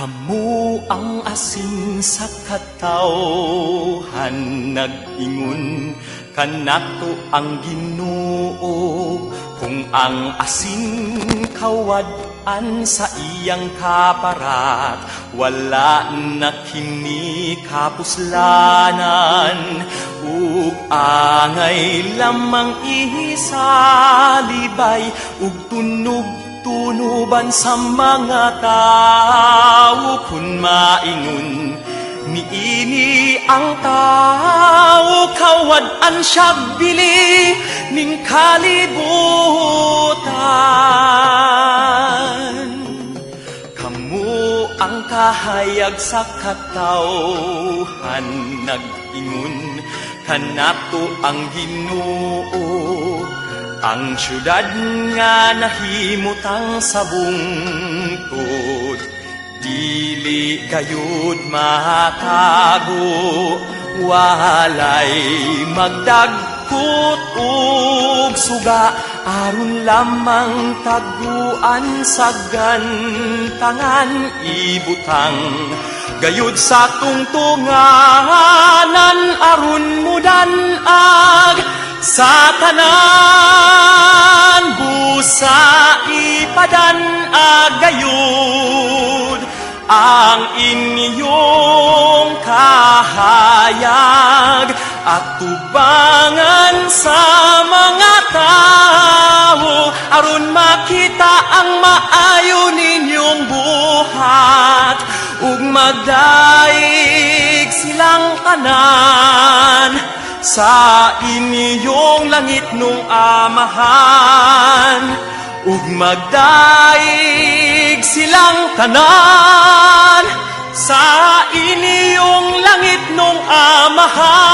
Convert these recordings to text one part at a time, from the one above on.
Kamu ang asin sa katawhan, nag-ingon kanato ang Ginoo. Kung ang asin kawad-an sa iyang kaparat, wala na kini kapuslanan, ug angay lamang isalibay ug tunog tunuban sa mga tao. Kun maingon niini ang tao, kawad-an siya bili ning kalibutan. Kamu ang kahayag sa katawhan, nag-ingon kanato ang Ginoo. Ang syudad nga nahimutang sa bungtod, dili gayud matago. Walay magdagkot og suga aron lamang taguan sa gantangan. Ibutang gayud sa tungtunganan aron mudan-ag sa tanan. Busa ipadan-ag gayud ang inyong kahayag at tubangan sa mga tao aron makita ang maayo ninyong buhat ug magdaig silang tanan sa inyong langit nung Amahan, ug magdaig silang tanan sa inyong langit nung Amahan.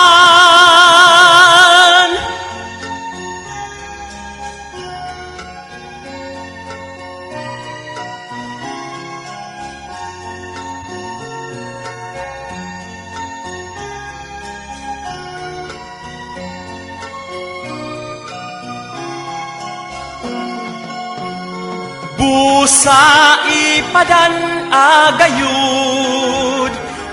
Busa ipadan agayud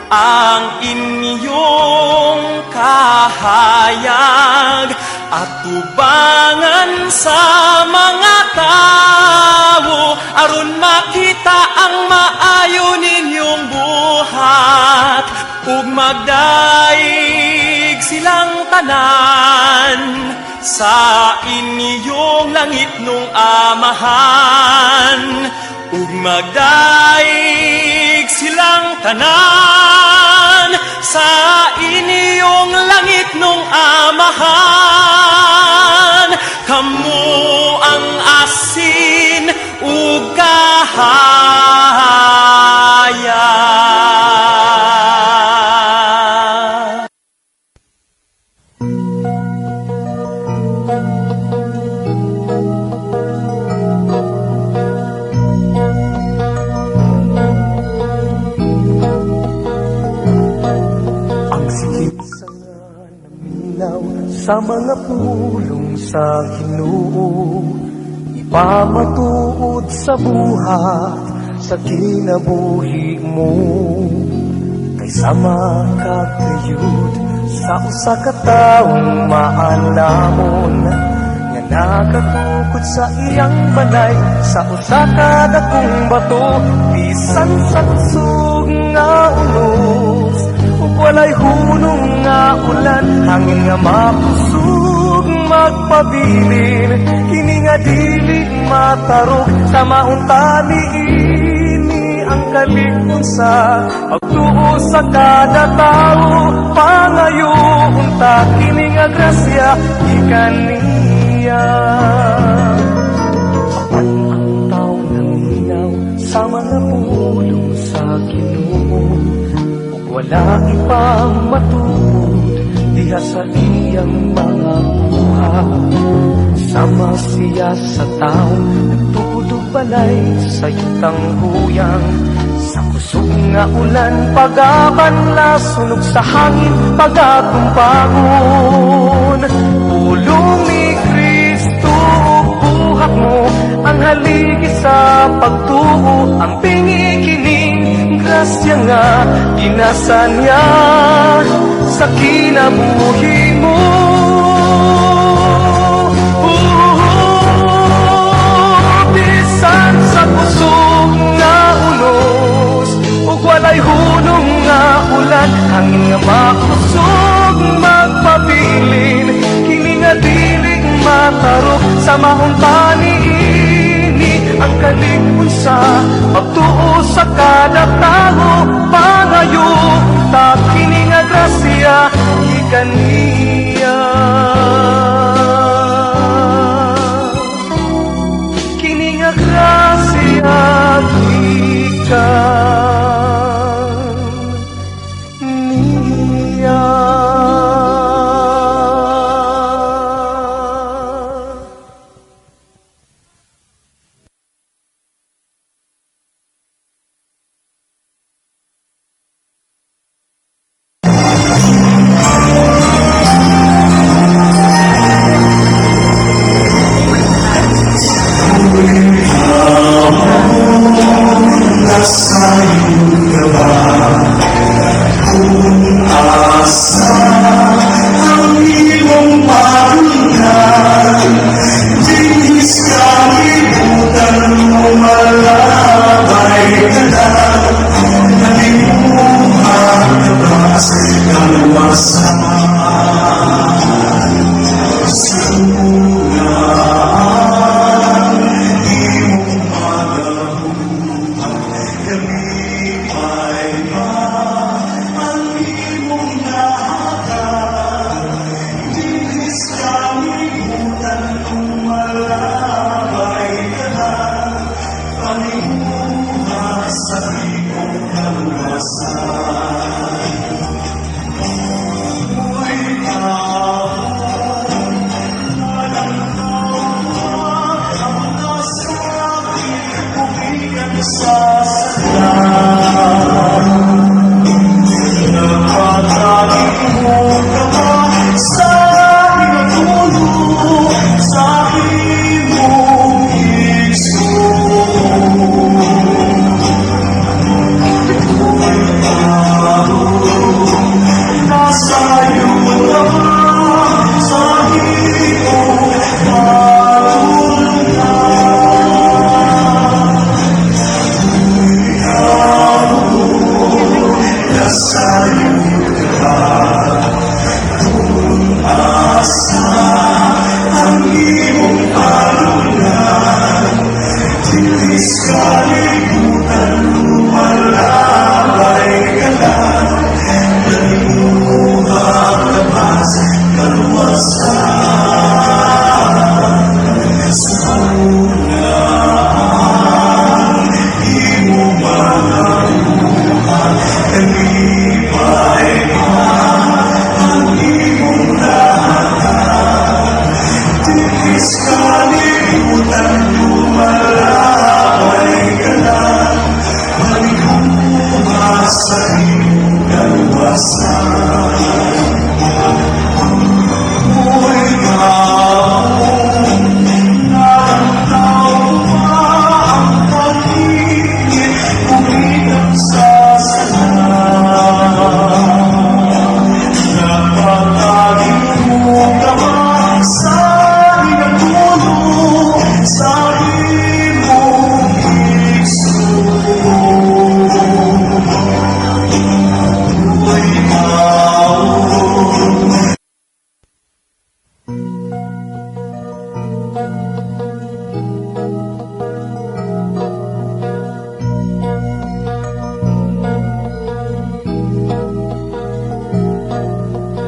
ang inyong kahayag at tubangan sa mga tao aron makita ang maayo ninyong buhat ug magdaig silang tanan sa inyong langit nung Amahan, ug magdaig silang tanan sa inyong langit nung Amahan. Kamu ang asin ug kahayag. Ang sikip sa nga naminaw sa mga pulong sa Ginoo, ipamatuod sa buhat sa kinabuhi mo. Kay sama kagayud sa usa ka taong maalamon nga nakatukod sa iyang balay sa usa ka dakong bato, bisan sa kusog nga unos ug walay hunong nga ulan, hangin nga makusog magpabilin, kini nga dili matarok. Sa mauntani ini ang kalig-on sa pagtuo sa kada tawo. Pangayo unta kini nga grasya gikan niya. Apan ang taong naminaw sa mga pulong sa Ginoo ug wala ipamatuod diha sa iyang mga buhat, sama siya sa taong nagtukod og balay sa yutang huyang. Sa kusog nga ulan pagabanlas, sunog sa hangin pagatumpangon. Pulong ni Kristo ug buhat mo ang haligi sa pagtuo. Ang bingi kining Grasya nga ginasa niya sa kinabuhi mo. Bisan sa kusog nga unos ug walay hunong nga ulan, hangin nga makusog magpabilin, kini nga dili matarok sa maong paniini ang kalig-on sa pagtuo sa kada tawo. Pangayo ta kini nga grasya gikan niya, kini nga grasya gikan niya.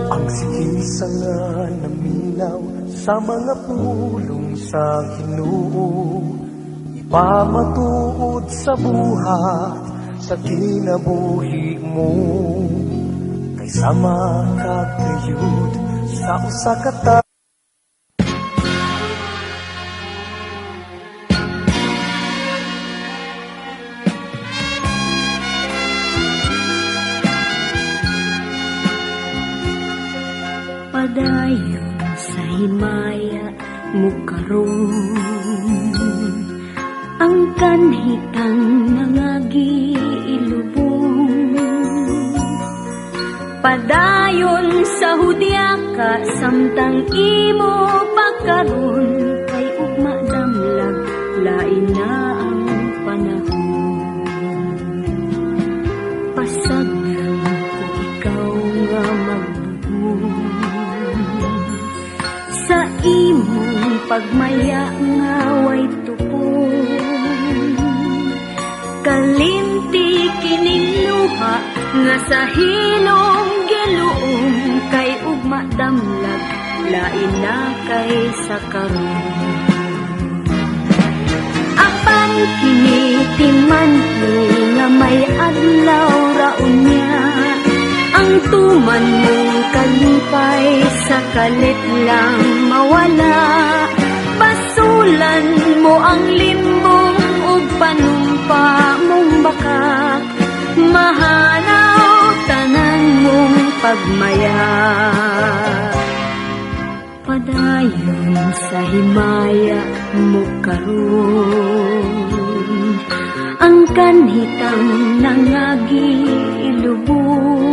Ang sikil sa nga naminaw sa mga pulong sa Ginoo, ipamatuod sa buhat sa kinabuhi mo, kay sama kagayud sa usa ka Padayon sa himaya mo karon, ang kanhitang nangagi ilubong. Padayon sa hudyaka samtang imo pa karon, kay ugma damlag, lain na ang panahon. Pasagdan ko ikaw nga magbuot sa imong pagmaya nga way tupon. Kalimti kining luha nga sa hilom giluom, kay ugma damlag, lain na kay sa karon. Apan kini timan-i nga may adlaw ra unya, ang tuman mong kalipay sa kalit lang mawala. Basulan mo ang limbong ug panumpa mong bakak, mahanaw tanan mong pagmaya. Padayon sa himaya mo karon, ang kanhitang nangagi ilubong.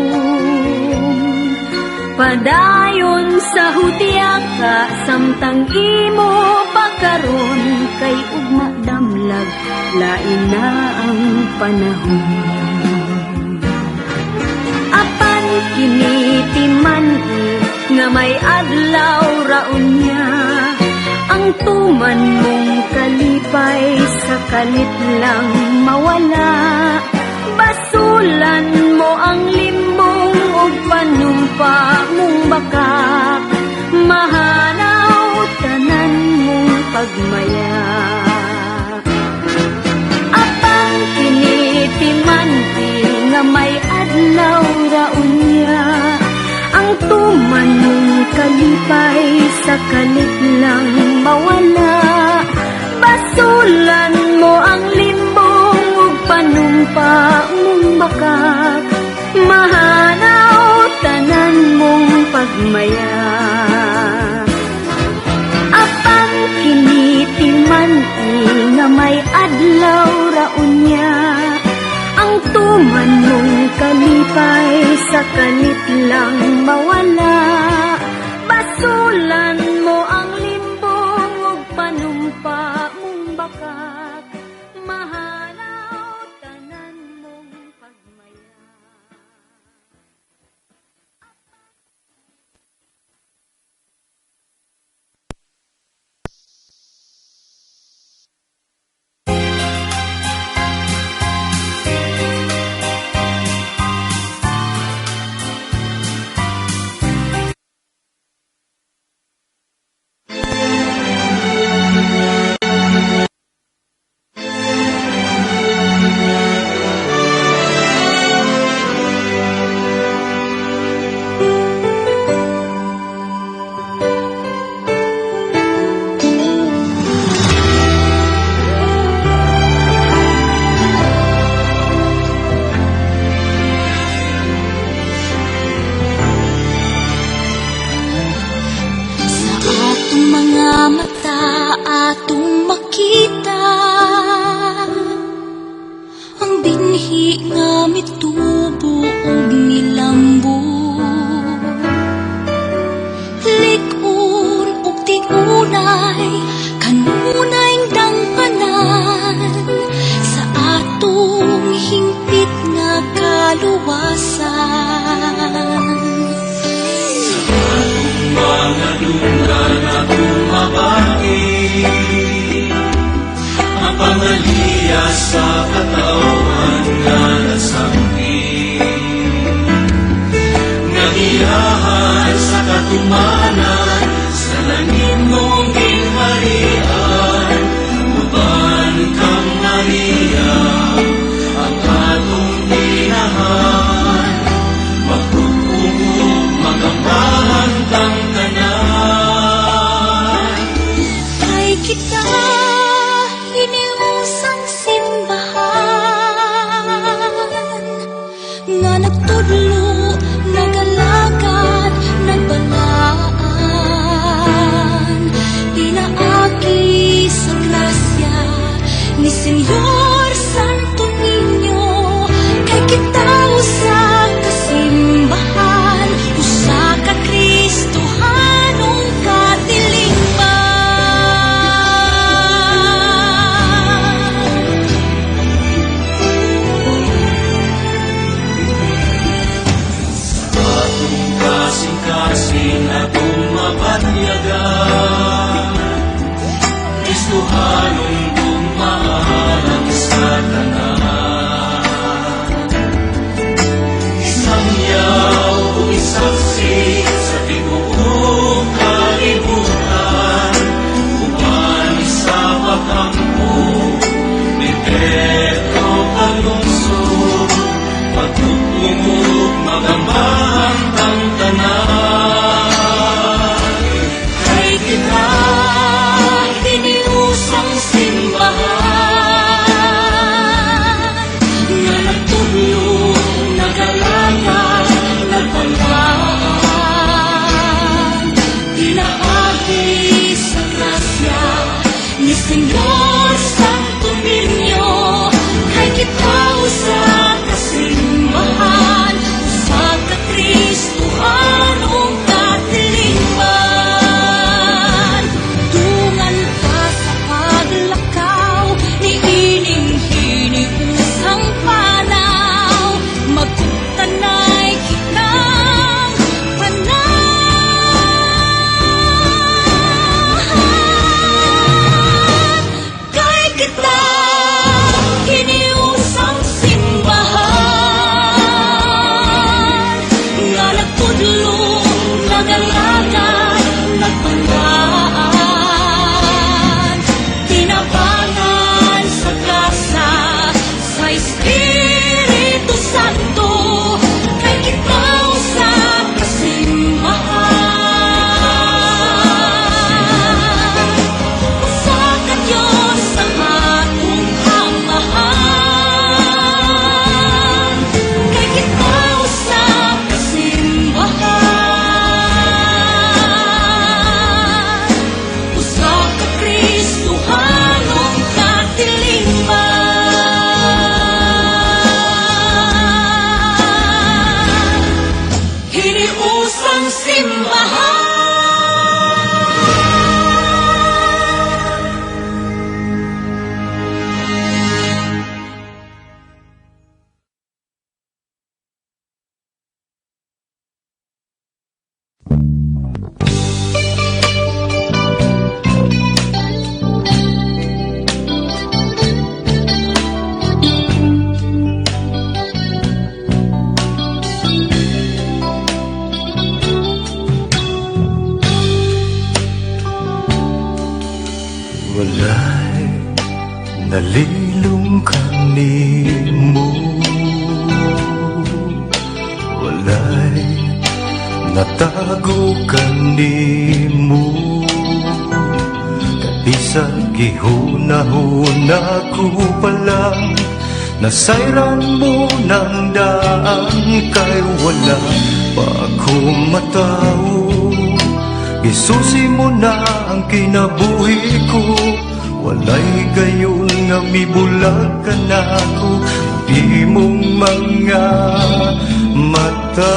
Padayon sa hudyaka samtang imo pa karon, kay ugma damlag, lain na ang panahon. Apan kini timan-i nga may adlaw ra unya, ang tuman mong kalipay sa kalit lang mawala. Basulan mo ang limbong ug panumpa mong bakak, mahanaw tanan mong pagmaya. Apan kini timan-i nga may adlaw ra unya, ang tuman mong kalipay sa kalit lang mawala. Basulan mo ang limbong ug panumpa mong bakak, mahanaw tanan mong pagmaya. Apan kini timan-i nga may adlaw ra unya, ang tuman mong kalipay sa kalit lang mawala. Basulan mo ang limbong ug panumpa mong bakak, mahanaw tanan mong pagmaya. Sa atong mga mata, atong makita ang binhi nga mitubo ug nilambo. Lig-on ug tiunay, kanunay dangpanan sa atong hingpit nga kaluwasan. Mga dunggan atong mabati ang pangaliyas sa katawhan nga nasangpit, nga giyahan sa katumanan sa langit mong gingharian, uban kang Maria, ang atong inahan. Magtug-ug magambahan tang tanan. Kay kita hiniusang simbahan nga nagtudlo, nagalagad, nagbalaan, pinaagi sa grasya ni Señor Santo Niño. Kay kita usa ka simbahan. Señor Santo Niño, kay kita usa ka simbahan, usa ka Kristohan ug katilingban. Dungan ta sa paglakaw niining hiniusang panaw, magkuptanay kitang panat, kay kita hiniusang simbahan nga nagtudlo, nagalagad, nagpalaan, tinabangan sa grasya sa Espiritu Santo, kay kita usa ka simbahan, usa ka Diyos ang atong Amahan, kay kita usa ka simbahan, usa ka Kristohan ug katilingban, hiniusang simbahan. Walay nalilong kanimo, walay natago kanimo. Kabisag gihuna-huna ko pa lang, nasayran mo ng daan. Kay wala pa ako matawo, gisusi mo na ang kinabuhi ko. Walay gayon nga mibulag ka na ako imong mga mata.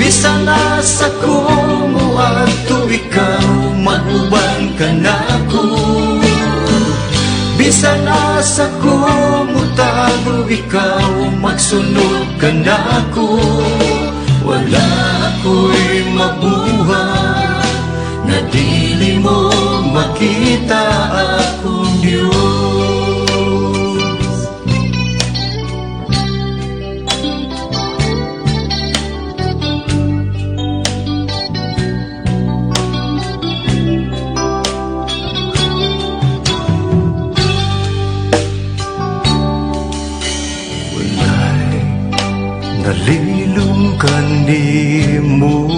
Bisan asa ko moadto, ikaw mag-uban ka nako. Bisan asa ko motago, ikaw magsunod ka nako. Wala ako'y mabuhat na dili mo makita, akong Diyos. Walay nalilong kanimo,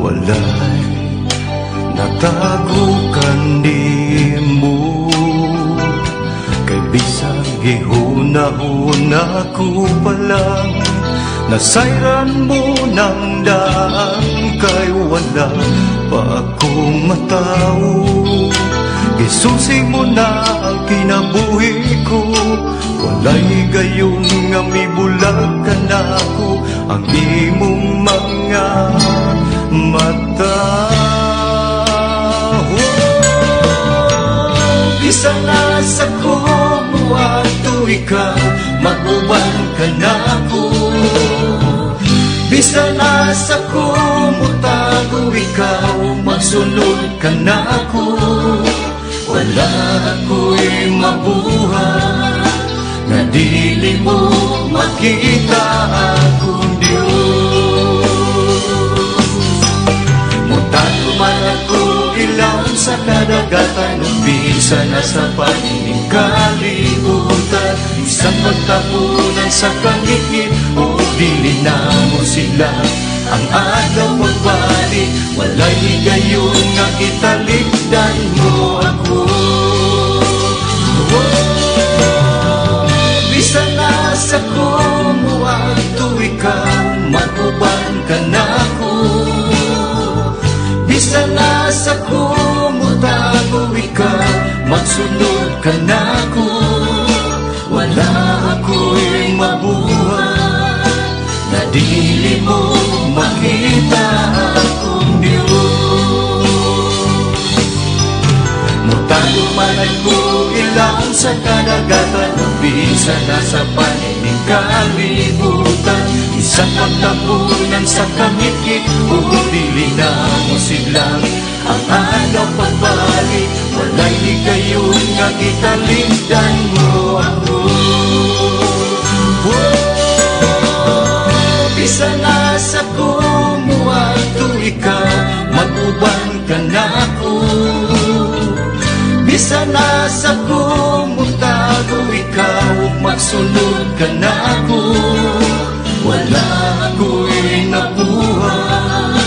walay natago kanimo. Kay bisag gihuna-huna ko pa lang, nasayran mo ng daan. Kay wala pa akong matawo, gisusi mo na ang kinabuhi ko. Walay gayon nga mibulag ka na ako ang imong mga mata. Oh, bisan asa ko moadto, ikaw mag-uban ka nako. Bisan asa ko motago, ikaw magsunod ka nako. Wala ako'y mabuhat na dili mo makita, akong Diyos. Mutago man ako ilawom sa kadagatan o bisan na sa paningin kalibutan, bisan pagtapunan sa kangitngit o dili na mo sila ang adlaw pagbalik, walay higayon nga gitalikdan mo ako. Oh, bisan asa ko moadto, ikaw mag-uban ka nako. sa kumutago ikaw, magsunod ka nako. Wala ako'y mabuhat na dili mo makita akong Diyos. Mutago man ako ilawom sa kadagatan, bisan na sa panining kalibutan. Isang pagtapunan sa kangitngit, o dili na mo sidlang ang adlaw pagbalik. Walay higayon nga gitalingdan mo ako. Oh, bisan asa ko muadto ikaw, mag-uban ka nako. Bisan asa ko mutago ikaw, magsunod ka nako. Wala ako'y nabuhat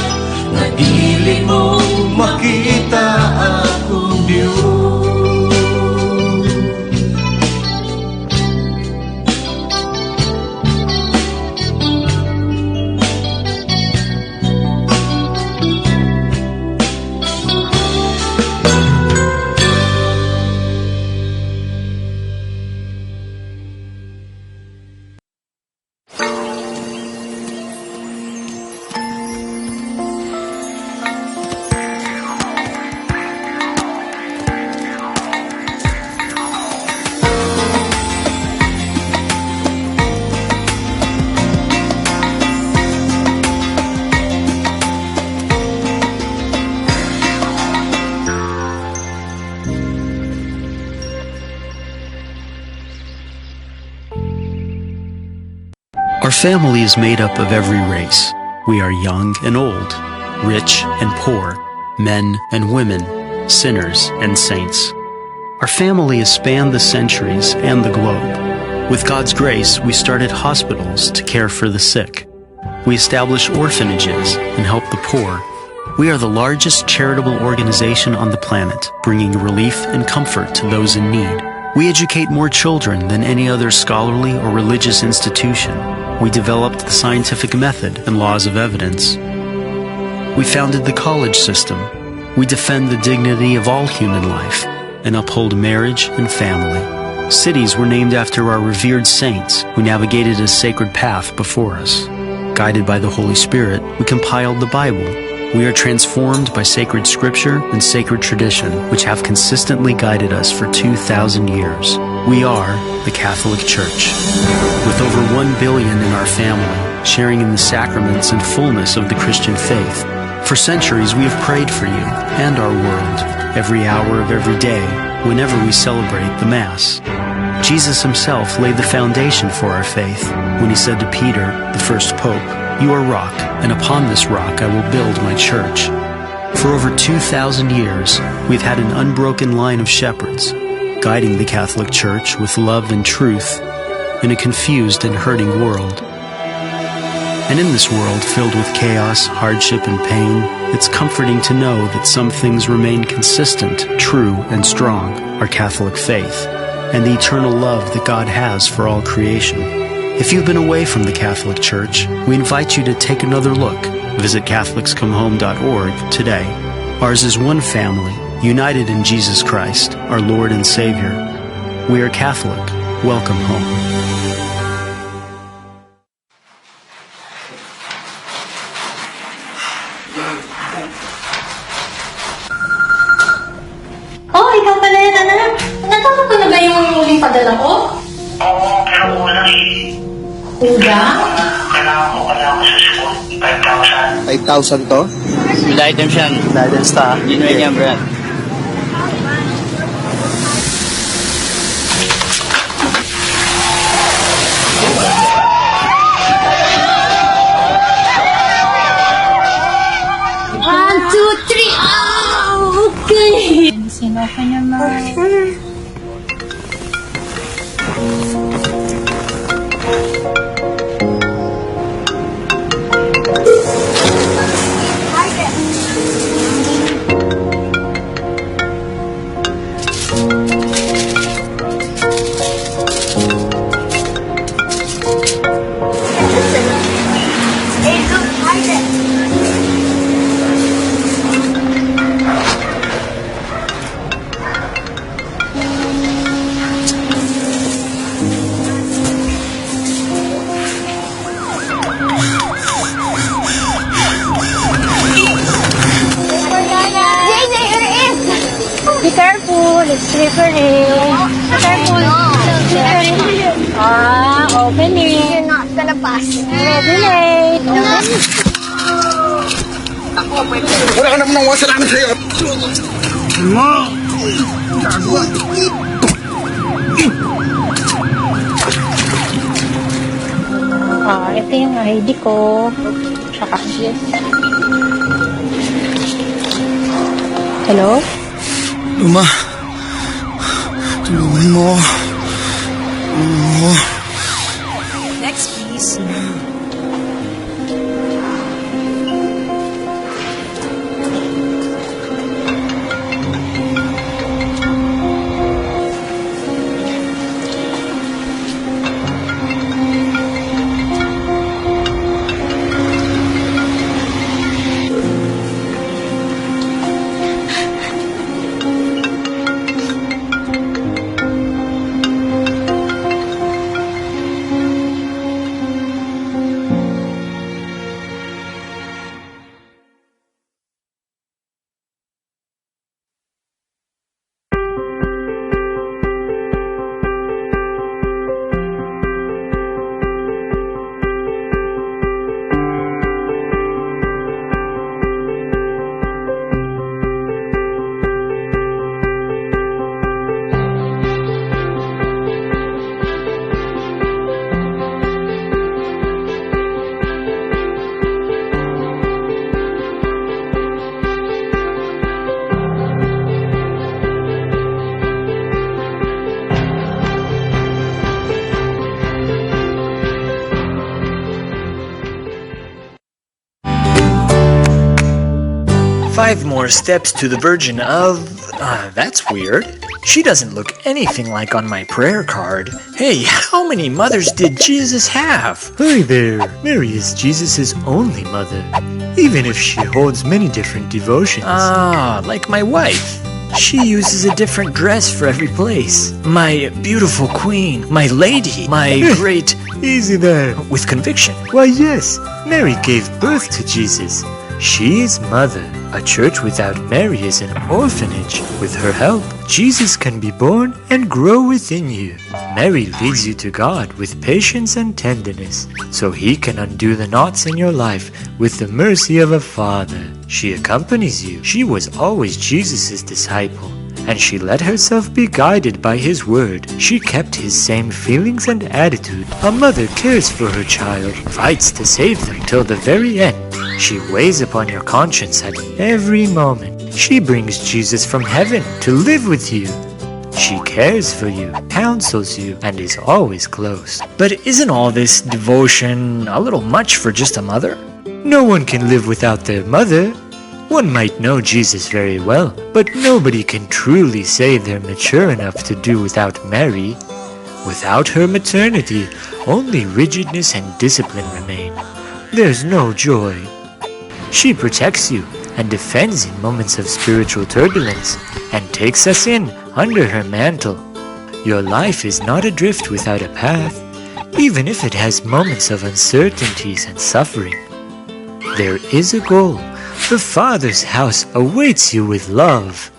na dili mo makita akong Diyos. Our family is made up of every race. We are young and old, rich and poor, men and women, sinners and saints. Our family has spanned the centuries and the globe. With God's grace, we started hospitals to care for the sick. We established orphanages and help the poor. We are the largest charitable organization on the planet, bringing relief and comfort to those in need. We educate more children than any other scholarly or religious institution. We developed the scientific method and laws of evidence. We founded the college system. We defend the dignity of all human life and uphold marriage and family. Cities were named after our revered saints who navigated a sacred path before us. Guided by the Holy Spirit, we compiled the Bible. We are transformed by sacred scripture and sacred tradition, which have consistently guided us for 2,000 years. We are the Catholic Church. With over 1 billion in our family, sharing in the sacraments and fullness of the Christian faith. For centuries, we have prayed for you and our world, every hour of every day, whenever we celebrate the Mass. Jesus himself laid the foundation for our faith when he said to Peter, the first pope, "You are rock, and upon this rock I will build my church." For over 2,000 years, we've had an unbroken line of shepherds, guiding the Catholic Church with love and truth in a confused and hurting world. And in this world filled with chaos, hardship, and pain, it's comforting to know that some things remain consistent, true, and strong: our Catholic faith and the eternal love that God has for all creation. If you've been away from the Catholic Church, we invite you to take another look. Visit CatholicsComeHome.org today. Ours is one family, united in Jesus Christ, our Lord and Savior. We are Catholic. Welcome home. Oh, ikaw pala yan, anak. Natanggap ko na ba yung huling padala ko? Oo, pero kulang eh. Kulang? Kailangan ko sa school. 5,000. 5,000 to? Good items yan. Items ta. Genuine yan, Brad. One, two, three. Oh, okay. Sino ka naman? Careful, it's slippery. Careful. Slippery. Ah, open it. You're not gonna pass. Ready, late. Wala ka naman nang kasalanan sa'yo. Mo! Gago. Ah, ito yung ID ko. Tsaka, yes. Hello? Luma, tulungan mo ako. Tulungan mo ako. Next, please. Five more steps to the Virgin of. That's weird. She doesn't look anything like on my prayer card. Hey, how many mothers did Jesus have? Hi there. Mary is Jesus' only mother, even if she holds many different devotions. Ah, like my wife. She uses a different dress for every place. My beautiful queen, my lady, my great. Easy there. With conviction. Why, yes, Mary gave birth to Jesus. She is mother. A church without Mary is an orphanage. With her help, Jesus can be born and grow within you. Mary leads you to God with patience and tenderness, so he can undo the knots in your life with the mercy of a father. She accompanies you. She was always Jesus' disciple, and she let herself be guided by his word. She kept his same feelings and attitude. A mother cares for her child, fights to save them till the very end. She weighs upon your conscience at every moment. She brings Jesus from heaven to live with you. She cares for you, counsels you, and is always close. But isn't all this devotion a little much for just a mother? No one can live without their mother. One might know Jesus very well, but nobody can truly say they're mature enough to do without Mary. Without her maternity, only rigidness and discipline remain. There's no joy. She protects you and defends in moments of spiritual turbulence and takes us in under her mantle. Your life is not adrift without a path, even if it has moments of uncertainties and suffering. There is a goal. The Father's house awaits you with love.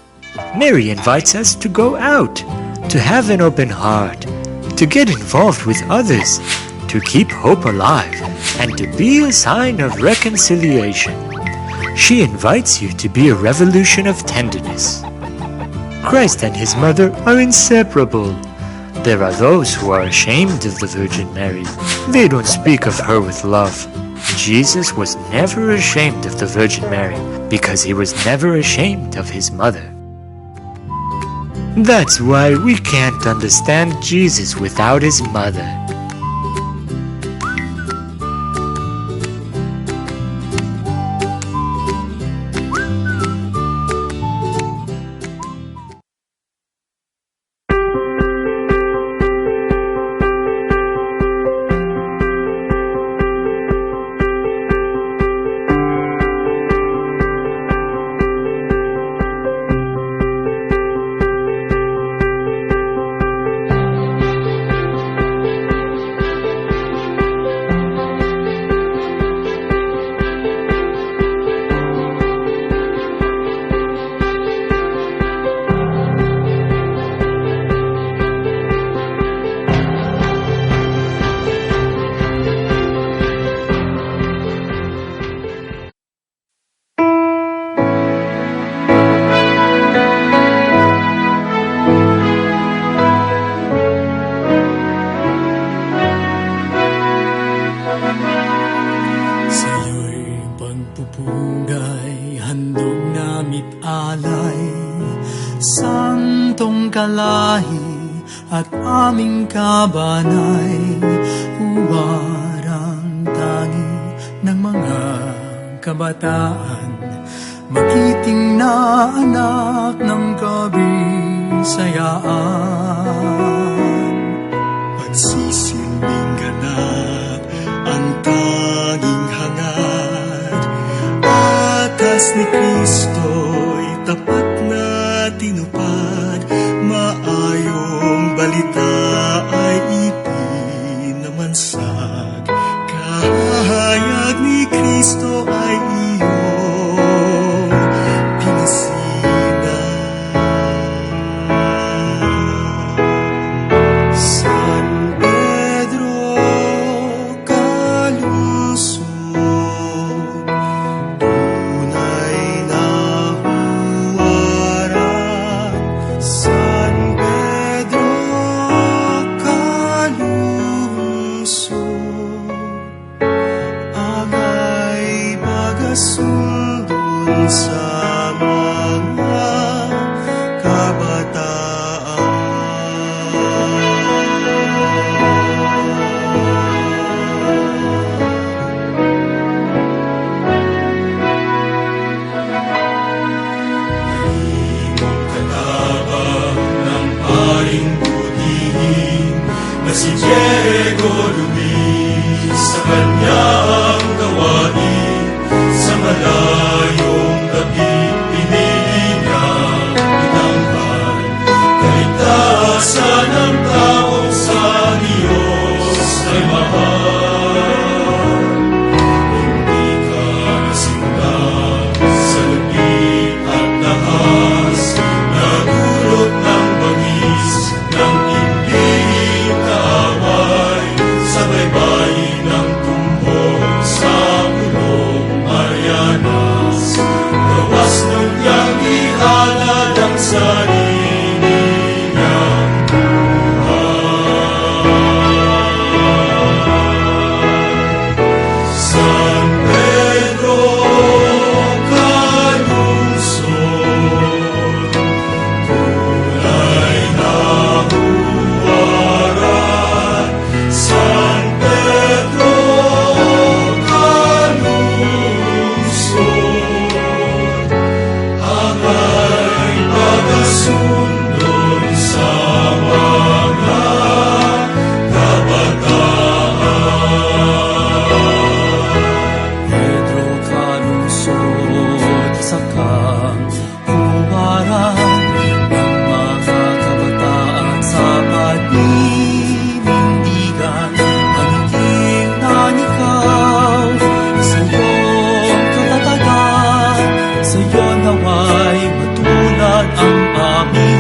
Mary invites us to go out, to have an open heart, to get involved with others, to keep hope alive, and to be a sign of reconciliation. She invites you to be a revolution of tenderness. Christ and his mother are inseparable. There are those who are ashamed of the Virgin Mary. They don't speak of her with love. Jesus was never ashamed of the Virgin Mary because he was never ashamed of his mother. That's why we can't understand Jesus without his mother. Alay, santong kalahi at aming kabanay, huwarang tangi ng mga kabataan, magiting na anak ng Kabisayaan. Pagsisilbing ganap ang tanging hangad, atas ni Kristo'y tapat na tinupad, maayong balita ay ipinamansag, kahayag ni Kristo ay iyong pinasinag. San Pedro Calungsod, tunay na huwaran. San Pedro Calungsod, angay pagasundon sa mga kabataan. Imong katabang ng paring butihin na si Diego Luis sa kanyang gawain sa malayong dapit pinili niya itampan kaligtasan ng tao sa Diyos ay mahal. Hindi ka nasindak sa lupit at dahas na dulot ng bangis ng tinding kaaway sa baybayin ng Tumbok sa Pulong Marianas. Gawas nun niyang ihalad ang sarili niyang buhay. San Pedro Calungsod, tunay na huwaran. San Pedro Calungsod, angay pagasundon sa mga kabataan. Pedro Calungsod, isa kang huwaran ng mga kabataan sa paninindigan. Paniking na ikaw sa iyong katatagan, sa iyo naway matulad ang aming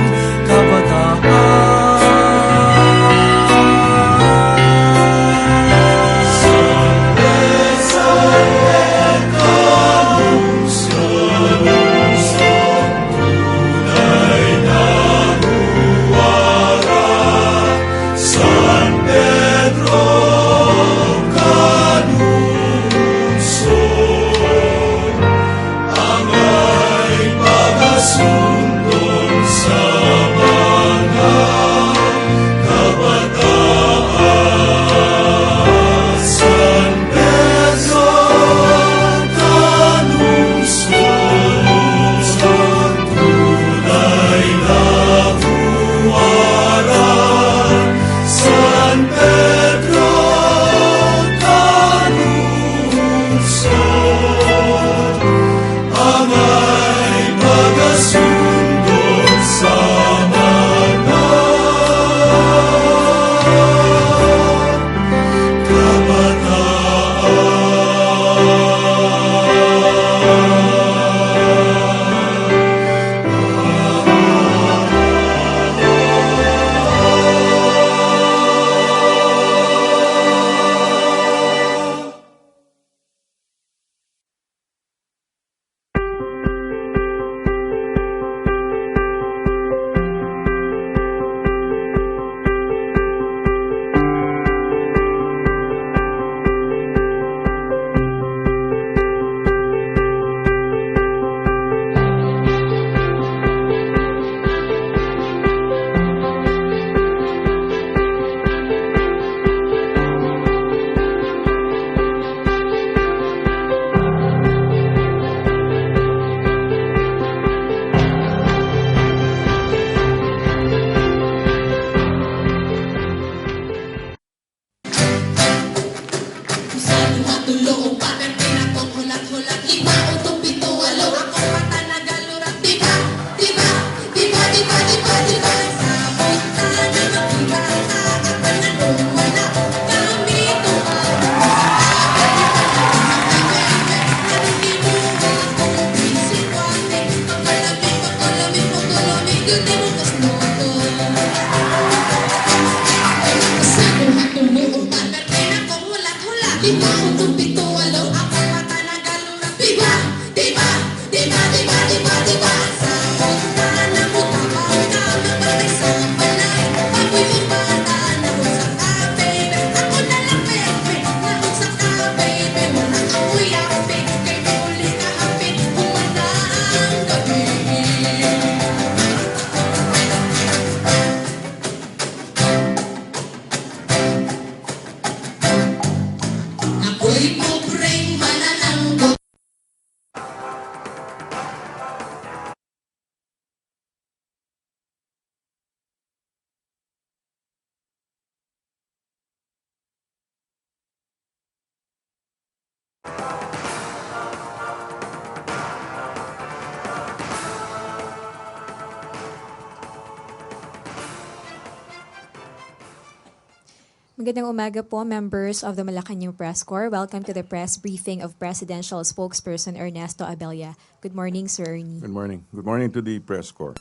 Magandang umaga po, members of the Malacanang Press Corps. Welcome to the press briefing of Presidential Spokesperson Ernesto Abella. Good morning, Sir Ernie. Good morning. Good morning to the press corps.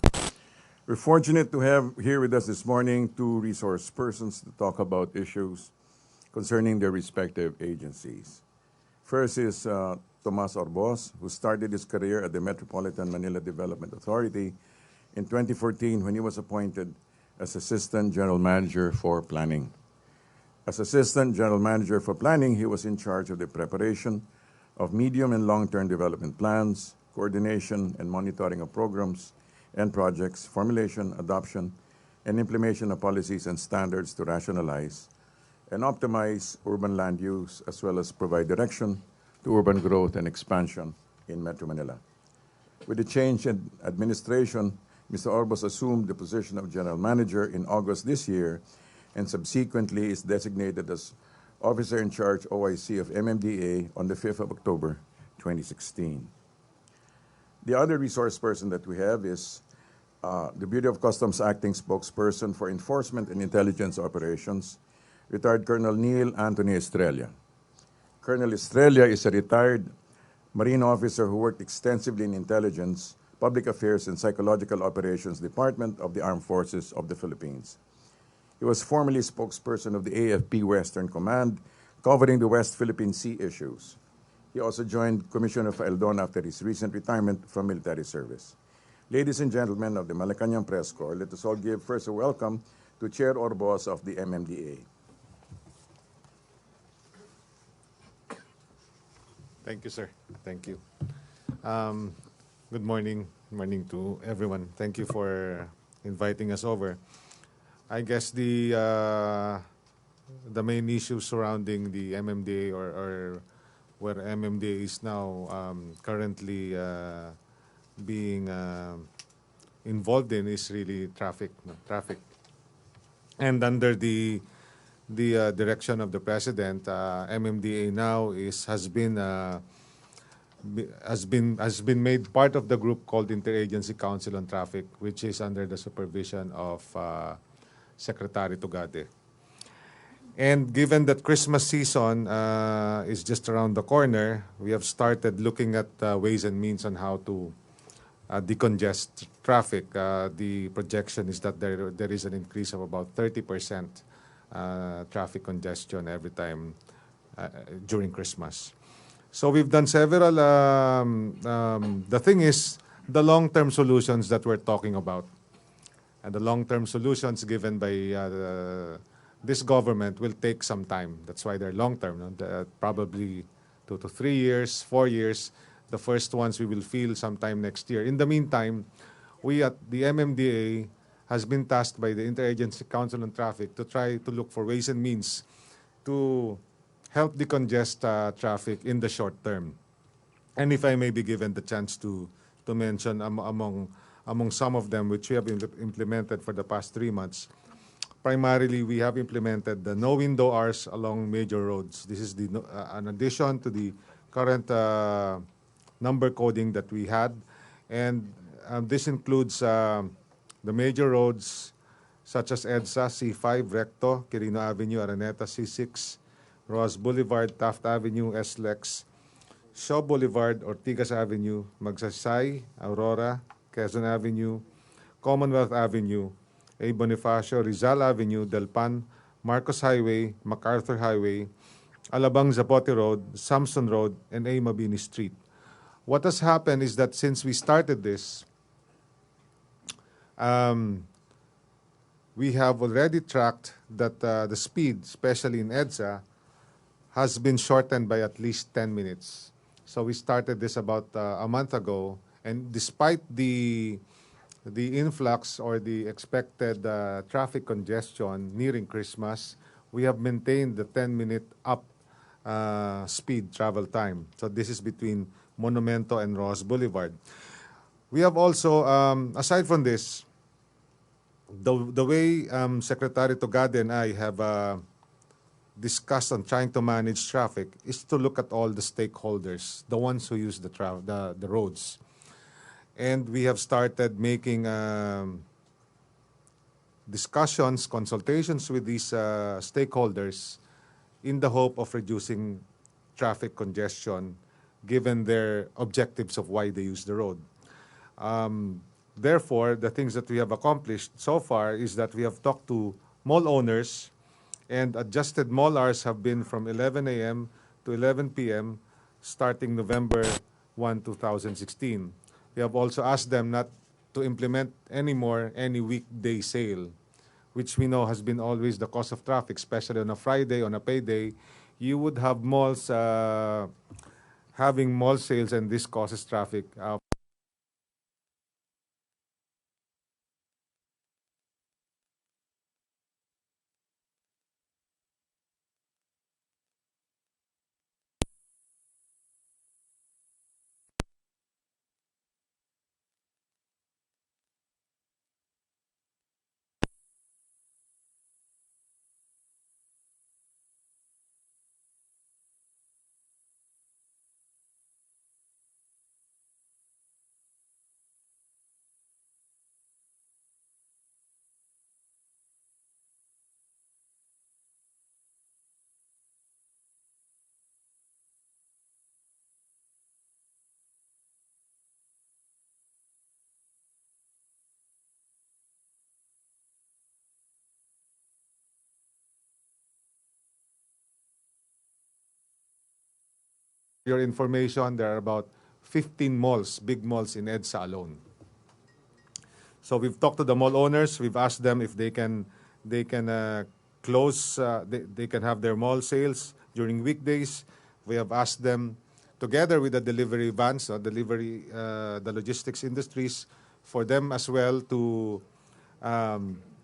We're fortunate to have here with us this morning two resource persons to talk about issues concerning their respective agencies. First is Tomas Orbos, who started his career at the Metropolitan Manila Development Authority in 2014 when he was appointed as Assistant General Manager for Planning. As Assistant General Manager for Planning, he was in charge of the preparation of medium and long-term development plans, coordination and monitoring of programs and projects, formulation, adoption, and implementation of policies and standards to rationalize and optimize urban land use, as well as provide direction to urban growth and expansion in Metro Manila. With the change in administration, Mr. Orbos assumed the position of General Manager in August this year and subsequently is designated as Officer in Charge, OIC, of MMDA on the 5th of October 2016. The other resource person that we have is the Bureau of Customs Acting Spokesperson for Enforcement and Intelligence Operations, retired Colonel Neil Anthony Estrella. Colonel Estrella is a retired Marine officer who worked extensively in intelligence, public affairs, and psychological operations department of the Armed Forces of the Philippines. He was formerly spokesperson of the AFP Western Command, covering the West Philippine Sea issues. He also joined Commissioner Faeldon after his recent retirement from military service. Ladies and gentlemen of the Malacanang Press Corps, let us all give first a welcome to Chair Orbos of the MMDA. Thank you, sir. Thank you. Good morning. Good morning to everyone. Thank you for inviting us over. I guess the main issue surrounding the MMDA or where MMDA is now currently being involved in is really traffic. No? Traffic. And under the direction of the president, MMDA now is has been has been has been made part of the group called Interagency Council on Traffic, which is under the supervision of Secretary Tugade. And given that Christmas season is just around the corner, we have started looking at ways and means on how to decongest traffic. The projection is that there is an increase of about 30% traffic congestion every time during Christmas. So we've done several. The thing is, the long-term solutions that we're talking about and the long-term solutions given by this government will take some time. That's why they're long-term. No? Probably 2 to 3 years, 4 years. The first ones we will feel sometime next year. In the meantime, we at the MMDA has been tasked by the Interagency Council on Traffic to try to look for ways and means to help decongest traffic in the short term. And if I may be given the chance to mention among some of them which we have implemented for the past 3 months, primarily we have implemented the no window hours along major roads. This is the, no- an addition to the current number coding that we had. And this includes the major roads such as EDSA, C5, Recto, Quirino Avenue, Araneta, C6, Roxas Boulevard, Taft Avenue, SLEX, Shaw Boulevard, Ortigas Avenue, Magsaysay, Aurora, Quezon Avenue, Commonwealth Avenue, A. Bonifacio, Rizal Avenue, Del Pan, Marcos Highway, MacArthur Highway, Alabang Zapote Road, Samson Road, and A. Mabini Street. What has happened is that since we started this, we have already tracked that the speed, especially in EDSA, has been shortened by at least 10 minutes. So we started this about a month ago, and despite the influx or the expected traffic congestion nearing Christmas, we have maintained the 10-minute up speed travel time. So this is between Monumento and Roxas Boulevard. We have also, aside from this, the way Secretary Tugade and I have discussed on trying to manage traffic is to look at all the stakeholders, the ones who use the roads. And we have started making discussions, consultations with these stakeholders in the hope of reducing traffic congestion given their objectives of why they use the road. Therefore, the things that we have accomplished so far is that we have talked to mall owners, and adjusted mall hours have been from 11 a.m. to 11 p.m. starting November 1, 2016. We have also asked them not to implement anymore any weekday sale, which we know has been always the cause of traffic, especially on a Friday, on a payday. You would have malls having mall sales, and this causes traffic. Your information, there are about 15 malls, big malls in EDSA alone. So we've talked to the mall owners. We've asked them if they can close, they can have their mall sales during weekdays. We have asked them, together with the delivery vans, the logistics industries, for them as well to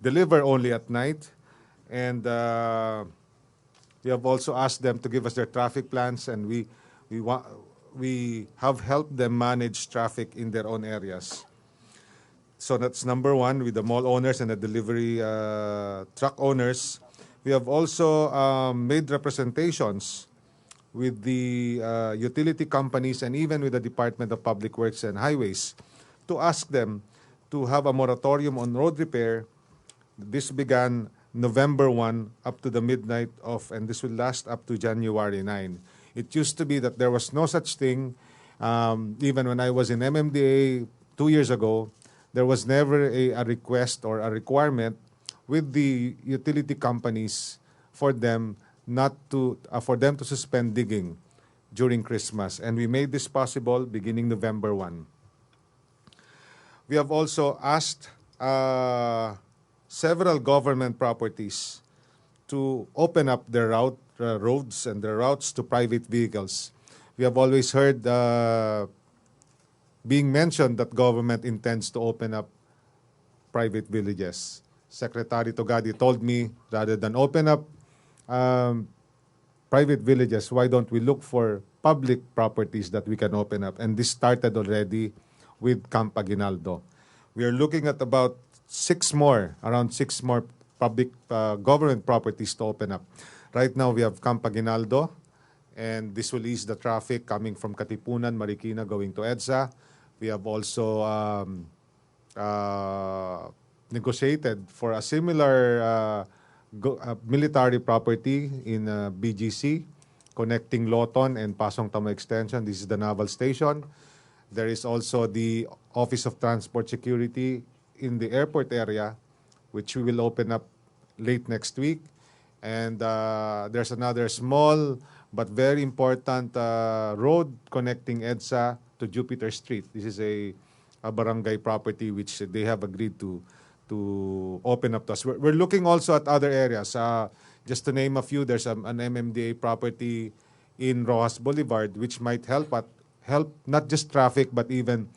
deliver only at night. And we have also asked them to give us their traffic plans, and we have helped them manage traffic in their own areas. So that's number one with the mall owners and the delivery truck owners. We have also made representations with the utility companies and even with the Department of Public Works and Highways to ask them to have a moratorium on road repair. This began November 1 up to the midnight of, and this will last up to January 9. It used to be that there was no such thing. Even when I was in MMDA 2 years ago, there was never a request or a requirement with the utility companies for them not to for them to suspend digging during Christmas, and we made this possible beginning November 1. We have also asked several government properties to open up their route roads and their routes to private vehicles. We have always heard being mentioned that government intends to open up private villages. Secretary Tugade told me, rather than open up private villages, why don't we look for public properties that we can open up? And this started already with Camp Aguinaldo. We are looking at about six more, around six more public government properties to open up. Right now, we have Camp Aguinaldo, and this will ease the traffic coming from Katipunan, Marikina, going to EDSA. We have also negotiated for a similar military property in BGC, connecting Loton and Pasong Tamo Extension. This is the Naval Station. There is also the Office of Transport Security in the airport area, which we will open up late next week. And there's another small but very important road connecting EDSA to Jupiter Street. This is a barangay property which they have agreed to open up to us. We're looking also at other areas. Just to name a few, there's an MMDA property in Roxas Boulevard which might help not just traffic but even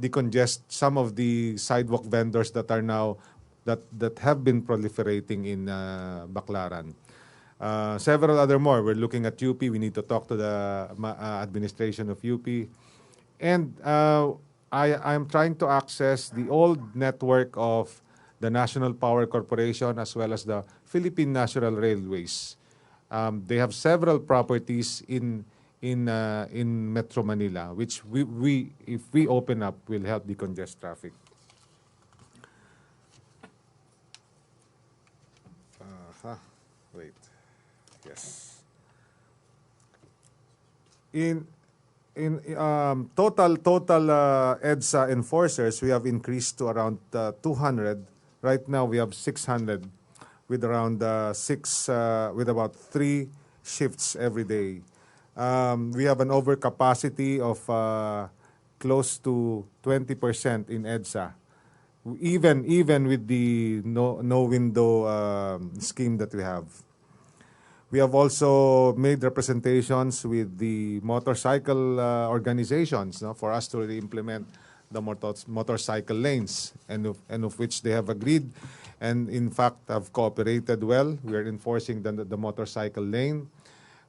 decongest some of the sidewalk vendors that are now that have been proliferating in Baclaran. Several other more. We're looking at UP. We need to talk to the administration of UP. And I'm trying to access the old network of the National Power Corporation as well as the Philippine National Railways. They have several properties in Metro Manila, which we if we open up will help decongest traffic. Aha. Wait. Yes. In total EDSA enforcers, we have increased to around 200. Right now, we have 600 with around six, with about three shifts every day. We have an overcapacity of close to 20% in EDSA. Even with the no window scheme that we have. We have also made representations with the motorcycle organizations, no, for us to really implement the motorcycle lanes, and of which they have agreed, and in fact have cooperated well. We are enforcing the motorcycle lane.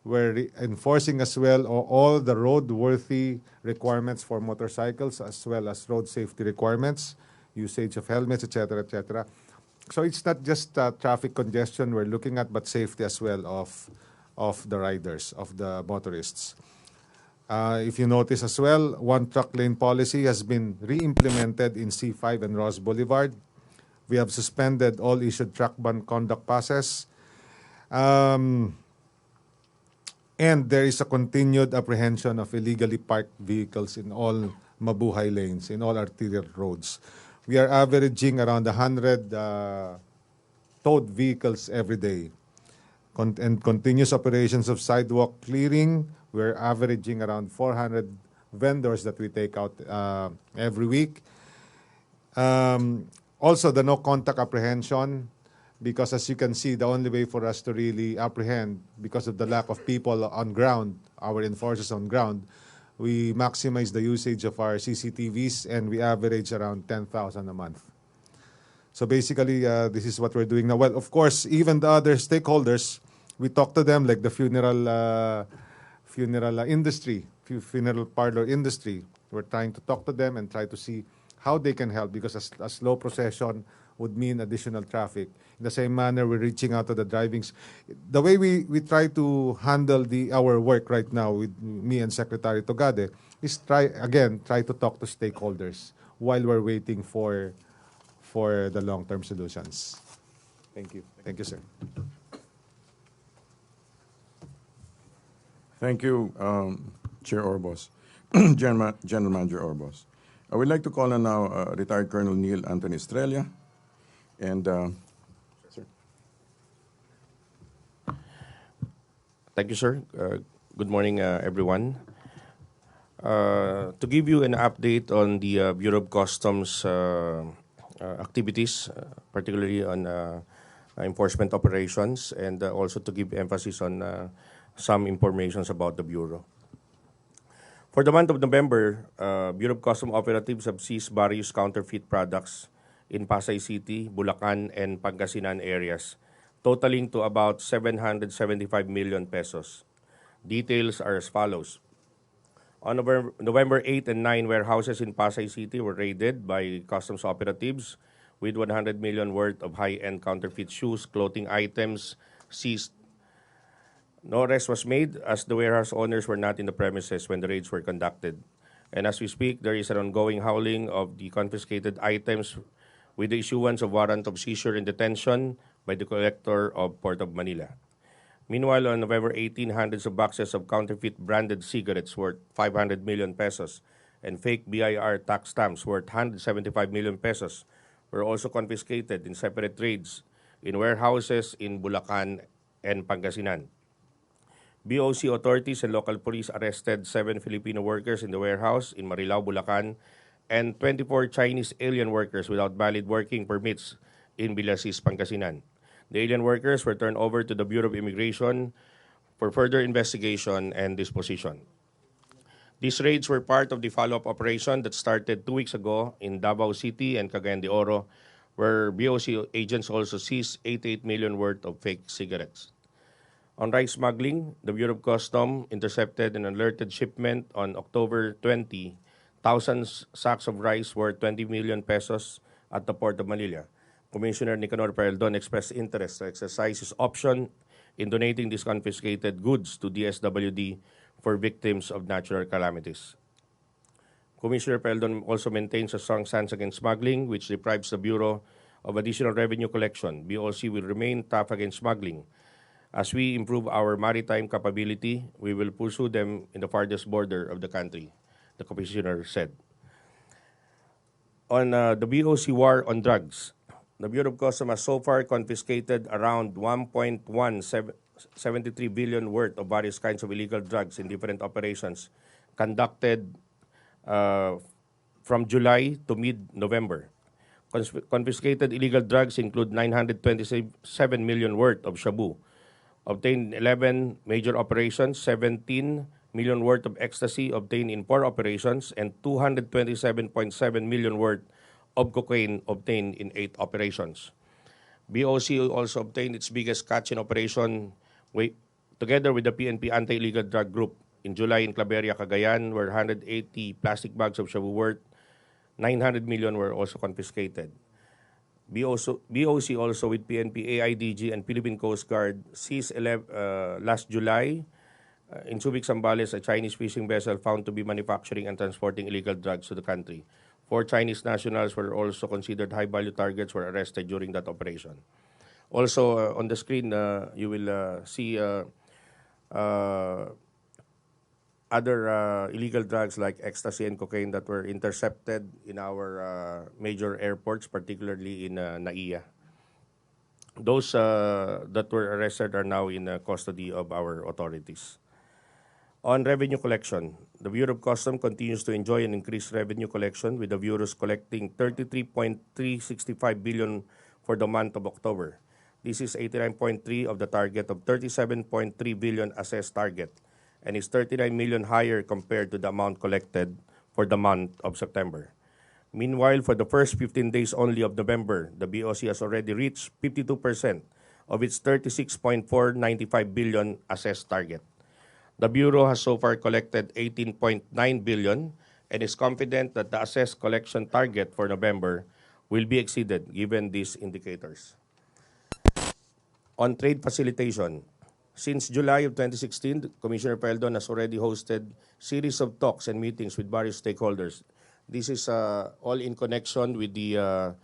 We're enforcing as well all the roadworthy requirements for motorcycles, as well as road safety requirements, usage of helmets, etc., etc. So it's not just traffic congestion we're looking at, but safety as well of the riders, of the motorists. If you notice as well, one truck lane policy has been re-implemented in C5 and Roxas Boulevard. We have suspended all issued truck ban conduct passes. And there is a continued apprehension of illegally parked vehicles in all Mabuhay lanes, in all arterial roads. We are averaging around 100 towed vehicles every day. And continuous operations of sidewalk clearing, we're averaging around 400 vendors that we take out every week. Also, the no contact apprehension, because as you can see, the only way for us to really apprehend, because of the lack of people on ground, our enforcers on ground, we maximize the usage of our CCTVs and we average around 10,000 a month. So basically, this is what we're doing now. Well, of course, even the other stakeholders, we talk to them, like the funeral industry, funeral parlor industry. We're trying to talk to them and try to see how they can help because a slow procession would mean additional traffic. In the same manner, we're reaching out to the drivings. The way we try to handle the our work right now with me and Secretary Tugade is try again try to talk to stakeholders while we're waiting for the long-term solutions. Thank you. Thank you, sir. Thank you, Chair Orbos, General Manager Orbos. I would like to call on now retired Colonel Neil Anthony Estrella. And, sir. Thank you, sir. Good morning, everyone. To give you an update on the Bureau of Customs activities, particularly on enforcement operations, and also to give emphasis on some information about the Bureau. For the month of November, Bureau of Customs operatives have seized various counterfeit products in Pasay City, Bulacan, and Pangasinan areas, totaling to about 775 million pesos. Details are as follows. On November 8 and 9, warehouses in Pasay City were raided by customs operatives with 100 million worth of high-end counterfeit shoes, clothing items seized. No arrest was made as the warehouse owners were not in the premises when the raids were conducted. And as we speak, there is an ongoing hauling of the confiscated items with the issuance of warrant of seizure and detention by the collector of Port of Manila. Meanwhile, on November 18, hundreds of boxes of counterfeit branded cigarettes worth 500 million pesos and fake BIR tax stamps worth 175 million pesos were also confiscated in separate raids in warehouses in Bulacan and Pangasinan. BOC authorities and local police arrested 7 Filipino workers in the warehouse in Marilao, Bulacan, and 24 Chinese alien workers without valid working permits in Villasis, Pangasinan. The alien workers were turned over to the Bureau of Immigration for further investigation and disposition. These raids were part of the follow-up operation that started 2 weeks ago in Davao City and Cagayan de Oro, where BOC agents also seized 88 million worth of fake cigarettes. On rice smuggling, the Bureau of Customs intercepted an alerted shipment on October 20, thousands sacks of rice worth 20 million pesos at the Port of Manila. Commissioner Nicanor Faeldon expressed interest to exercise his option in donating these confiscated goods to DSWD for victims of natural calamities. Commissioner Faeldon also maintains a strong stance against smuggling, which deprives the Bureau of additional revenue collection. BOC will remain tough against smuggling. As we improve our maritime capability, we will pursue them in the farthest border of the country, the commissioner said. On the BOC war on drugs, the Bureau of Customs has so far confiscated around 1.173 billion worth of various kinds of illegal drugs in different operations conducted from July to mid-November. Confiscated illegal drugs include 927 million worth of shabu, obtained in 11 major operations, 17 million worth of ecstasy obtained in four operations, and 227.7 million worth of cocaine obtained in eight operations. BOC also obtained its biggest catch in operation together with the PNP Anti-Illegal Drug Group in July in Claveria, Cagayan, where 180 plastic bags of shabu worth 900 million were also confiscated. BOC also with PNP, AIDG, and Philippine Coast Guard seized last July in Subic, Zambales, a Chinese fishing vessel found to be manufacturing and transporting illegal drugs to the country. Four Chinese nationals were also considered high-value targets were arrested during that operation. Also, on the screen, you will see other illegal drugs like ecstasy and cocaine that were intercepted in our major airports, particularly in NAIA. Those that were arrested are now in custody of our authorities. On revenue collection, the Bureau of Customs continues to enjoy an increased revenue collection, with the Bureau's collecting 33.365 billion for the month of October. This is 89.3 of the target of 37.3 billion assessed target and is 39 million higher compared to the amount collected for the month of September. Meanwhile, for the first 15 days only of November, the BOC has already reached 52% of its 36.495 billion assessed target. The Bureau has so far collected 18.9 billion and is confident that the assessed collection target for November will be exceeded given these indicators. On trade facilitation, since July of 2016, Commissioner Faeldon has already hosted series of talks and meetings with various stakeholders. This is all in connection with the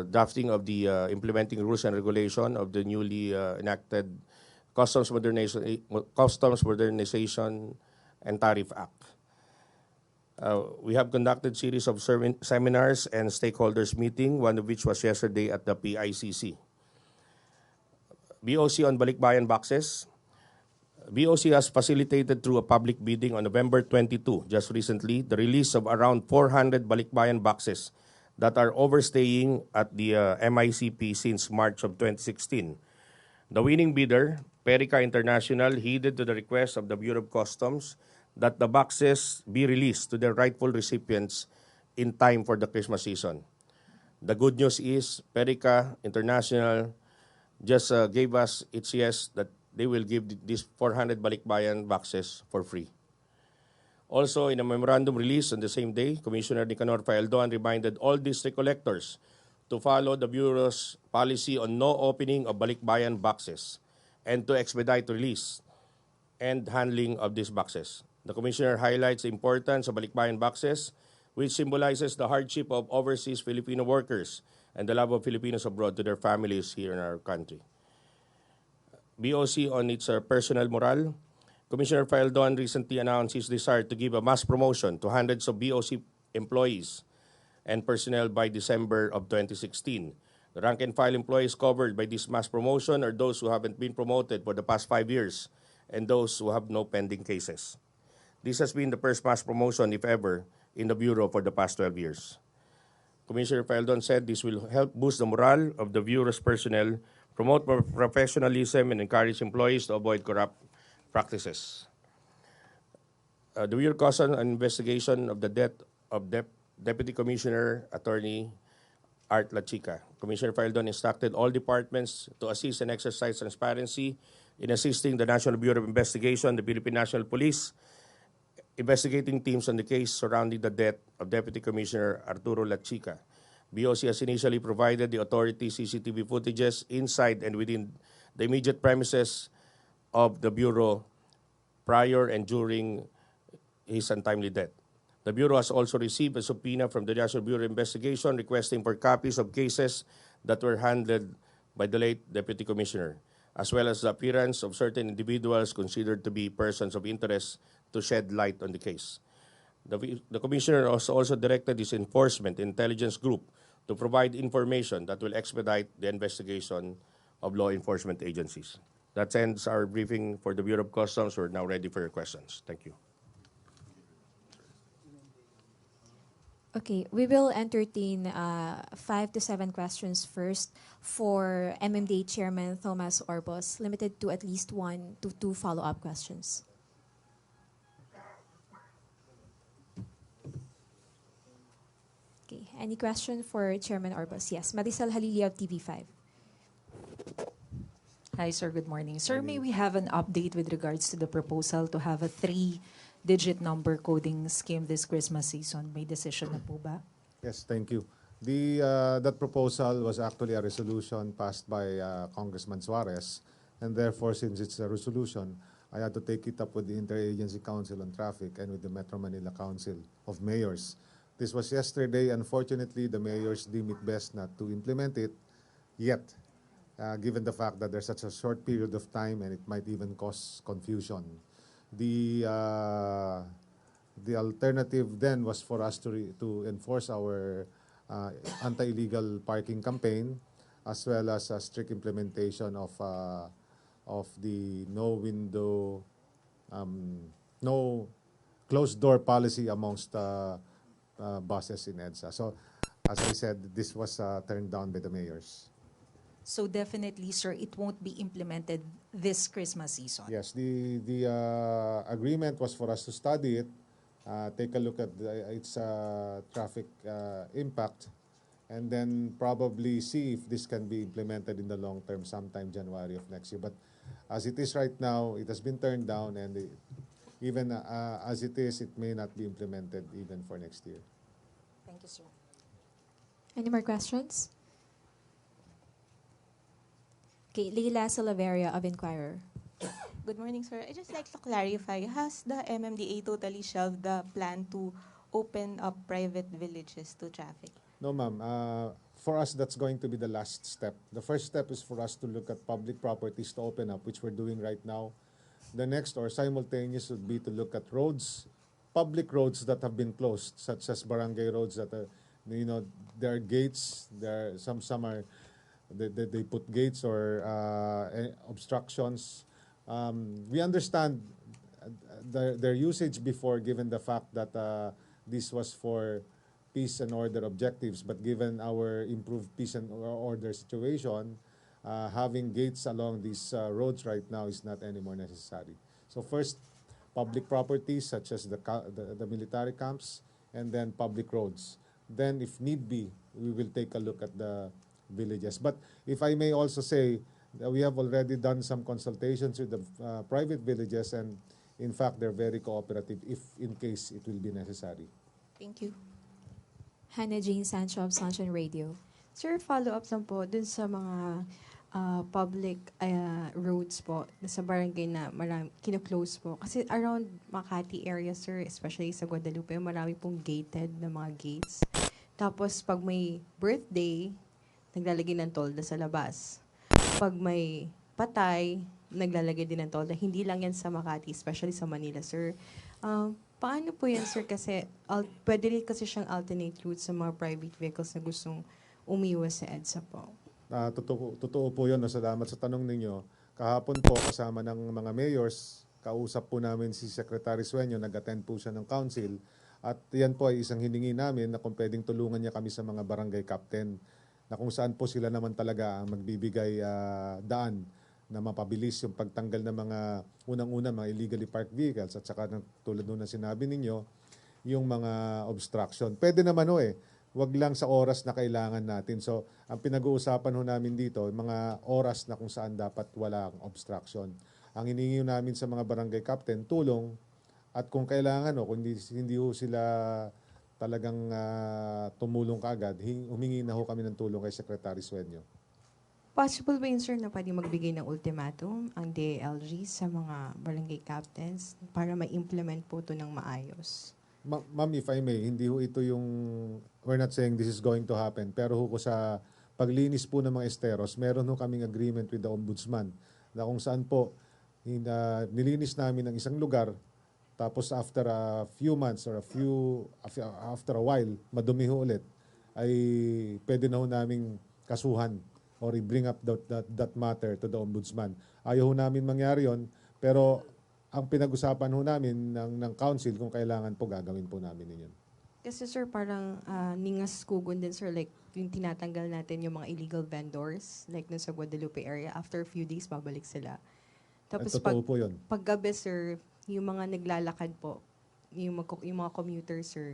drafting of the implementing rules and regulation of the newly enacted Customs Modernization and Tariff Act. We have conducted series of seminars and stakeholders meeting, one of which was yesterday at the PICC. BOC on Balikbayan boxes. BOC has facilitated through a public bidding on November 22, just recently, the release of around 400 Balikbayan boxes that are overstaying at the MICP since March of 2016. The winning bidder, Perica International, heeded to the request of the Bureau of Customs that the boxes be released to their rightful recipients in time for the Christmas season. The good news is Perica International just gave us its yes that they will give these 400 Balikbayan boxes for free. Also, in a memorandum released on the same day, Commissioner Nicanor Faeldon reminded all district collectors to follow the Bureau's policy on no opening of Balikbayan boxes and to expedite release and handling of these boxes. The Commissioner highlights the importance of Balikbayan boxes, which symbolizes the hardship of overseas Filipino workers and the love of Filipinos abroad to their families here in our country. BOC on its personal morale, Commissioner Faeldon recently announced his desire to give a mass promotion to hundreds of BOC employees and personnel by December of 2016. The rank and file employees covered by this mass promotion are those who haven't been promoted for the past 5 years and those who have no pending cases. This has been the first mass promotion, if ever, in the Bureau for the past 12 years. Commissioner Faeldon said this will help boost the morale of the Bureau's personnel, promote professionalism, and encourage employees to avoid corrupt practices. The Bureau cautioned an investigation of the death of Deputy Commissioner Attorney Art Lachica. Commissioner Faeldon instructed all departments to assist and exercise transparency in assisting the National Bureau of Investigation, the Philippine National Police, investigating teams on the case surrounding the death of Deputy Commissioner Arturo Lachica. BOC has initially provided the authorities CCTV footages inside and within the immediate premises of the Bureau prior and during his untimely death. The The Bureau has also received a subpoena from the National Bureau of Investigation requesting for copies of cases that were handled by the late Deputy Commissioner, as well as the appearance of certain individuals considered to be persons of interest to shed light on the case. The Commissioner also directed his Enforcement Intelligence Group to provide information that will expedite the investigation of law enforcement agencies. That ends our briefing for the Bureau of Customs. We're now ready for your questions. Thank you. Okay, we will entertain 5 to 7 questions first for MMDA Chairman Thomas Orbos, limited to at least 1 to 2 follow-up questions. Okay, any question for Chairman Orbos? Yes, Maricel Halili of TV5. Hi, sir. Good morning. Sir, may we have an update with regards to the proposal to have a three-digit number coding scheme this Christmas season? May decision na po ba? Yes, thank you. That proposal was actually a resolution passed by Congressman Suarez, and therefore, since it's a resolution, I had to take it up with the Interagency Council on Traffic and with the Metro Manila Council of Mayors. This was yesterday. Unfortunately, the mayors deem it best not to implement it yet, given the fact that there's such a short period of time and it might even cause confusion. The alternative then was for us to enforce our anti-illegal parking campaign, as well as a strict implementation of the no window, no closed door policy amongst buses in EDSA. So, as I said, this was turned down by the mayors. So definitely, sir, it won't be implemented this Christmas season. Yes, the agreement was for us to study it, take a look at its traffic impact, and then probably see if this can be implemented in the long term sometime January of next year. But as it is right now, it has been turned down, and even as it is, it may not be implemented even for next year. Thank you, sir. Any more questions? Okay, Leila Salaveria of Inquirer. Good morning, sir. I just like to clarify, has the MMDA totally shelved the plan to open up private villages to traffic? No, ma'am. For us, that's going to be the last step. The first step is for us to look at public properties to open up, which we're doing right now. The next or simultaneous would be to look at roads, public roads that have been closed, such as barangay roads that are, there are gates, there are some are, they put gates or obstructions. We understand their usage before, given the fact that this was for peace and order objectives, but given our improved peace and order situation, having gates along these roads right now is not anymore necessary. So first, public properties such as the military camps, and then public roads. Then if need be, we will take a look at the villages. But if I may also say, we have already done some consultations with the private villages, and in fact, they're very cooperative if in case it will be necessary. Thank you. Hannah Jane Sancho of Sunshine Radio. Sir, follow-up lang po dun sa mga public roads po sa barangay na marami, kino-close po. Kasi around Makati area, sir, especially sa Guadalupe, marami pong gated na mga gates. Tapos pag may birthday, naglalagay ng tolda sa labas. Pag may patay, naglalagay din ng tolda. Hindi lang yan sa Makati, especially sa Manila, sir. Paano po yan, sir? Kasi pwede rin kasi siyang alternate route sa mga private vehicles na gustong umiwas sa EDSA po. Totoo, totoo po yun. No? Salamat sa tanong ninyo. Kahapon po, kasama ng mga mayors, kausap po namin si Secretary Sueño, nag-attend po siya ng council. At yan po ay isang hiningi namin na kung pwedeng tulungan niya kami sa mga barangay captain na kung saan po sila naman talaga ang magbibigay daan na mapabilis yung pagtanggal ng mga unang-una mga illegally parked vehicles at saka ng, tulad nung na sinabi ninyo, yung mga obstruction. Pwede naman ho eh. Wag lang sa oras na kailangan natin. So, ang pinag-uusapan ho namin dito, yung mga oras na kung saan dapat walang obstruction. Ang hiningi ho namin sa mga barangay captain, tulong at kung kailangan ho, kung hindi ho sila talagang tumulong kaagad, humingi na ho kami ng tulong kay Secretary Sueño. Possible ba yun, sir, na pwede magbigay ng ultimatum ang DILG sa mga barangay captains para ma-implement po ito ng maayos? Ma'am, if I may, hindi ho ito yung, we're not saying this is going to happen, pero ho ko sa paglinis po ng mga esteros, meron ho kaming agreement with the ombudsman na kung saan po nilinis namin ang isang lugar, tapos after a few months or a few, after a while, madumi ho ulit, ay pwede na ho naming kasuhan or i-bring up that matter to the ombudsman. Ayaw ho namin mangyari yon, pero ang pinag-usapan ho namin ng council, kung kailangan po, gagawin po namin yun. Kasi sir, parang ningas kugon din, sir, like yung tinatanggal natin yung mga illegal vendors, like dun sa Guadalupe area, after a few days, babalik sila. Tapos Ay, totoo po yun. Paggabi, sir, yung mga naglalakad po, yung mga commuters, sir,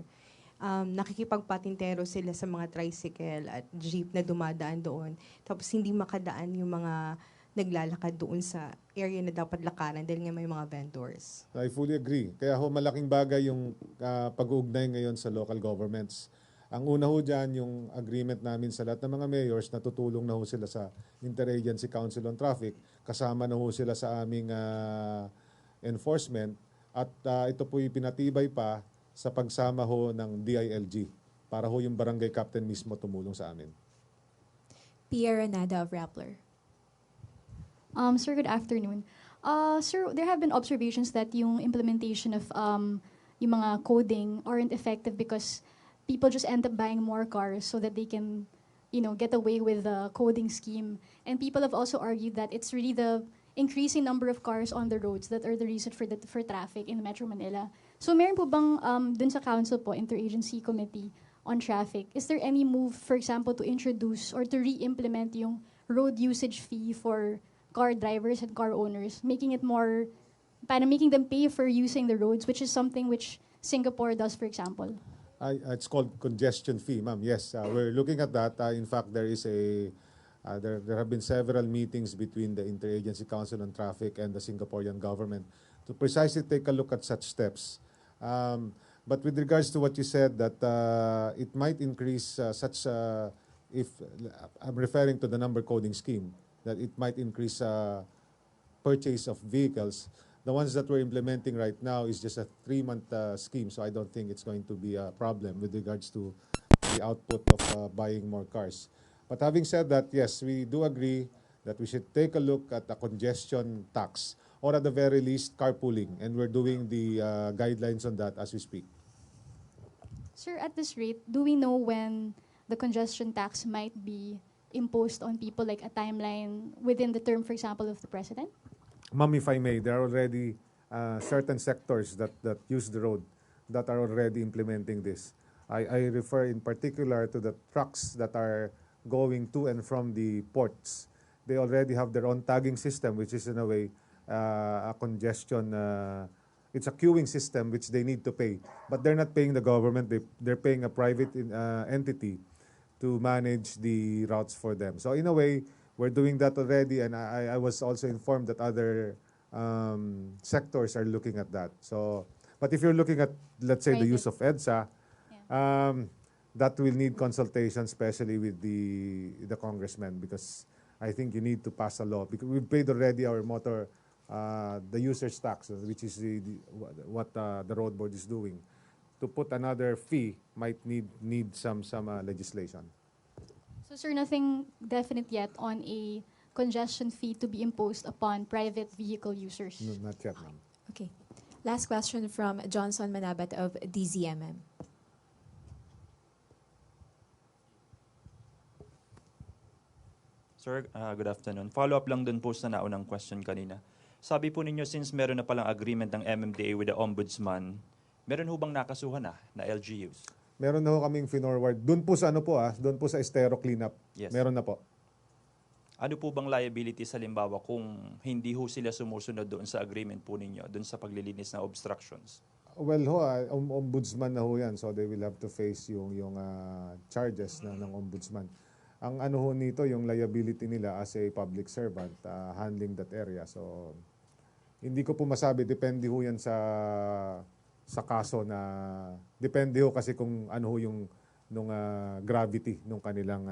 nakikipagpatintero sila sa mga tricycle at jeep na dumadaan doon. Tapos hindi makadaan yung mga naglalakad doon sa area na dapat lakaran dahil nga may mga vendors. I fully agree. Kaya ho malaking bagay yung pag-uugnay ngayon sa local governments. Ang una ho dyan, yung agreement namin sa lahat ng mga mayors na tutulong na ho sila sa Interagency Council on Traffic. Kasama na ho sila sa aming enforcement. At ito po'y pinatibay pa sa pagsama ho ng DILG para ho yung barangay captain mismo tumulong sa amin. Pia Ranada of Rappler. Sir, good afternoon. Sir, there have been observations that yung implementation of yung mga coding aren't effective because people just end up buying more cars so that they can get away with the coding scheme. And people have also argued that it's really the increasing number of cars on the roads that are the reason for traffic in Metro Manila. So meron po bang dun sa council po, Interagency Committee on Traffic, is there any move, for example, to introduce or to re-implement yung road usage fee for car drivers and car owners, making it more, parang making them pay for using the roads, which is something which Singapore does, for example? It's called congestion fee, ma'am. Yes, we're looking at that. In fact, there have been several meetings between the Interagency Council on Traffic and the Singaporean government to precisely take a look at such steps. But with regards to what you said, that it might increase such, if I'm referring to the number coding scheme, that it might increase purchase of vehicles. The ones that we're implementing right now is just a 3-month scheme, so I don't think it's going to be a problem with regards to the output of buying more cars. But having said that, yes, we do agree that we should take a look at the congestion tax or at the very least carpooling, and we're doing the guidelines on that as we speak. Sir, at this rate, do we know when the congestion tax might be imposed on people, like a timeline within the term, for example, of the president? Ma'am, if I may, there are already certain sectors that use the road that are already implementing this. I refer in particular to the trucks that are going to and from the ports. They already have their own tagging system, which is in a way a congestion, it's a queuing system which they need to pay. But they're not paying the government, they're paying a private entity to manage the routes for them. So in a way, we're doing that already, and I was also informed that other sectors are looking at that. So, but if you're looking at, let's say, the use of EDSA, that will need consultation, especially with the congressmen, because I think you need to pass a law. Because we've paid already our motor, the user's tax, which is what the road board is doing. To put another fee might need some legislation. So, sir, nothing definite yet on a congestion fee to be imposed upon private vehicle users? No, not yet, ma'am. Okay. Last question from Johnson Manabat of DZMM. Sir, good afternoon. Follow-up lang dun po sa naunang question kanina. Sabi po ninyo, since meron na palang agreement ng MMDA with the Ombudsman, meron ho bang nakasuhan na LGUs? Meron na ho kaming finorward. Doon po sa ano po doon po sa Estero cleanup. Yes. Meron na po. Ano po bang liability sa limbawa kung hindi ho sila sumusunod doon sa agreement po ninyo, doon sa paglilinis ng obstructions? Well ho, ombudsman na ho yan. So they will have to face yung charges na ng ombudsman. Ang ano ho nito, yung liability nila as a public servant handling that area. So hindi ko po masabi, depende ho yan sa kaso na depende ho kasi kung ano ho yung nung gravity nung kanilang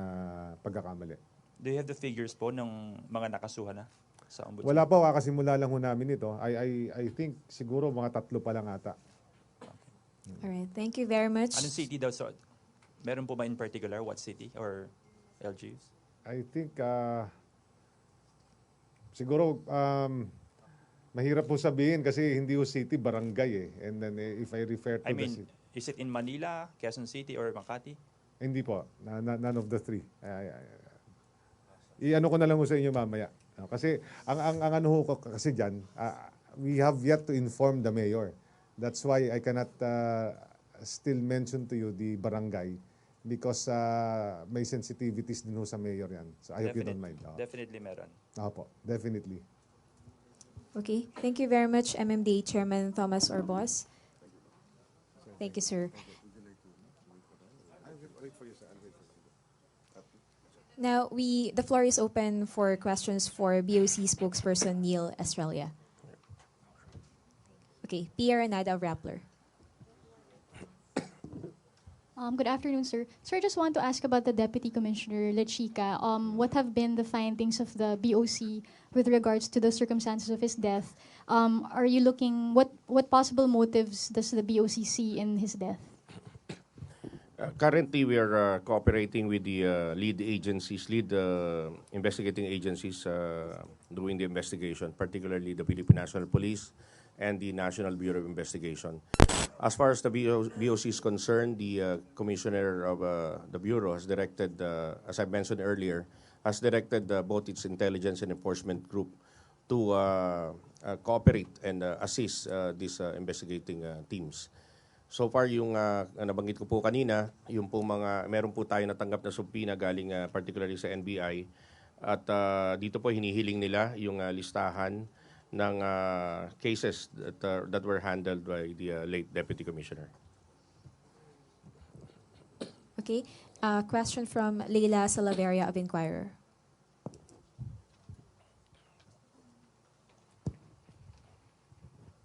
pagkakamali. Do you have the figures po ng mga nakasuhan na sa ombudsman? Wala po, kakasimula lang ho namin ito. I think siguro mga tatlo pa lang ata. All right. Thank you very much. Anong city daw? So, meron po ba in particular? What city or LGUs? I think siguro mahirap po sabihin kasi hindi ho city, barangay eh. And then eh, if I refer to I the mean, city. Is it in Manila, Quezon City, or Makati? Hindi po. None of the three. Ay, ay, ay. I-ano ko na lang ho sa inyo mamaya. No, kasi ang ano ho ko kasi dyan, we have yet to inform the mayor. That's why I cannot still mention to you the barangay because may sensitivities din ho sa mayor yan. So I hope you don't mind. Oo. Definitely meron. Opo, definitely. Okay. Thank you very much, MMDA Chairman Thomas Orbos. Thank you, sir. Wait for you, sir. I'll wait for you. Now, we the floor is open for questions for BOC spokesperson Neil Estrella. Okay, Pierre Anada of Rappler. Good afternoon, sir. Sir, I just want to ask about the Deputy Commissioner Lachica. What have been the findings of the BOC with regards to the circumstances of his death? Are you looking, what possible motives does the BOC see in his death? Currently, we are cooperating with the lead agencies, lead investigating agencies doing the investigation, particularly the Philippine National Police and the National Bureau of Investigation. As far as the BOC is concerned, the commissioner of the Bureau has directed, as I mentioned earlier, has directed both its intelligence and enforcement group to cooperate and assist these investigating teams. So far, yung nabanggit ko po kanina, yung po mga, meron po tayo natanggap na subpoena galing particularly sa NBI. At dito po hinihiling nila yung listahan ng cases that were handled by the late Deputy Commissioner. Okay, question from Leila Salaveria of Inquirer.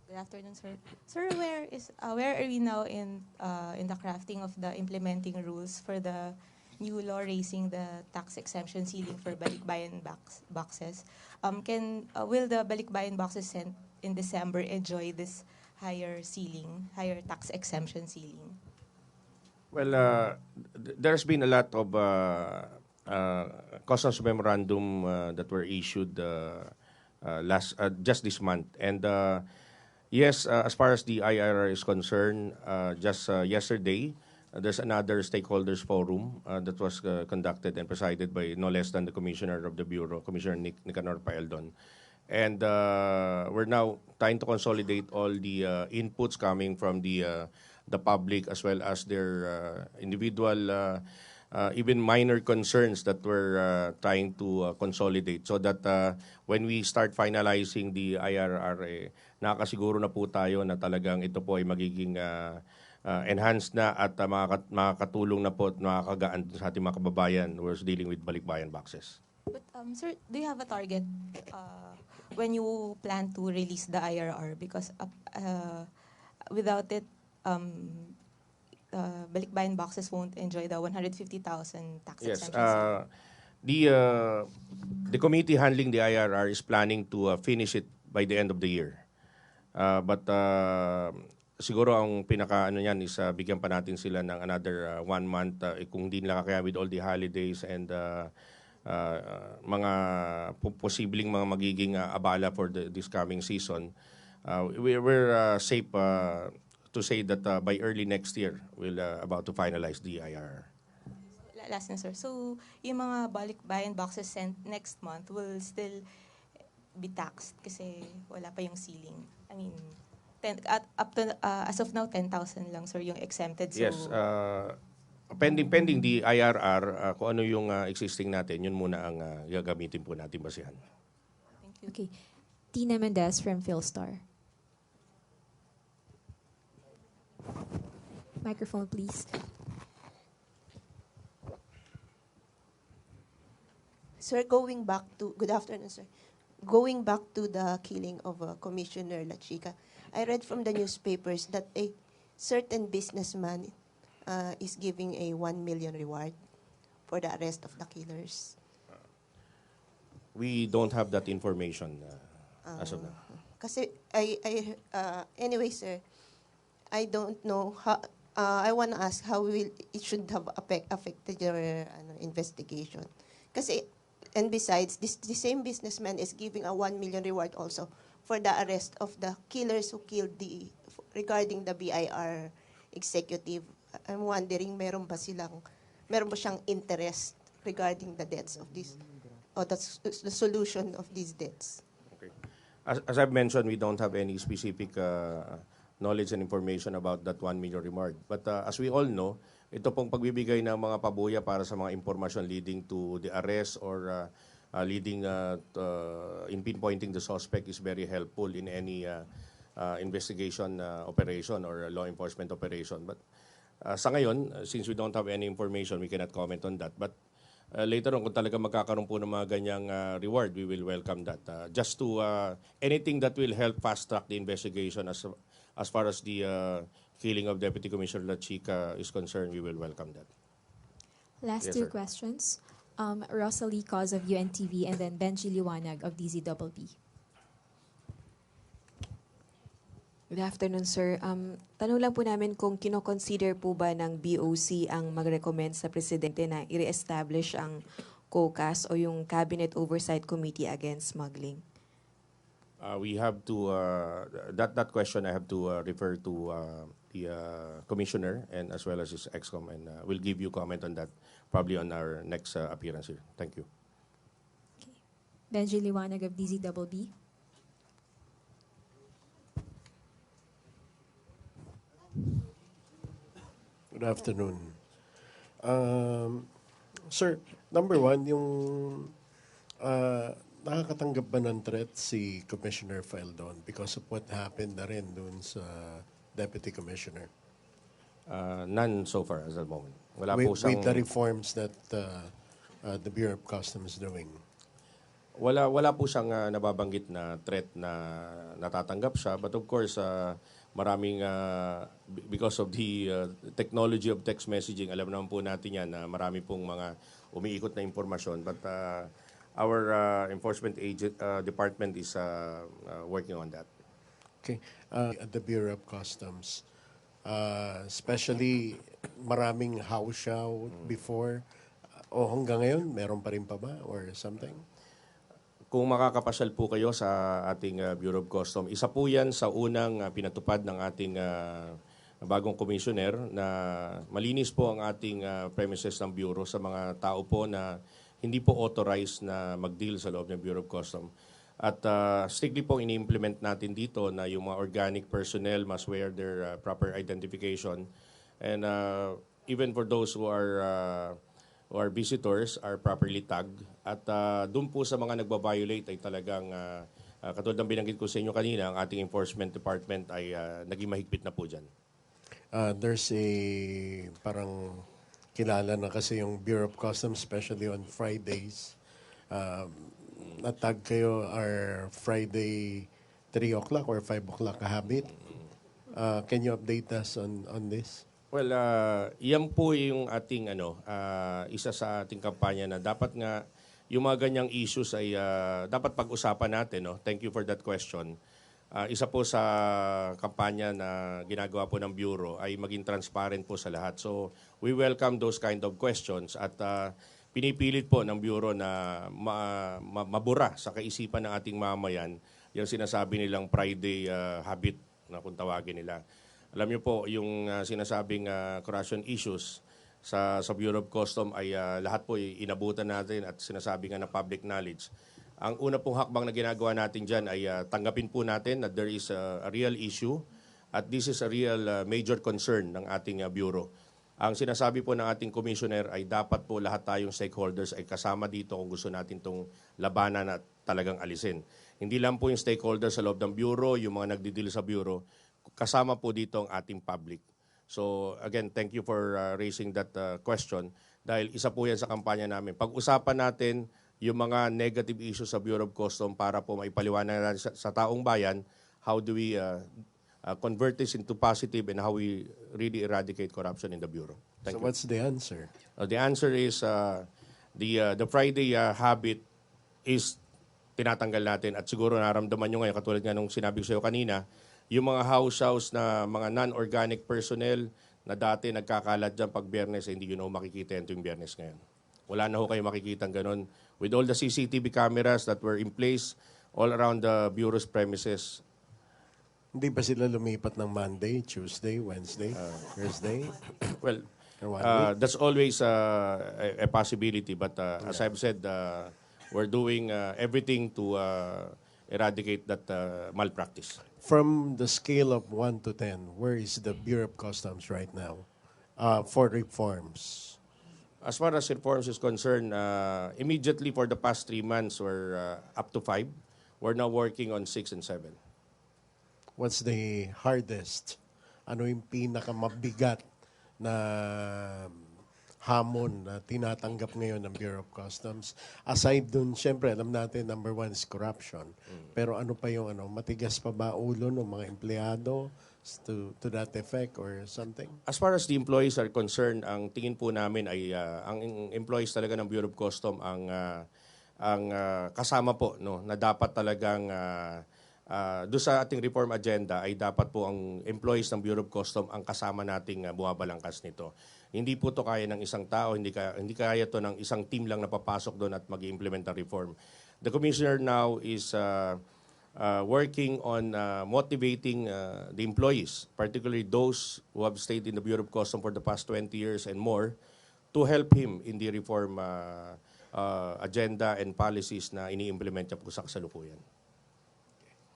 Good afternoon, sir. Sir, where are we now in the crafting of the implementing rules for the new law raising the tax exemption ceiling for balikbayan boxes? Can will the balikbayan boxes sent in December enjoy this higher ceiling, higher tax exemption ceiling? Well, there's been a lot of customs memorandum that were issued last just this month, and yes, as far as the IRR is concerned, just yesterday, there's another stakeholders forum that was conducted and presided by no less than the Commissioner of the Bureau, Commissioner Nicanor Faeldon. And we're now trying to consolidate all the inputs coming from the public as well as their individual, even minor concerns that we're trying to consolidate so that when we start finalizing the IRR, eh, nakakasiguro na po tayo na talagang ito po ay magiging enhanced na at makakatulong na po at makakagaan sa ating mga kababayan who are dealing with balikbayan boxes. But sir, do you have a target when you plan to release the IRR? Because without it, balikbayan boxes won't enjoy the 150,000 tax Yes, exemption. the committee handling the IRR is planning to finish it by the end of the year. But siguro ang pinaka ano niyan is bigyan pa natin sila ng another one month eh, kung hindi nila kaya with all the holidays and mga posibleng mga magiging abala for this coming season. We're safe to say that by early next year we'll about to finalize the IRR. Last na, sir. So, yung mga balikbayan boxes sent next month will still be taxed kasi wala pa yung ceiling. I mean, 10, up to, as of now, 10,000 lang, sir, yung exempted. So, Yes, pending the IRR, kung ano yung existing natin, yun muna ang gagamitin po natin basihan. Thank you. Okay. Tina Mendez from Philstar. Microphone, please. Sir, going back to, good afternoon, sir. Going back to the killing of Commissioner Lachica, I read from the newspapers that a certain businessman is giving a 1 million reward for the arrest of the killers. We don't have that information as of now. Kasi, anyway, sir, I don't know how, I wanna ask how will it should have affected your ano, investigation. Kasi, and besides, this the same businessman is giving a 1 million reward also for the arrest of the killers who killed the, regarding the BIR executive. I'm wondering, meron ba siyang interest regarding the deaths of this, or the solution of these deaths? Okay. As I've mentioned, we don't have any specific knowledge and information about that 1 million reward. But as we all know, ito pong pagbibigay ng mga pabuya para sa mga impormasyon leading to the arrest or leading in pinpointing the suspect is very helpful in any investigation operation or law enforcement operation. But sa ngayon, since we don't have any information, we cannot comment on that. But later on, kung talaga magkakaroon po ng mga ganyang reward, we will welcome that. Just to, anything that will help fast-track the investigation as far as the killing of Deputy Commissioner Lachica is concerned, we will welcome that. Last Yes, two sir. Questions. Rosalie Coz of UNTV and then Benji Liwanag of DZBB. Good afternoon, sir. Tanong lang po namin kung kino-consider po ba ng BOC ang mag-recommend sa Presidente na i-reestablish ang COCAS o yung Cabinet Oversight Committee Against Smuggling. We have to, that question I have to refer to the commissioner and as well as his EXCOM, and we'll give you comment on that probably on our next appearance here. Thank you. Benji Liwanag of DZBB. Good afternoon. Sir, number one, yung nakakatanggap ba ng threat si Commissioner Faeldon because of what happened na rin dun sa Deputy Commissioner? None so far as at the moment. Wala po siyang With the reforms that the Bureau of Customs is doing. Wala po siyang nababanggit na threat na natatanggap siya, but of course maraming because of the technology of text messaging, alam naman po natin yan na marami pong mga umiikot na impormasyon, but our enforcement agent department is working on that. Okay. At the Bureau of Customs, especially maraming hao siao before, o hanggang ngayon, meron pa rin pa ba or something? Kung makakapasyal po kayo sa ating Bureau of Customs, isa po yan sa unang pinatupad ng ating bagong commissioner na malinis po ang ating premises ng Bureau sa mga tao po na hindi po authorized na mag-deal sa loob ng Bureau of Customs. At strictly po ini-implement natin dito na yung mga organic personnel must wear their proper identification. And even for those who are visitors are properly tagged. At doon po sa mga nagba-violate ay talagang, katulad ng binanggit ko sa inyo kanina, ang ating enforcement department ay naging mahigpit na po dyan. There's a parang kilala na kasi yung Bureau of Customs, especially on Fridays. Natag kayo our Friday 3 o'clock or 5 o'clock habit. Can you update us on this? Well, yan po yung ating ano, isa sa ating kampanya na dapat nga yung mga ganyang issues ay dapat pag-usapan natin, no. Thank you for that question. Isa po sa kampanya na ginagawa po ng Bureau ay maging transparent po sa lahat. So, we welcome those kind of questions at pinipilit po ng Bureau na mabura sa kaisipan ng ating mamamayan yung sinasabi nilang Friday habit na kung tawagin nila. Alam niyo po, yung sinasabing corruption issues sa Bureau of Custom ay lahat po ay inabutan natin at sinasabi nga na public knowledge. Ang una pong hakbang na ginagawa natin dyan ay tanggapin po natin na there is a real issue at this is a real major concern ng ating Bureau. Ang sinasabi po ng ating commissioner ay dapat po lahat tayong stakeholders ay kasama dito kung gusto natin itong labanan at talagang alisin. Hindi lang po yung stakeholders sa loob ng Bureau, yung mga nagdi-deal sa Bureau, kasama po dito ang ating public. So again, thank you for raising that question dahil isa po yan sa kampanya namin. Pag-usapan natin yung mga negative issues sa Bureau of Customs para po maipaliwanag natin sa taong bayan how do we convert this into positive and how we really eradicate corruption in the Bureau. Thank So you. What's the answer? The answer is the Friday habit is tinatanggal natin at siguro naramdaman nyo ngayon, katulad nga nung sinabi ko sa iyo kanina, Yung mga house-house na mga non-organic personnel na dati nagkakalat dyan pag Biyernes, eh, hindi nyo na ho makikita yan tuwing Biyernes ngayon. Wala na ho kayo makikita ganun. With all the CCTV cameras that were in place all around the Bureau's premises. Hindi ba sila lumipat ng Monday, Tuesday, Wednesday, Thursday? Well, Or one week? That's always a possibility. But as I've said, we're doing everything to eradicate that malpractice. From the scale of 1 to 10, where is the Bureau of Customs right now for reforms? As far as reforms is concerned, immediately for the past 3 months, we're up to 5. We're now working on 6 and 7. What's the hardest? Ano yung pinakamabigat na hamon na tinatanggap ngayon ng Bureau of Customs? Aside dun, syempre, alam natin, number one is corruption. Pero ano pa yung ano, matigas pa ba ulo ng mga empleyado to that effect or something? As far as the employees are concerned, ang tingin po namin ay ang employees talaga ng Bureau of Custom ang kasama po, no, na dapat talagang do sa ating reform agenda ay dapat po ang employees ng Bureau of Custom ang kasama nating bumabalangkas nito. Hindi po to kaya ng isang tao, hindi kaya to ng isang team lang na papasok doon at mag-implement ng reform. The commissioner now is working on motivating the employees, particularly those who have stayed in the Bureau of Customs for the past 20 years and more, to help him in the reform agenda and policies na ini-implement niya po sa kasalukuyan.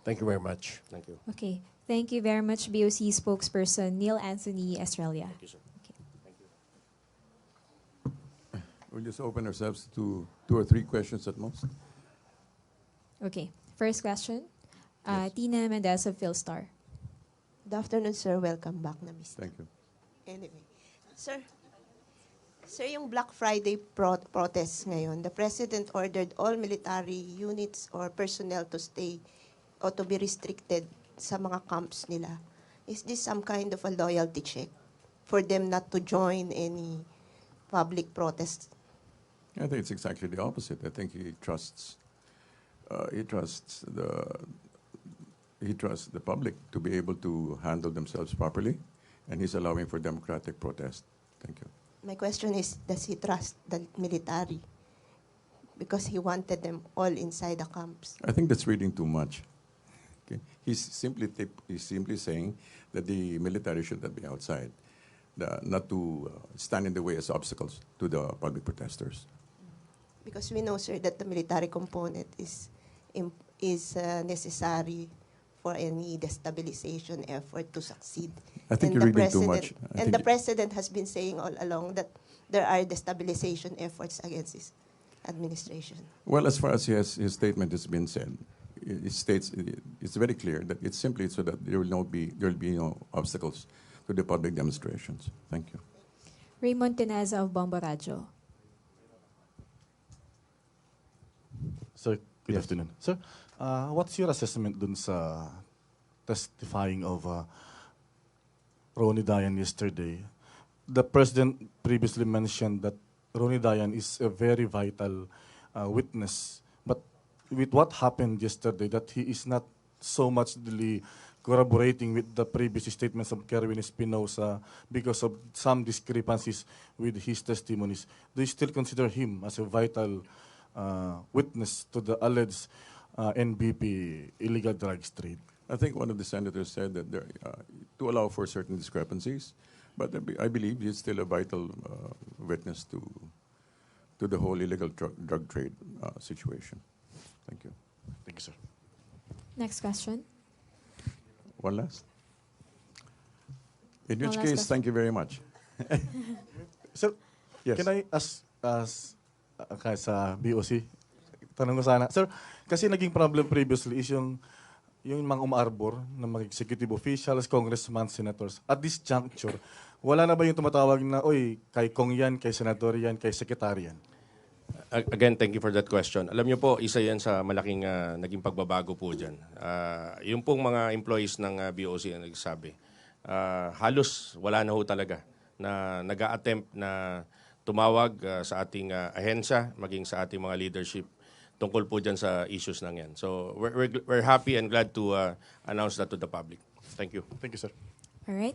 Thank you very much. Thank you. Okay. Thank you very much, BOC spokesperson Neil Anthony Estrella. Thank you, sir. We'll just open ourselves to two or three questions at most. Okay. First question, Tina Mendez of Philstar. Good afternoon, sir. Welcome back na, Mr. Thank you. Anyway, sir, yung Black Friday protests ngayon, the President ordered all military units or personnel to stay or to be restricted sa mga camps nila. Is this some kind of a loyalty check for them not to join any public protests? I think it's exactly the opposite. I think he trusts the public to be able to handle themselves properly, and he's allowing for democratic protest. Thank you. My question is, does he trust the military? Because he wanted them all inside the camps. I think that's reading too much. Okay? He's simply saying that the military should not be outside, not to stand in the way as obstacles to the public protesters. Because we know, sir, that the military component is necessary for any destabilization effort to succeed. I think And you're the reading too president- much. I And think the president has been saying all along that there are destabilization efforts against his administration. Well, as far as his statement has been said, it states it's very clear that it's simply so that there will be no obstacles to the public demonstrations. Thank you. Raymond Tenaza of Bombo Radyo. Sir, good afternoon. Sir, what's your assessment dun sa testifying of Ronnie Dayan yesterday? The president previously mentioned that Ronnie Dayan is a very vital witness. But with what happened yesterday, that he is not so much really corroborating with the previous statements of Kerwin Espinosa because of some discrepancies with his testimonies. Do you still consider him as a vital witness to the alleged NBP illegal drugs trade? I think one of the senators said that there, to allow for certain discrepancies, but I believe he's still a vital witness to the whole illegal drug trade situation. Thank you. Thank you, sir. Next question. One last. In One which last case, question. Thank you very much. Sir, Yes. can I ask kaya sa BOC? Tanong ko sana. Sir, kasi naging problem previously is yung mga umaarbor ng mga executive officials, congressmen, senators. At this juncture, wala na ba yung tumatawag na, "Oy, kay Kong yan, kay Senator yan, kay Secretary yan"? Again, thank you for that question. Alam niyo po, isa yan sa malaking naging pagbabago po dyan. Yung pong mga employees ng BOC ang nagsabi, halos wala na ho talaga na nag attempt na tumawag sa ating ahensya, maging sa ating mga leadership tungkol po dyan sa issues ng yan. So we're happy and glad to announce that to the public. Thank you. Thank you, sir. All right.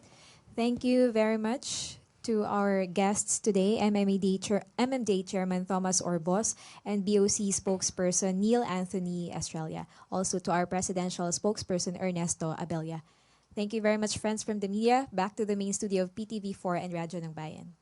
Thank you very much to our guests today, MMDA Chairman Thomas Orbos and BOC spokesperson Neil Anthony Estrella. Also to our presidential spokesperson Ernesto Abella. Thank you very much, friends from the media. Back to the main studio of PTV4 and Radyo ng Bayan.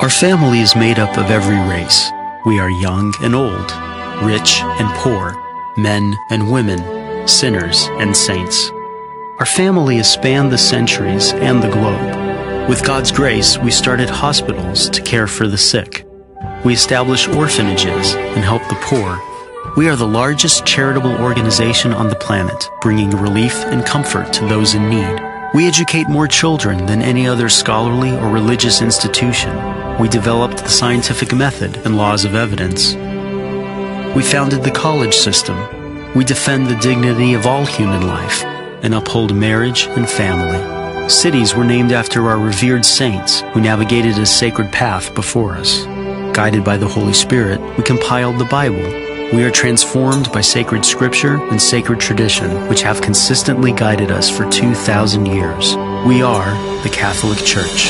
Our family is made up of every race. We are young and old, rich and poor, men and women, sinners and saints. Our family has spanned the centuries and the globe. With God's grace, we started hospitals to care for the sick. We established orphanages and help the poor. We are the largest charitable organization on the planet, bringing relief and comfort to those in need. We educate more children than any other scholarly or religious institution. We developed the scientific method and laws of evidence. We founded the college system. We defend the dignity of all human life and uphold marriage and family. Cities were named after our revered saints who navigated a sacred path before us. Guided by the Holy Spirit, we compiled the Bible. We are transformed by sacred scripture and sacred tradition, which have consistently guided us for 2,000 years. We are the Catholic Church.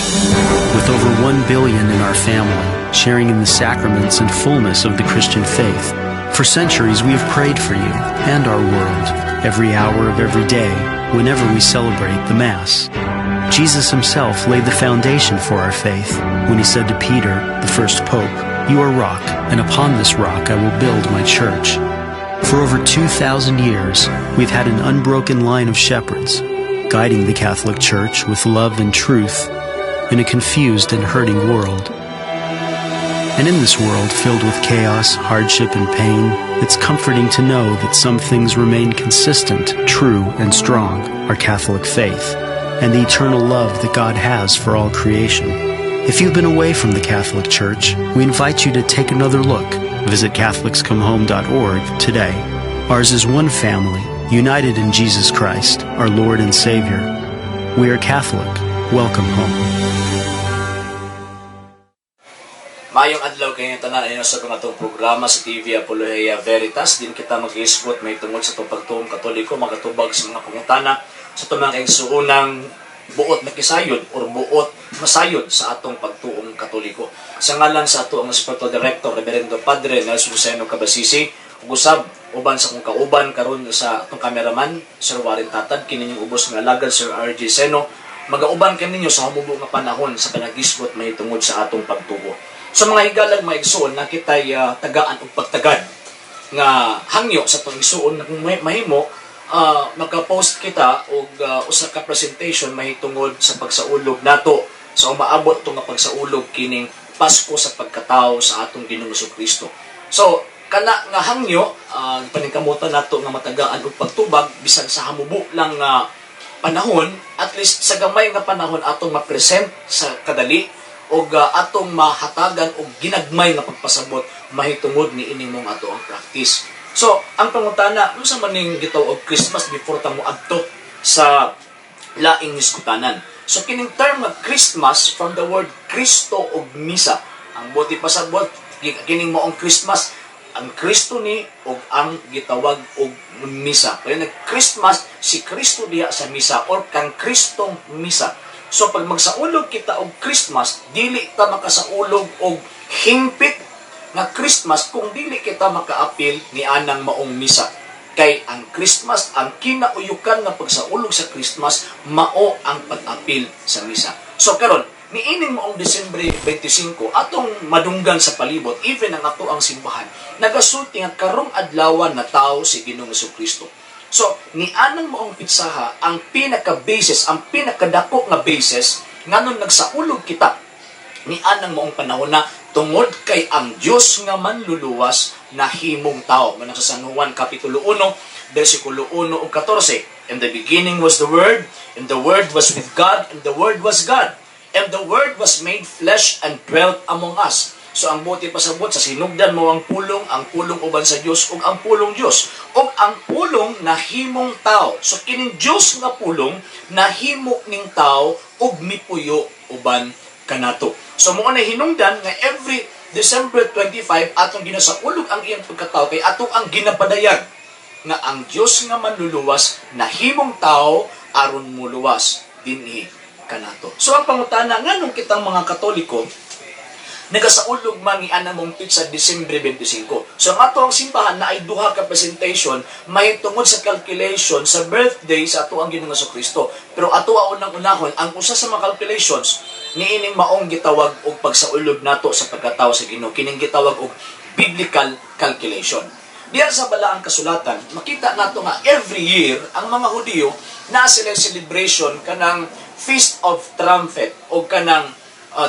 With over 1 billion in our family, sharing in the sacraments and fullness of the Christian faith. For centuries, we have prayed for you and our world, every hour of every day, whenever we celebrate the Mass. Jesus himself laid the foundation for our faith when he said to Peter, the first pope, "You are rock, and upon this rock I will build my church." For over 2,000 years, we've had an unbroken line of shepherds, guiding the Catholic Church with love and truth in a confused and hurting world. And in this world filled with chaos, hardship, and pain, it's comforting to know that some things remain consistent, true, and strong: our Catholic faith and the eternal love that God has for all creation. If you've been away from the Catholic Church, we invite you to take another look. Visit CatholicsComeHome.org today. Ours is one family, united in Jesus Christ, our Lord and Savior. We are Catholic. Welcome home. Maayong adlaw kanyong tanan inyo sa atong programa sa TV Apologia Veritas. Din kita mag-isgot may tungod sa atong pagtuong Katoliko, magatubag sa mga pangutana sa atong mga kaigsuonang buot makisayod or buot masayod sa atong pagtuong Katoliko. Sa ngalan sa ato ang spiritual director, Reverendo Padre Nelson Luceno Cabasisi, ug usab uban sa akong kauban karon sa atong cameraman, Sir Warren Tatad, kini inyong ubos nga alagad, Sir RJ Seno, magauban kaninyo sa humubo nga panahon sa panagisgot mahitungod sa atong pagtuo. Sa mga higalag, mga igsuon, nakitay tagaan og pagtagad nga hangyo sa atong igsuon na kung mahimo maka-post kita og usa ka presentation mahitungod sa pagsaulog nato sa umaabot to nga pagsaulog kining Pasko sa pagkatao sa atong Ginoong Kristo. So, Kana nga hangyo, paningkamutan nato nga matagaan og pagtubag bisan sa hamubo lang nga panahon, at least sa gamay nga panahon atong ma-present sa kadali og atong mahatagan og ginagmay nga pagpasabot mahitungod ni ining mong ato ang practice. So, ang pangutana, unsa man ning gitawag og Christmas before ta moadto sa laing hiskutanan? So kining term nga Christmas, from the word Kristo og misa. Ang buot pasabot, kining maong Christmas, ang Kristo ni og ang gitawag og misa. Kaya nag Christmas si Kristo diha sa misa or kang Kristong misa. So pag magsaulog kita og Christmas, dili ta makasaulog og hingpit nga Christmas kung dili kita makaapil ni anang maong misa. Kay ang Christmas, ang kinauyukan nga pagsaulog sa Christmas, mao ang pag-apil sa misa. So karon, niining maong Disyembre 25, atong madunggan sa palibot, even ang ato ang simbahan, nagasulti nga karong adlaw natawo si Ginoong Kristo. So, nianang maong pitsaha, ang pinaka-basis, ang pinakadako nga basis, nganon nagsaulog kita ni anang maong panahon na tungod kay ang Dios nga manluluwas nahimong tao. Manang sa San Juan Kapitulo 1, versikulo 1 ug 14. "In the beginning was the Word, and the Word was with God, and the Word was God. And the Word was made flesh and dwelt among us." So ang buot pasabot, sa sinugdan mao ang pulong uban sa Dios ug ang pulong Dios. Ug ang pulong nahimong tao. So kining Dios nga pulong nahimo ning tao ug mipuyo uban kanato. So mao na hinungdan nga every December 25 atong ginasaulog ang iyang pagkatao kay ato ang ginapadayag nga ang Dios nga manluluwas nahimong tao aron muluwas dinhi kanato. So ang pangutana, nganong kitang mga Katoliko nagasaulog man ni ana mong sa Disyembre 25? So ang ato ang simbahan na ay duha ka presentation mahitungod sa calculation sa birthday sa ato ang Ginoong Kristo. Pero ato ang unang unahon ang usa sa mga calculations niining maong gitawag og pagsaulog nato sa pagkatao sa Ginoo, kining gitawag og biblical calculation. Diya sa balaang kasulatan, makita nato nga every year ang mga Hudiyo naa sila celebration kanang Feast of Trumpet o kanang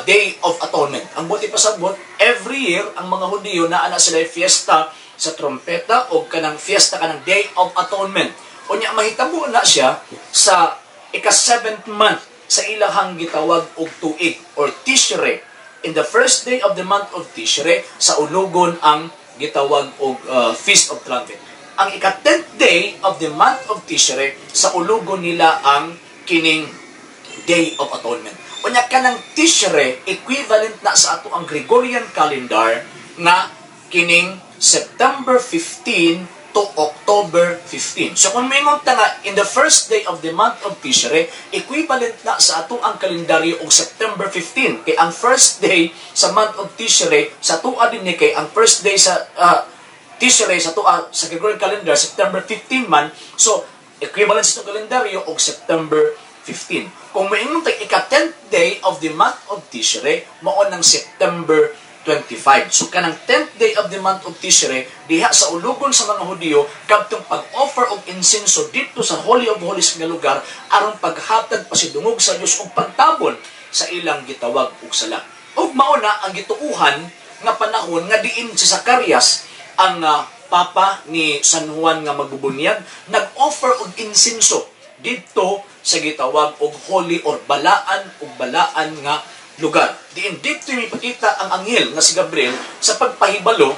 Day of Atonement. Ang buot pasabot, every year ang mga Hudiyo naa na sila fiesta sa trompeta o kanang fiesta kanang Day of Atonement. Unya mahitabo na siya sa ika-seventh month sa ilahang gitawag og tuig or Tishre. In the first day of the month of Tishre, sa ulugon ang gitawag og Feast of Trumpet. Ang ika-10th day of the month of Tishre, sa ulugon nila ang kining Day of Atonement. Unya kanang Tishre, equivalent na sa ato ang Gregorian calendar nga kining September 15 to October 15. So kung mingon ta nga in the first day of the month of Tishre, equivalent na sa ato ang kalendaryo og September 15. Kay ang first day sa month of Tishre, sa atoa din ni, kay ang first day sa Tishre sa atoa sa Gregorian calendar September 15 man. So equivalent sa kalendaryo og September 15. Kung maingon tay ika 10th day of the month of Tishre, mao nang September 25. So kanang 10th day of the month of Tishre, diha sa ulugon sa mga Hudiyo kadtong pag-offer og insenso didto sa Holy of Holies nga lugar aron paghatag pasidungog sa Dios og pagtabon sa ilang gitawag og sala. Ug mao na ang gituuhan nga panahon nga diin si Zacarias, ang papa ni San Juan nga magbubunyag, nag-offer og insenso didto sa gitawag og holy or balaan og balaan nga lugar. Diin didto mipakita ang anghel nga si Gabriel sa pagpahibalo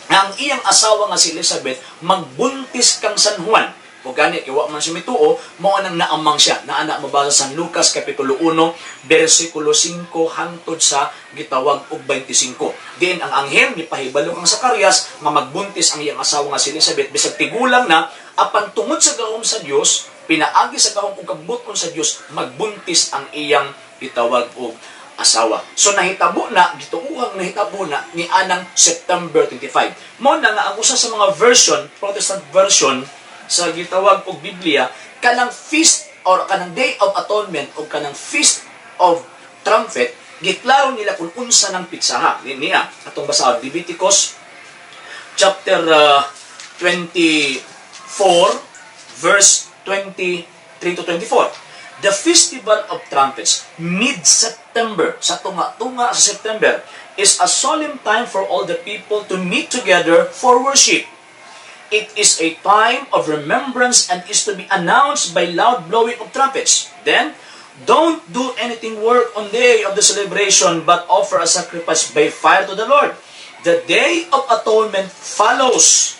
nga ang iyang asawa nga si Elizabeth magbuntis kang San Juan. O gani kay wa man siya mituo, mao nang naamang siya. Naa na mabasa sa San Lucas kapitulo 1 bersikulo 5 hangtod sa gitawag og 25. Diin ang anghel mipahibalo kang Zacarias nga magbuntis ang iyang asawa nga si Elizabeth bisag tigulang na, apan tungod sa gahom sa Dios, pinaagi sa gahom ug kabubut-on sa Dios, magbuntis ang iyang gitawag og asawa. So nahitabo na, gituuhang nahitabo na ni anang September 25. Mao na nga ang usa sa mga version, Protestant version sa gitawag og Biblia, kanang feast or kanang Day of Atonement o kanang Feast of Trumpet, giklaro nila kung unsa ng pitsaha. Ni niya atong basahon Leviticus chapter 24 verse 23 to 24. The Festival of Trumpets, mid-September, sa tunga-tunga sa September, is a solemn time for all the people to meet together for worship. It is a time of remembrance and is to be announced by loud blowing of trumpets. Then, don't do anything work on day of the celebration, but offer a sacrifice by fire to the Lord. The Day of Atonement follows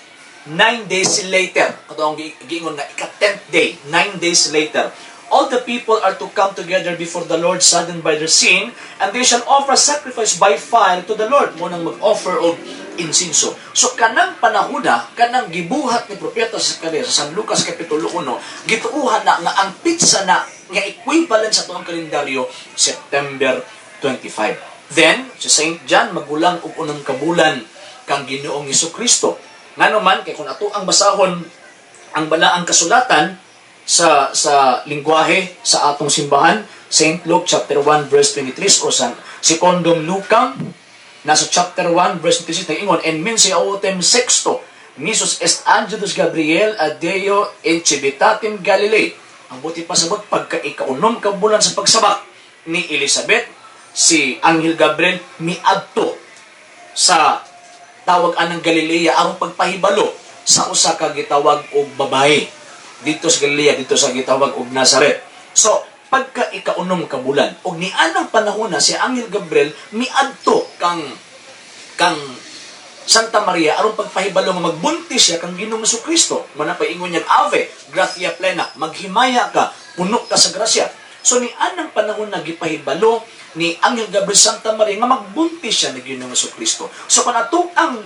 9 days later. Katong giingon nga ika-10th day, 9 days later. All the people are to come together before the Lord, saddened by their sin, and they shall offer sacrifice by fire to the Lord. Mao nang mag-offer og insinso. So kanang panahuna, kanang gibuhat ni Propeta Zacarias sa San Lucas Kapitulo 1, gituuhan na nga ang petsa na nga equivalent sa tuang kalendaryo, September 25. Then, si Saint John magulang og unang kabulan kang Ginoong Kristo. Ngano man kay kung ato ang basahon ang balaang kasulatan sa lingwahe sa atong simbahan, St. Luke chapter 1 verse 23 o sa Secundum Lucam nasa chapter 1 verse 26, nag-ingon, "In mense autem sexto missus est angelus Gabriel a Deo in civitatem Galilee." Ang buot ipasabot, pagka ikaunom ka bulan sa pagsabak ni Elizabeth, si Anghel Gabriel miadto sa tawag anang Galilea aron pagpahibalo sa usa ka gitawag og babae dito sa Galilea, dito sa gitawag og Nazaret. So, pagka ikaunom ka bulan, og nianang panahon na si Anghel Gabriel miadto kang Santa Maria aron pagpahibalo nga magbuntis siya kang Ginoong Kristo. Mao na paingon niya, "Ave, gratia plena," maghimaya ka, puno ka sa grasya. So ni anang panahon na gipahibalo ni Anghel Gabriel Santa Maria nga magbuntis siya ni Ginoong Kristo. So kung ato ang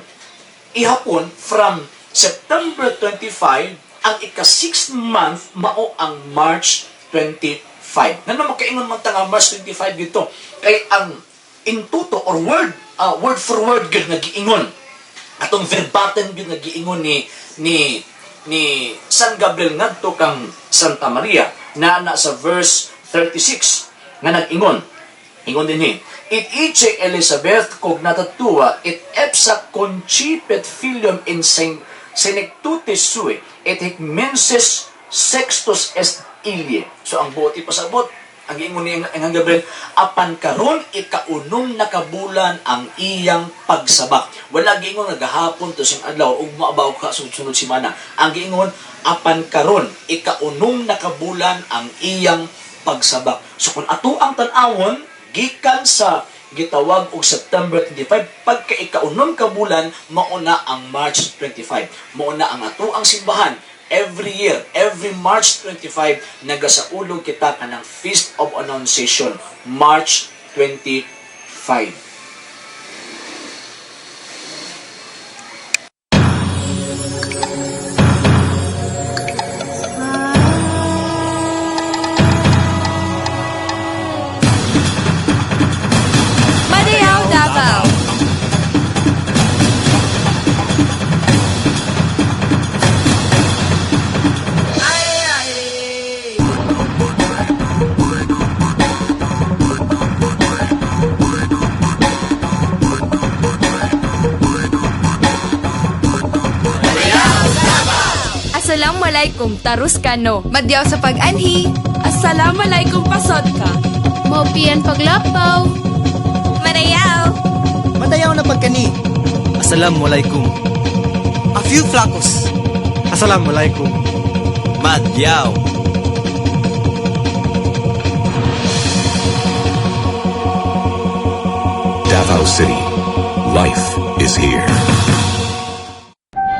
ihapon from September 25, ang ika-6th month mao ang March 25. Ngano makaingon man ta nga March 25 dito? Kay ang in toto or word for word gyud nga giingon, atong verbatim gyud nga giingon ni San Gabriel ngadto kang Santa Maria na na sa verse 36 nga nag-ingon, ingon dinhi, "Et ecce Elisabeth cognata tua et ipsa concepit filium in senectute suae et hic mensis sextus est ille." So ang buot ipasabot, ang giingon ni ang Gabriel, apan karon ikaunom na kabulan ang iyang pagsabak. Wala giingon nga gahapon to sing adlaw ug maabaw ka sunod semana. Ang giingon, apan karon ikaunom na kabulan ang iyang pagsabak. So kung ato ang tan-awon gikan sa gitawag og September 25, pagka ikaunom ka bulan mao na ang March 25. Mao na ang ato ang simbahan every year, every March 25, nagasaulog kita kanang Feast of Annunciation, March 25. Madayaw, Davao. Assalamualaikum, tarus kano. Madyaw sa pag-anhi. Assalamualaikum, pasod ka. Maupian paglapaw. Madayaw. Madayaw na pagkani. Assalamualaikum. A few flacos. Assalamualaikum. Madyaw. Davao City. Life is here.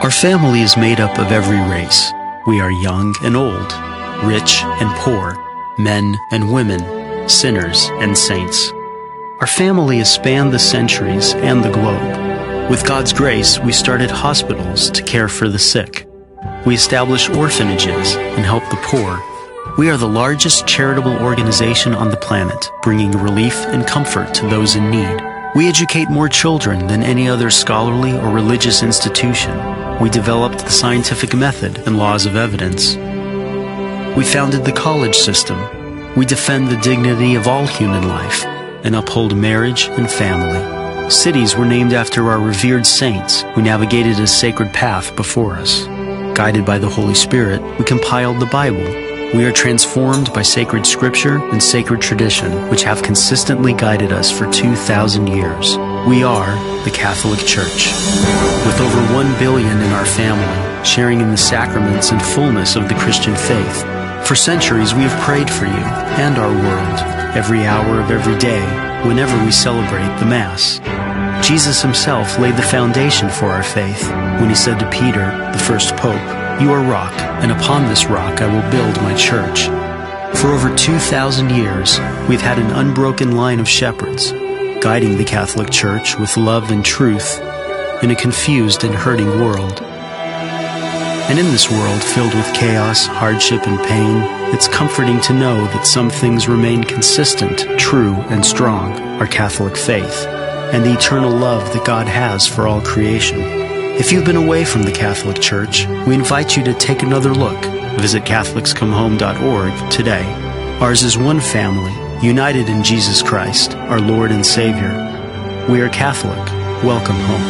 Our family is made up of every race. We are young and old, rich and poor, men and women, sinners and saints. Our family has spanned the centuries and the globe. With God's grace, we started hospitals to care for the sick. We established orphanages and help the poor. We are the largest charitable organization on the planet, bringing relief and comfort to those in need. We educate more children than any other scholarly or religious institution. We developed the scientific method and laws of evidence. We founded the college system. We defend the dignity of all human life and uphold marriage and family. Cities were named after our revered saints who navigated a sacred path before us. Guided by the Holy Spirit, we compiled the Bible. We are transformed by sacred scripture and sacred tradition, which have consistently guided us for 2,000 years. We are the Catholic Church. With over 1 billion in our family, sharing in the sacraments and fullness of the Christian faith. For centuries, we have prayed for you and our world, every hour of every day, whenever we celebrate the Mass. Jesus himself laid the foundation for our faith when he said to Peter, the first pope, "You are rock, and upon this rock I will build my church." For over 2,000 years, we've had an unbroken line of shepherds, guiding the Catholic Church with love and truth in a confused and hurting world. And in this world filled with chaos, hardship, and pain, it's comforting to know that some things remain consistent, true, and strong: our Catholic faith and the eternal love that God has for all creation. If you've been away from the Catholic Church, we invite you to take another look. Visit CatholicsComeHome.org today. Ours is one family, united in Jesus Christ, our Lord and Savior. We are Catholic. Welcome home.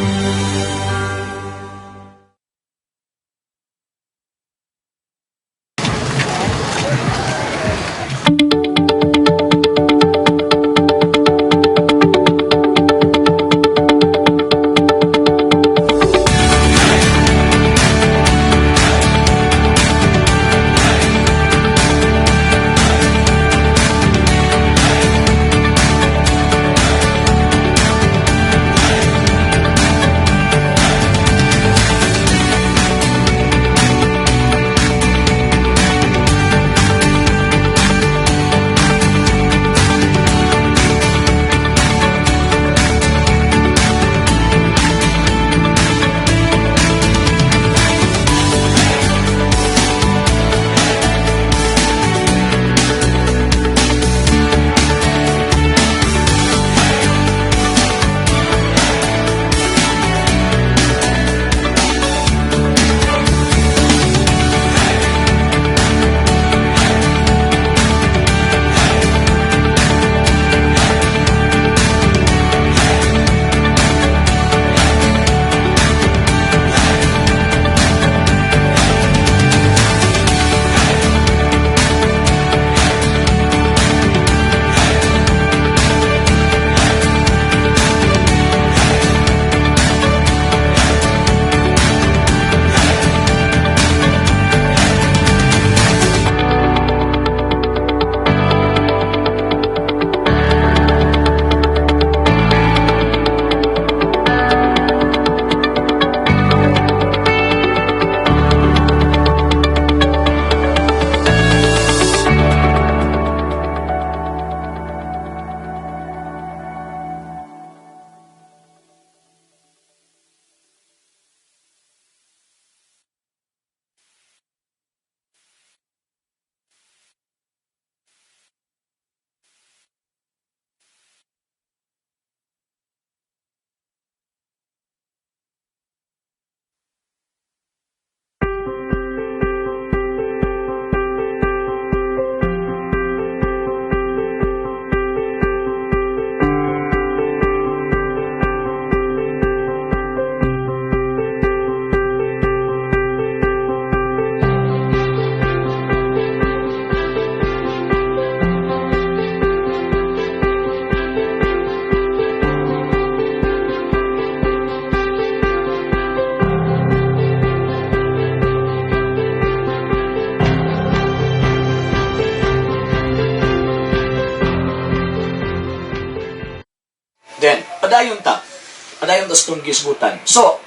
Then, padayon ta. Padayon ta sa itong gisgutan. So,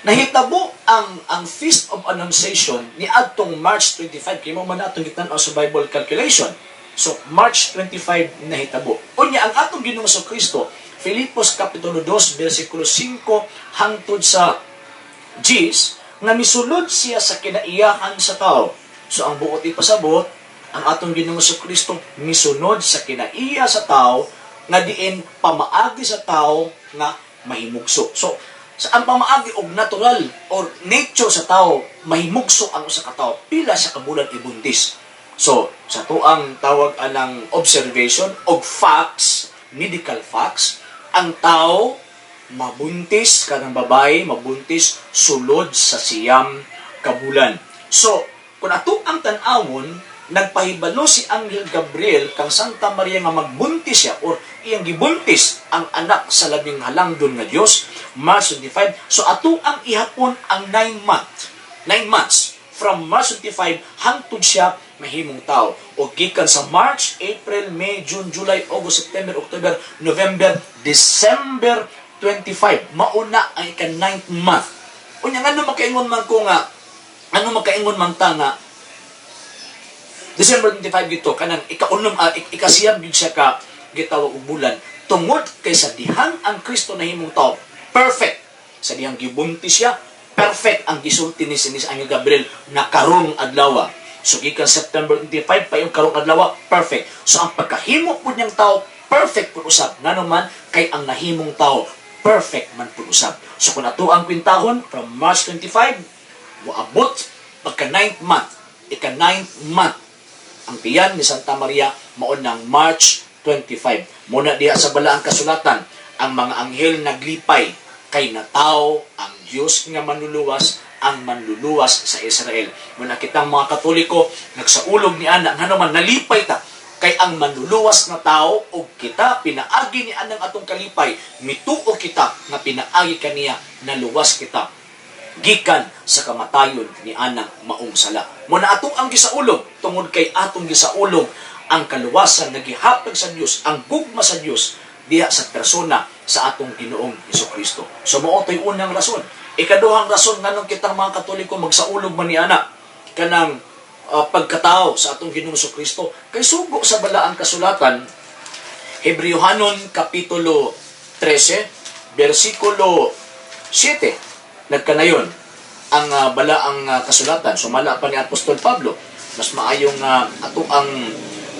nahitabo ang Feast of Annunciation ni adtong March 25. Kaya mo man atong gitan-aw sa Bible calculation. So, March 25 nahitabo. Unya, ang atong Ginoong Kristo, Filipos Kapitulo 2, versikulo 5 hangtod sa Gs, nga misulod siya sa kinaiyahan sa tao. So, ang buot ipasabot, ang atong Ginoong Kristo misunod sa kinaiya sa tao, nga diin pamaagi sa tao nga mahimugso. So, sa ang pamaagi og natural or nature sa tao, mahimugso ang usa ka tao pila sa kabulan ibuntis. So, sa tuang tawag anang observation og facts, medical facts, ang tao mabuntis kanang babae, mabuntis sulod sa 9 ka bulan. So, kung ato ang tan-awon, Nagpahibalo si Anghel Gabriel kang Santa Maria nga magbuntis siya or iyang gibuntis ang anak sa labing halangdon nga Dios, March 25. So ato ang ihapon ang 9 month. 9 months from March 25 hangtod siya mahimong tao. O gikan sa March, April, May, June, July, August, September, October, November, December 25. Mauna ang ika 9th month. Unya ngano makaingon man ko nga, ano makaingon man ta nga December 25 gito kanang ikaunom ikasiyam gyud siya ka gitawag og bulan, tungod kay sa dihang ang Kristo nahimong tao, perfect sa dihang gibuntis siya, perfect ang gisulti ni Angel Gabriel na karong adlaw. So gikan September 25 pa yung karong adlaw, perfect. So ang pagkahimo pud niyang tao, perfect pud usab, ngano man kay ang nahimong tao perfect man pud usab. So kung ato ang kwintahon from March 25 moabot pagka 9th month, ika 9th month ang tiyan ni Santa Maria mao ng March 25. Muna diha sa balaang kasulatan, ang mga anghel naglipay kay nataw ang Dios nga manluluwas, ang manluluwas sa Israel. Muna kitang mga Katoliko nagsaulog ni ana, ngano man nalipay ta kay ang manluluwas na tao, og kita pinaagi ni anang atong kalipay, mituo kita nga pinaagi kaniya naluwas kita gikan sa kamatayon ni anang maong sala. Muna atong ang gisaulog tungod kay atong gisaulog ang kaluwasan nga gihatag sa Dios, ang gugma sa Dios diha sa persona sa atong Ginoong Hesukristo. So mao to'y unang rason. Ikaduhang rason nganong kitang mga Katoliko magsaulog man ni ana kanang pagkatao sa atong Ginoong Hesukristo, kay sugo sa balaang kasulatan, Hebreohanon kapitulo 13 bersikulo 7, nagkanayon ang balaang kasulatan. Sumala pa ni Apostol Pablo, mas maayong ato ang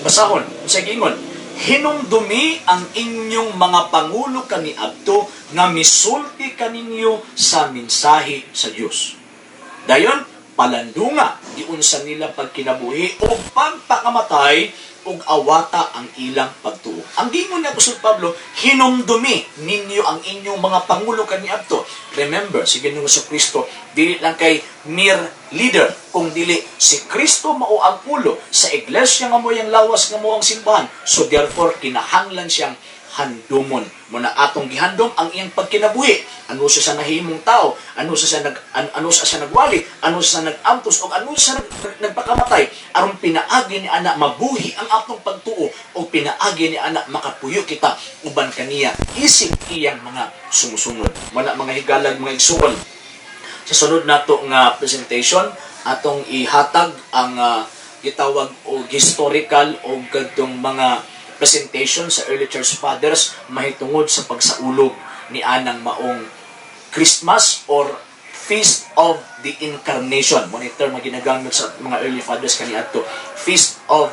basahon. Sa gingon, hinumdumi ang inyong mga pangulo kaniadto nga misulti kaninyo sa mensahe sa Dios. Dayon palandunga giunsa nila pagkinabuhi o pagpakamatay ug awata ang ilang pagtuo. Ang gingon ni Apostol Pablo, hinumdumi ninyo ang inyong mga pangulo kaniadto. Remember, si Ginoong Kristo dili lang kay mere leader, kung dili si Kristo mao ang ulo sa iglesia nga mo'y ang lawas nga mo ang simbahan. So therefore kinahanglan siyang handumon. Muna atong gihandom ang iyang pagkinabuhi. Ano siya sa nahimong tao, ano siya sa ano siya nagwali, ano siya sa nag-antos, o ano siya nagpakamatay, aron pinaagi ni ana mabuhi ang atong pagtuo, o pinaagi ni ana makapuyo kita uban kaniya isip iyang mga sumusunod. Wala mga higalag mga igsuon. Sa sunod nato nga presentation, atong ihatag ang gitawag og historical o kadtong mga presentation sa early church fathers mahitungod sa pagsaulog ni anang maong Christmas or Feast of the Incarnation. Mo ni term nga ginagamit sa mga early fathers kaniadto, Feast of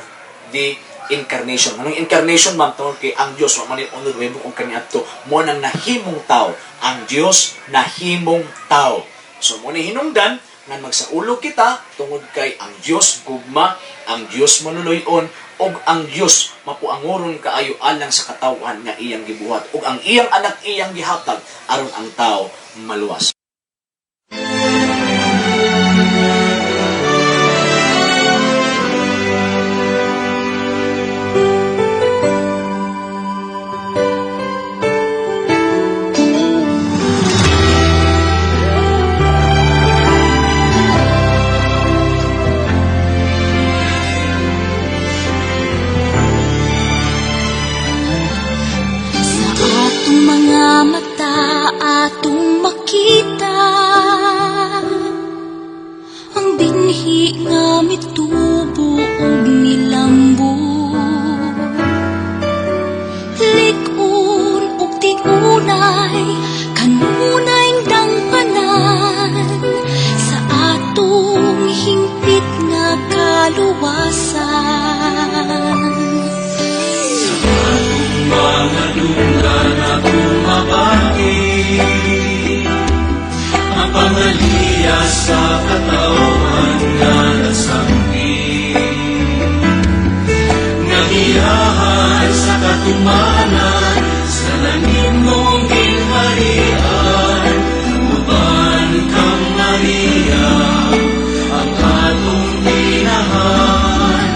the Incarnation. Anong incarnation, ma'am? Tungod kay ang Dios wa man ni unod og kaniadto, mo nang nahimong tao. Ang Dios nahimong tao. So mo ni hinungdan nga magsaulog kita tungod kay ang Dios gugma, ang Dios manuloy-on, ug ang Dios mapuangoron kaayo alang sa katawhan nga iyang gibuhat, ug ang iyang anak iyang gihatag aron ang tao maluwas. Sa atong mga mata atong makita ang binhi nga mitubo ug nilambo, lig-on ug tiunay kanunay dangpanan sa atong hingpit nga kaluwasan. Mga dunggan akong mabati ang pangaliya sa katawhan nga nasangpit, nga giyahan sa katumanan sa langit mong ginharian, uban kang Maria ang atong inahan.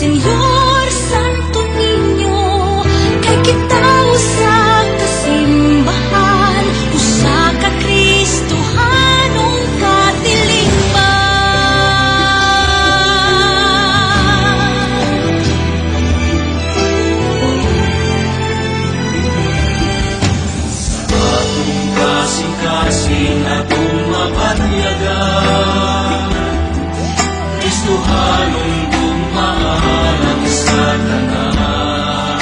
Señor Santo Niño, kay kita usa ka simbahan, usa ka Kristohanong katilingban. Atong kasing-kasing atong mapanyagan, Kristohanong gugmaan sa tanan.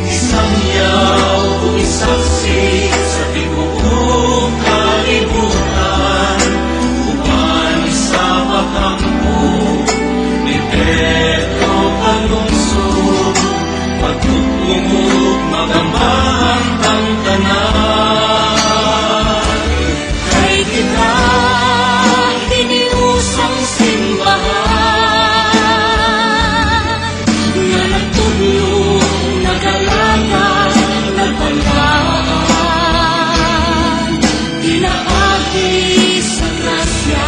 Isangyaw ug isaksi sa tibuok kalibutan, uban sa pag-ampo ni Pedro Calungsod, pagtutungog magambahan tang tanan. Kay kita hiniusang simbahan nga nagtudlo, nag-alagad, nagbalaan, pinaagi sa grasya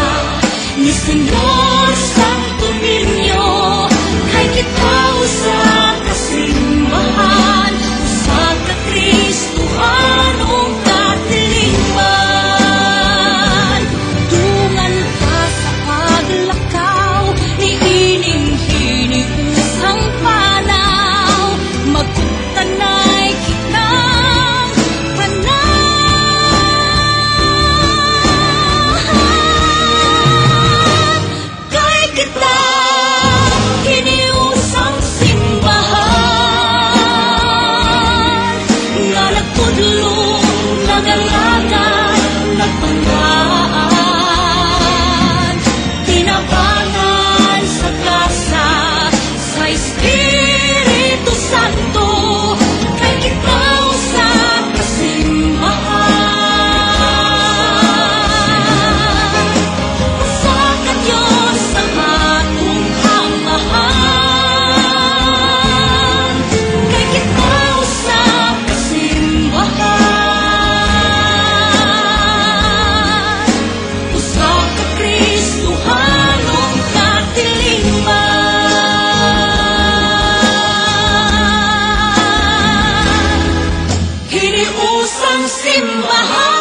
ni Señor Santo Niño. Kay kita usa ka simbahan, usa ka Kristohanong katilingban. Dungan ta sa paglakaw ni ining hiniusang panaw, magkutanay kitang tanan. Kay kita hiniusang simbahan nga nagtudlo, nag-alagad, nagpangaan, tinabangan sa grasya sa Espiritu Santo. Kay kita usa ka simbahan, usa ka Diyos ang atong Amahan. Kay kita usa ka simbahan, usa ka Kristohanong katilingban. Hiniusang simbahan.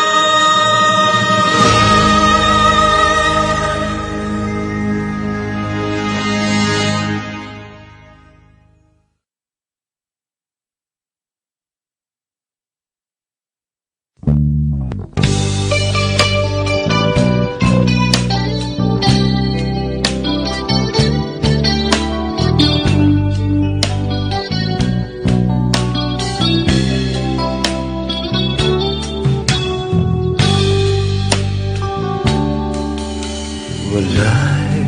Walay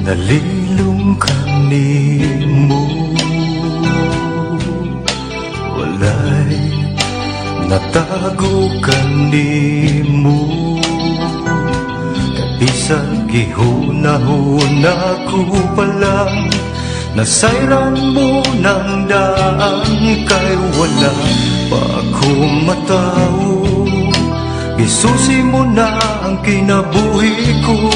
nalilong kanimo, walay natago kanimo. Kay bisag gihuna-huna ko pa lang, nasayran mo ng daan. Kay wala pa ako matawo, gisusi mo na ang kinabuhi ko.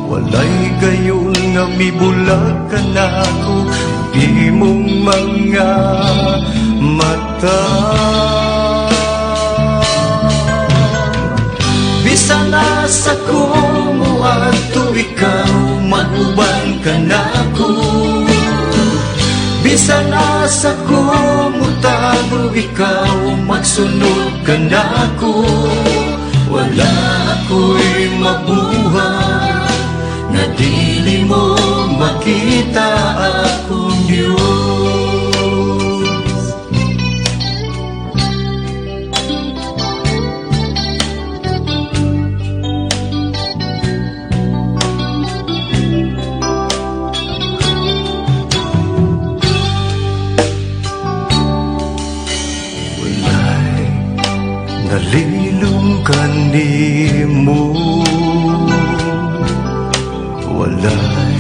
Walay gayon nga mibulag ka na ako imong mga mata. Bisan asa ko moadto, ikaw mag-uban ka nako. Bisan asa ko motago, ikaw magsunod ka nako. Wala ako'y mabuhat nga dili mo makita, akong Diyos. Walay nalilong kanimo, walay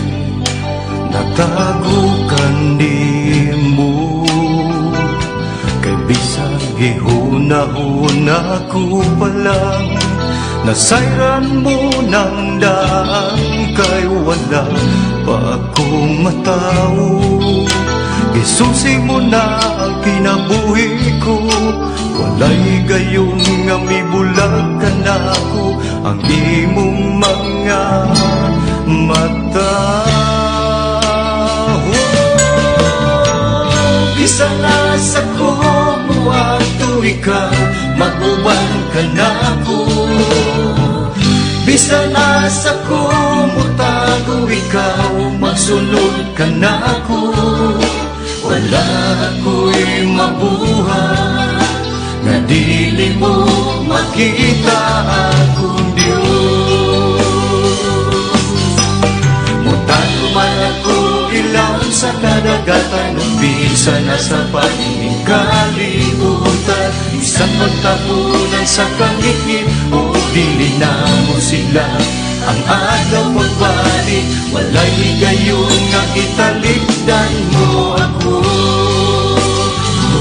natago kanimo. Kay bisag gihuna-huna ko pa lang, nasayran mo ng daan. Kay wala pa akong matawo. Gisusi mo na ang kinabuhi ko. Walay gayon nga mibulag ka na ako. Ang imong mga mata. Oh, bisan asa ko moadto, ikaw mag-uban ka nako. Bisan asa ko motago, ikaw magsunod ka nako. Wala ko'y mabuhat nga dili mo makita, akong Diyos. Mutago man ako ilawom sa kadagatan o bisan nasa paningin kalibutan. Bisan pagtapunan sa kangitngit o dili na mo sila ang adlaw pagbalik. Walay higayon nga italikdan mo ako.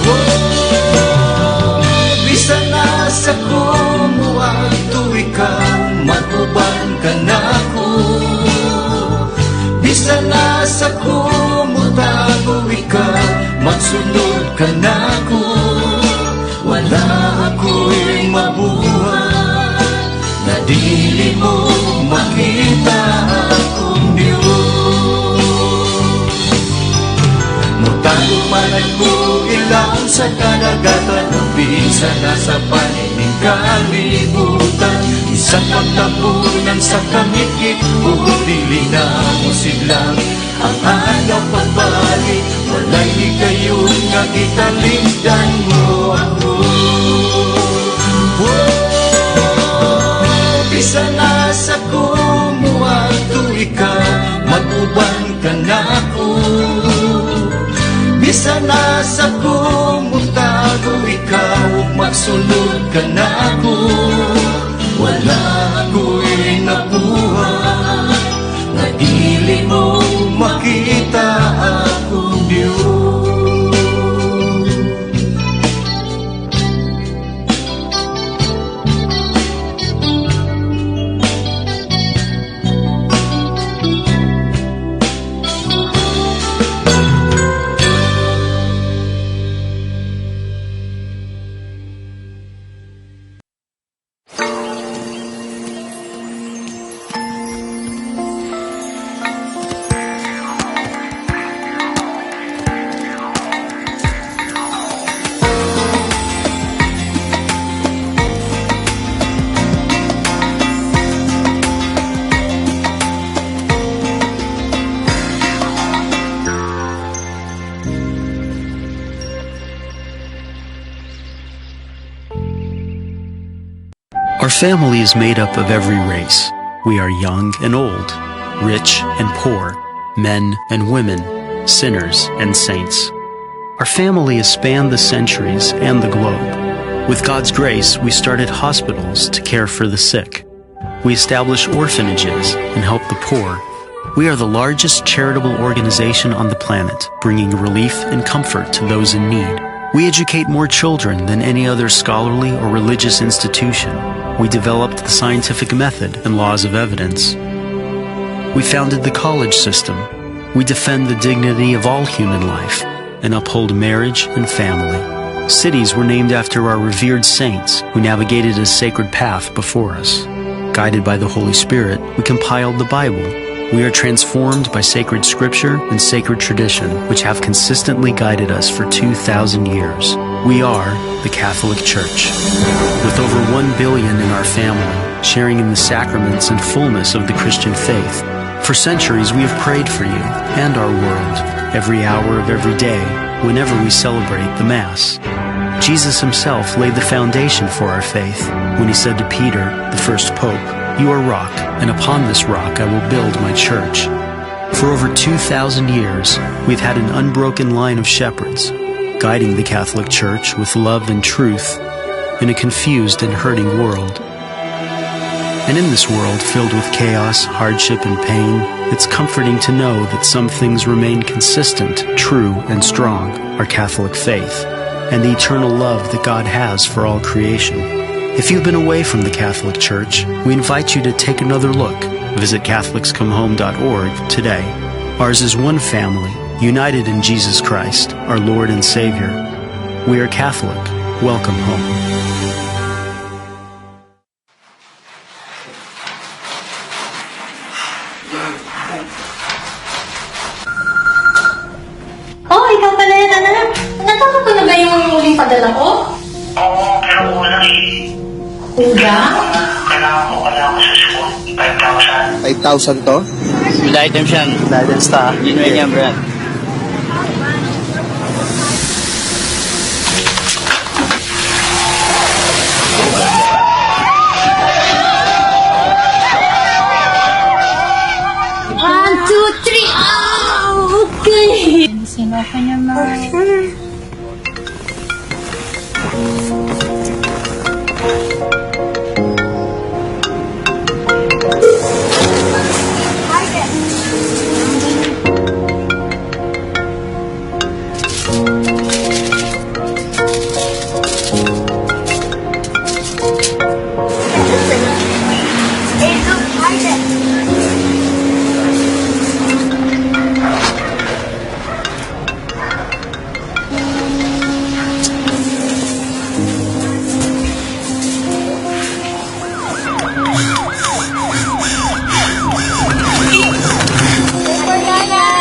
Oh, bisan asa ko moadto, ikaw mag-uban ka nako. Bisan asa ko motago, ikaw magsunod ka nako. Wala ako'y mabuhat na dili mo makita, akong Diyos. Mutago man ako ilawom sa kadagatan o bisan nasa panining kalibutan. Bisan pagtapunan sa kangitngit o dili na mo sila ang adlaw pagbalik. Walay higayon nga gitalikdan mo ako. Oh, bisan asa ko moadto, ikaw mag-uban ka nako. Bisan asa ko motago, ikaw magsunod ka nako. Wala ako'y nabuhat na dili mo makita, akong Diyos. Our family is made up of every race. We are young and old, rich and poor, men and women, sinners and saints. Our family has spanned the centuries and the globe. With God's grace, we started hospitals to care for the sick. We established orphanages and help the poor. We are the largest charitable organization on the planet, bringing relief and comfort to those in need. We educate more children than any other scholarly or religious institution. We developed the scientific method and laws of evidence. We founded the college system. We defend the dignity of all human life and uphold marriage and family. Cities were named after our revered saints who navigated a sacred path before us. Guided by the Holy Spirit, we compiled the Bible. We are transformed by sacred scripture and sacred tradition, which have consistently guided us for 2,000 years. We are the Catholic Church. With over 1 billion in our family, sharing in the sacraments and fullness of the Christian faith. For centuries, we have prayed for you and our world, every hour of every day, whenever we celebrate the Mass. Jesus himself laid the foundation for our faith when he said to Peter, the first pope, "You are rock, and upon this rock I will build my church." For over 2,000 years, we've had an unbroken line of shepherds, guiding the Catholic Church with love and truth in a confused and hurting world. And in this world filled with chaos, hardship, and pain, it's comforting to know that some things remain consistent, true, and strong: our Catholic faith and the eternal love that God has for all creation. If you've been away from the Catholic Church, we invite you to take another look. Visit CatholicsComeHome.org today. Ours is one family, united in Jesus Christ, our Lord and Savior. We are Catholic. Welcome home. Oh, ikaw pala yan, anak. Natanggap ko na ba yung huling padala ko? Oo, pero kulang eh. Kulang? Kailangan ko sa school. 5,000. 5,000 to? Good items yan. Good items ta. Genuine yan, Brad. One, two, three! Oh, okay! Sino ka naman?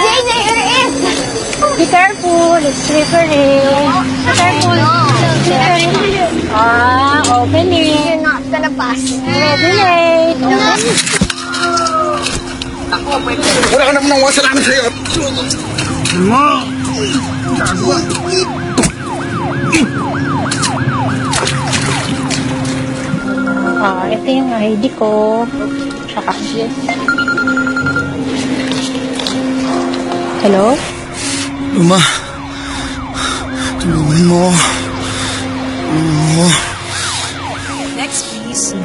JJ, here is! Be careful, it's slippery. Be careful. Slippery. Ah, open it. You're not gonna pass. Ready, late. Wala ka naman nang kasalanan sa'yo. Ah, ito yung ID ko. Tsaka, Hello? Luma, tulungan mo ako. Tulungan mo ako. Next, please.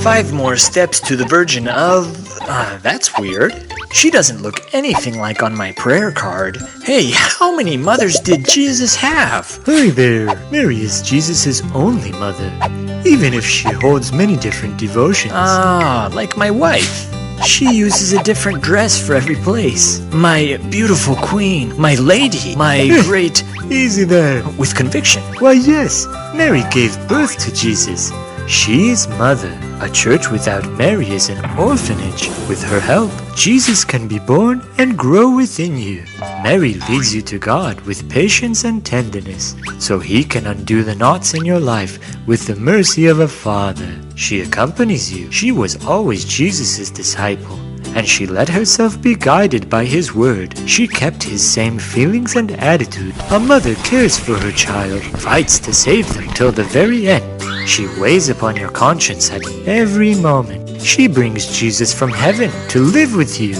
Five more steps to the Virgin of. That's weird. She doesn't look anything like on my prayer card. Hey, how many mothers did Jesus have? Hi there. Mary is Jesus' only mother, even if she holds many different devotions. Ah, like my wife. She uses a different dress for every place. My beautiful queen, my lady, my great. Easy there. With conviction. Why, yes, Mary gave birth to Jesus. She is mother. A church without Mary is an orphanage. With her help, Jesus can be born and grow within you. Mary leads you to God with patience and tenderness, so he can undo the knots in your life with the mercy of a father. She accompanies you. She was always Jesus' disciple, and she let herself be guided by his word. She kept his same feelings and attitude. A mother cares for her child, fights to save them till the very end. She weighs upon your conscience at every moment. She brings Jesus from heaven to live with you.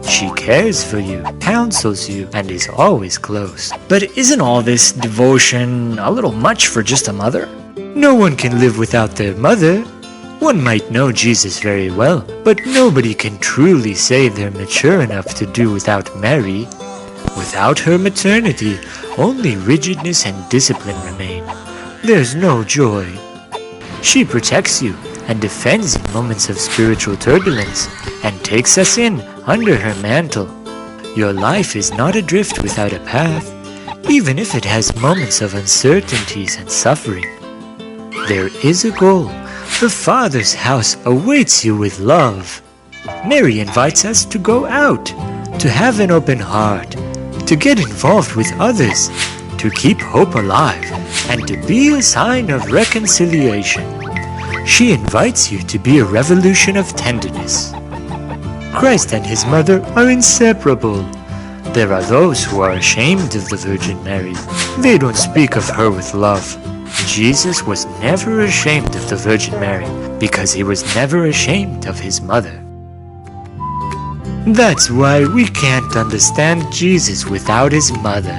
She cares for you, counsels you, and is always close. But isn't all this devotion a little much for just a mother? No one can live without their mother. One might know Jesus very well, but nobody can truly say they're mature enough to do without Mary. Without her maternity, only rigidness and discipline remain. There's no joy. She protects you and defends in moments of spiritual turbulence and takes us in under her mantle. Your life is not adrift without a path, even if it has moments of uncertainties and suffering. There is a goal. The Father's house awaits you with love. Mary invites us to go out, to have an open heart, to get involved with others, to keep hope alive, and to be a sign of reconciliation. She invites you to be a revolution of tenderness. Christ and his mother are inseparable. There are those who are ashamed of the Virgin Mary. They don't speak of her with love. Jesus was never ashamed of the Virgin Mary because he was never ashamed of his mother. That's why we can't understand Jesus without his mother.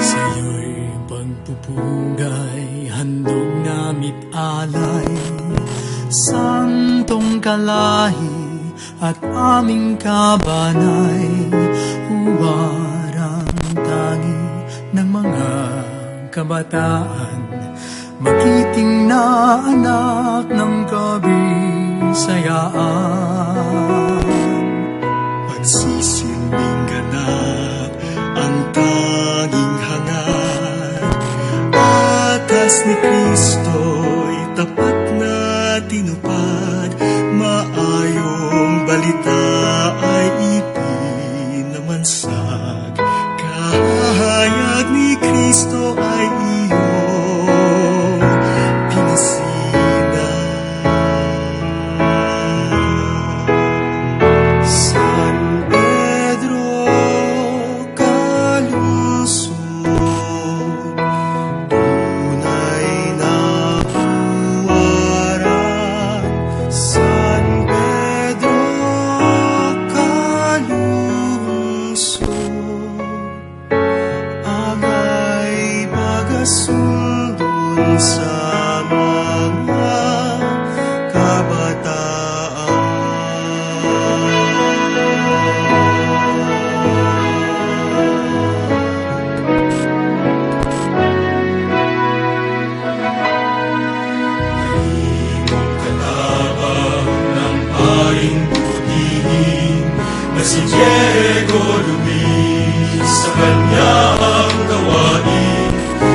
Sa'yo'y pagpupugay, handog namit alay, santong kalahi at aming kabanay, huwarang tangi ng mga kabataan, magiting na anak ng kabisayaan. Pagsisilbing ganap ang tanging hangad, atas ni Kristo'y tapat na tinupad, maayong balita ay ipinamansag, kahayag ni Kristo ay iyong pinasinag. San Pedro Calungsod, tunay na huwaran. San Pedro Calungsod, angay pagasundon sa mga kabataan. Imong katabang ng paring butihin na si Diego Luis sa kanyang gawain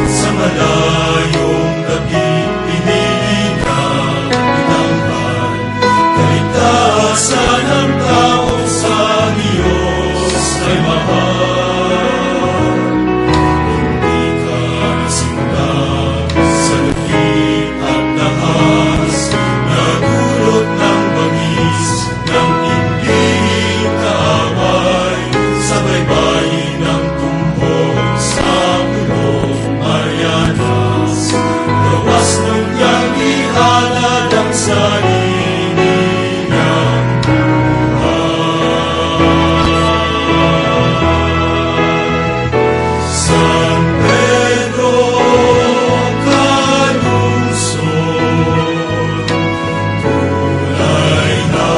sa malayong dapit pinili niyang itampan kaligtasan ng tao sa Diyos ay mahal. Hindi ka nasindak sa lupit at dahas na dulot ng bangis ng tinding kaaway sa baybayin ng tumbok sa Pulong Marianas. Gawas nun niyang ihalad ang sarili niyang buhay. San Pedro Calungsod, tunay na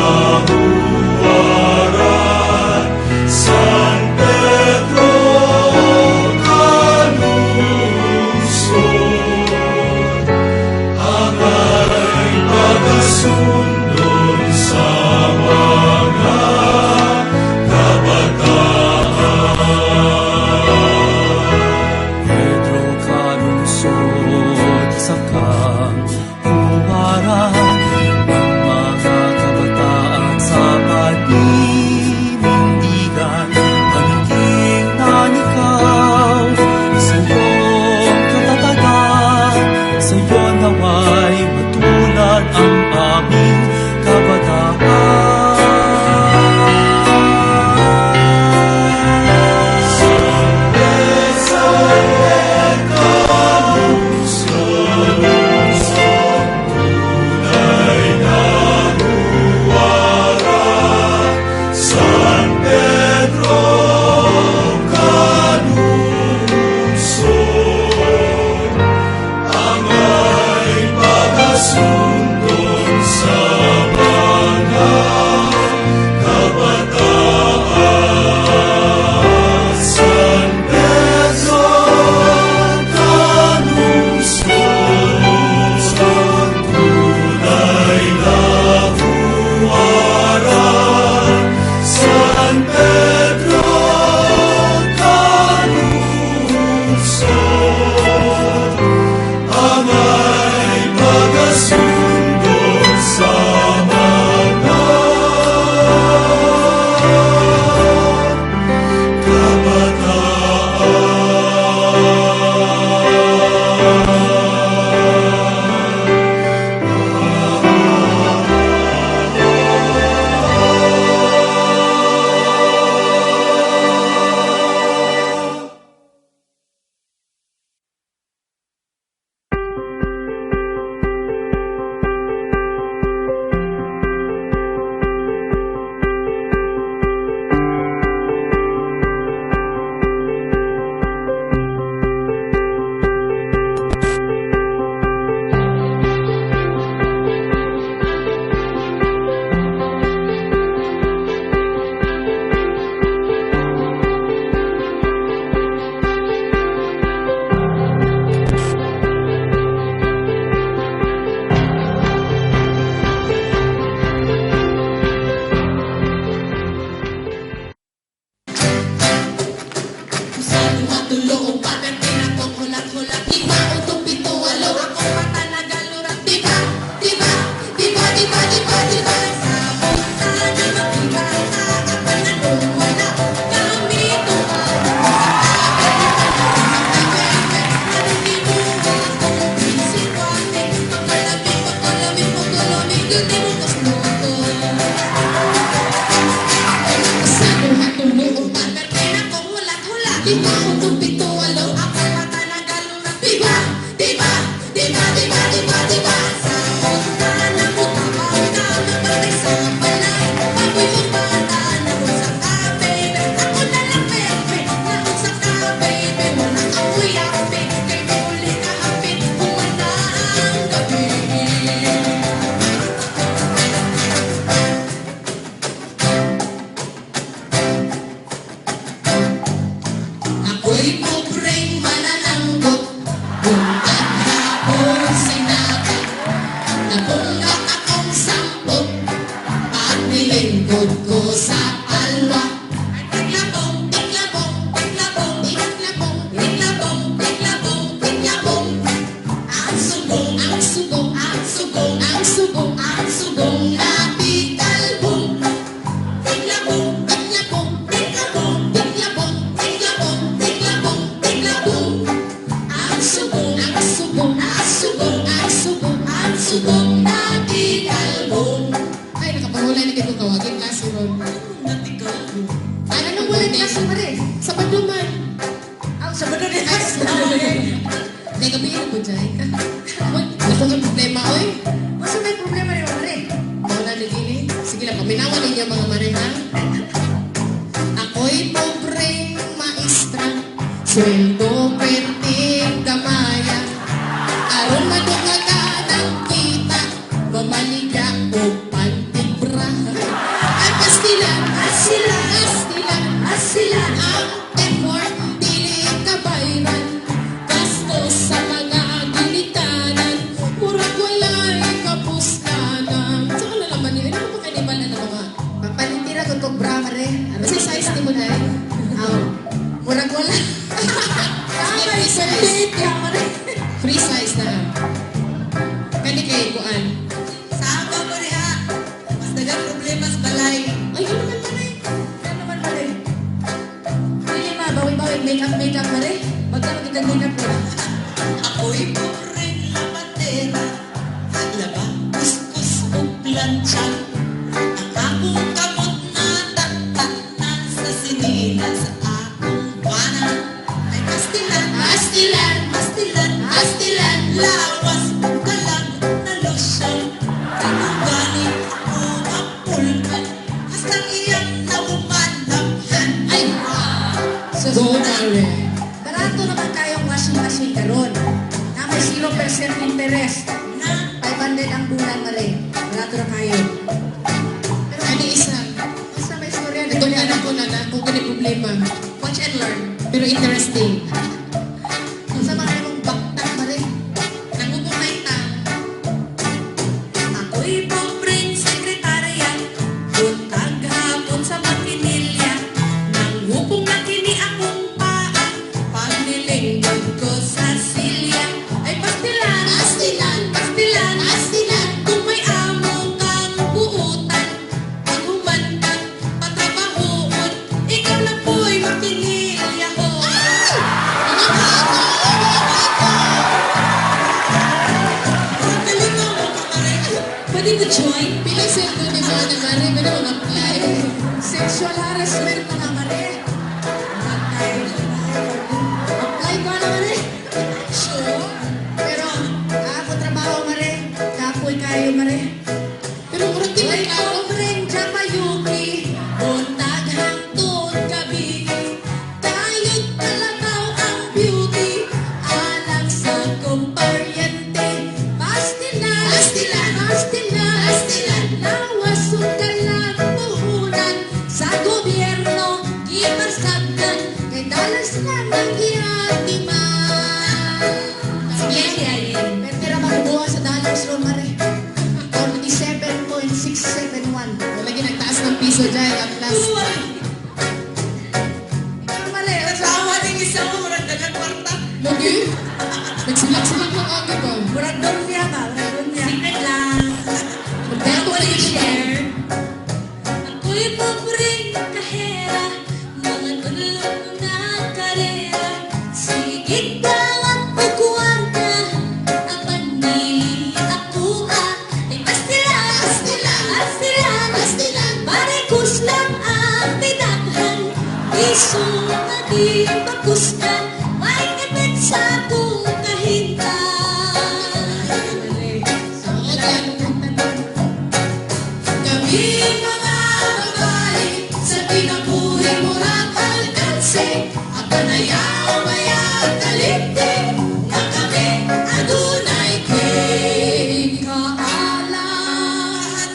huwaran. San Pedro Calungsod, angay pagasundon sa mga kabataan. lungsod, Angay magasundon sa mga kabataan. Ako'y pobreng manananggot, buntag hapon sinaka, napunga akong sampot, paglilingkod ko sa alwa. Tiklabong, tiklabong, tiklabong, tiklabong, tiklabong, tiklabong, tiklabong. Ang sugong, ang sugong, ang sugong, ang sugong, ang sugong napitalbong. Tiklabong, tiklabong, tiklabong, tiklabong, tiklabong, tiklabong, tiklabong. Ang sugong, ang sugong, ang sugong, ang sugong, ang sugong napitalbong. Ay, nakapangulay na kayo tawagin klase ron. Ay, anong wala klase pa rin? Sabado man. Ang Sabado din. Ay, Sabado din. Hindi, gabi yun po dyan. Wala kang problema, oy. Masa may problema rin, Mare? Mauna ni Gini. Sige lang, paminawan ninyo mga mare, ha? Ako'y pobreng maestra, sweldo perting gamaya. Aron madungaga ng kita, mamaliga o pantibra. Ay, pastilan, asilan, astilan, asilan, ang effort, dili kabayran. Gastos sa mga ginikanan, murag walay kapuslanan. Sa ano naman yun? Ano ba kanibal na mga? Papalintira ko itong bra, Mare. Kasi size ni mo dahil? Aw. Murag wala. Sige, free size. Free size na. Kani kay kuan. Sa ako, Mare, ha? Mas dagang problema sa balay. Ay, ano man Mare? Ano naman, Mare? Dili ma, bawi-bawi, make-up, make-up, Mare. Magkano kita make-up, Mare? Ako'y pobreng labatera, laba, kuskus o plantsa. Ang akong kamot na taktak na sa sinila sa akong bana. Ay pastilan, Pastilan, pastilan, pastilan. Lawas kalag na losyang. Kanugani ako mapulkan, hastang iyang naumanamhan. Ay, go Mare. Barato naman kayong washing machine karon. Na may 0% interest. Na 500 ang bulan, Mare. Barato na kayo. Pero ani isa. Basta may istorya na Itong anak ko na na, kung kani problema. Watch and learn. Pero interesting. Kung sa mga imong baktak, Mare. Nangubong na itang. Ako'y pobreng sekretarya, buntag hapon sa makinilya. Nangupong na kini akong paa, paglilingkod join? Pila sweldo ni mo na Mare, pwede mo apply. Sexual harassment na nga, Mare. Apply ko na, Mare. Sure. Pero, ako trabaho, Mare. Kapoy kayo, Mare. Pero murag di Uy, man klaro. pobreng Jamayuki, buntag hangtod gabi. Kayod kalabaw ang beauty, alang sa kumparyente. Pastilan, Pastilan, pastilan, pastilan. Lawas ug kalag puhunan sa gobyerno, giparsabdan, kay dollars lang ang giatiman. Sige, Sige, Pero makuha sa dollars ron, Mare. 47.671. Wala nagtaas ng piso dyan, atlas. Ikaw, Mare. Tawa din isa mo, murag dagang kwarta. Lagi? Nagsilak-silak lang agad ba? Murag Dolphia ba? Murag Dolphia. Secret lang. Magdato Wala na share. Ako'y pobreng kahera, mga tulong na karera. Sige dawat o kwarta, apan dili ako ah. Ay pastilan, Pastilan, pastilan, pastilan. Parekus lang ang tinakhan, piso nga di makusgan, may kapit sa akong kahintang. Kami mga babae sa kinabuhi murag alkanse, apan ayaw maya kalimti nga kami adunay king kaalam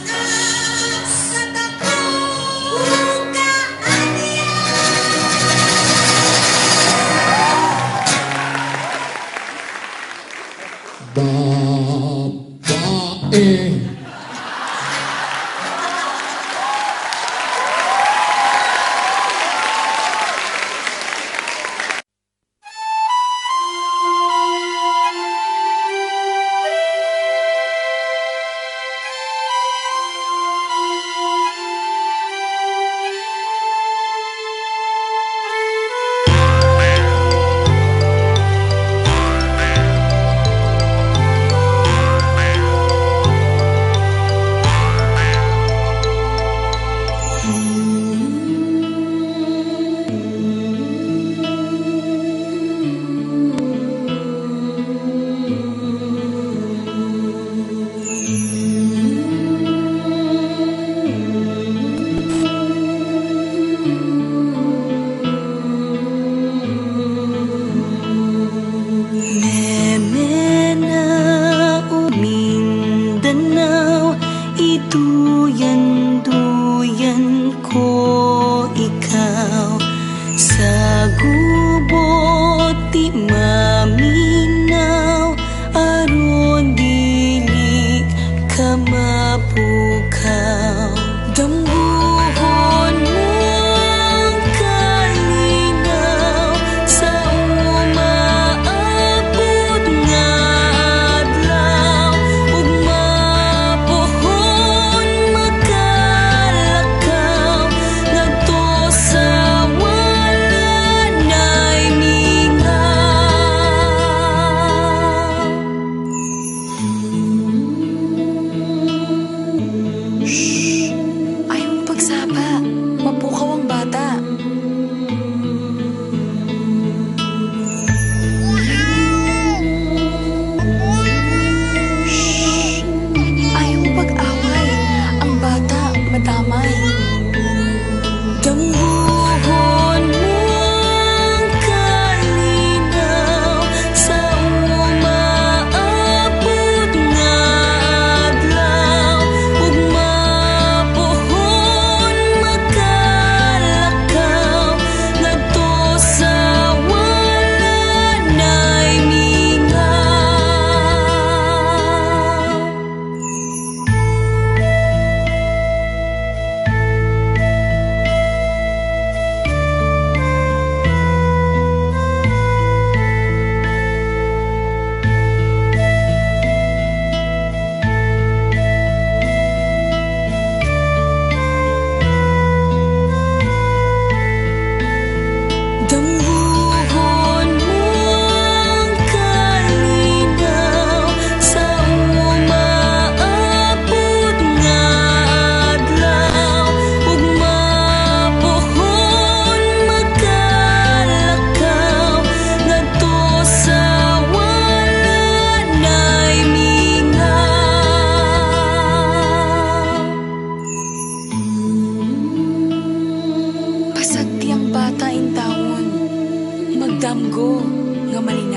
Sa dakong kaaniyan. Babae.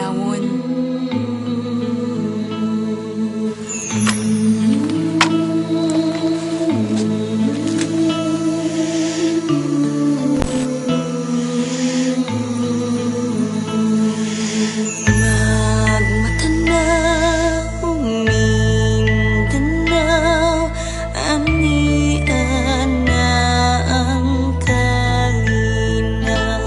paminawon. Magmatanaw, Mindanao, anian na ang kalinaw.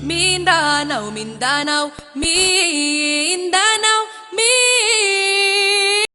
Mindanao, Mindanao, Mindanao, Mindanao.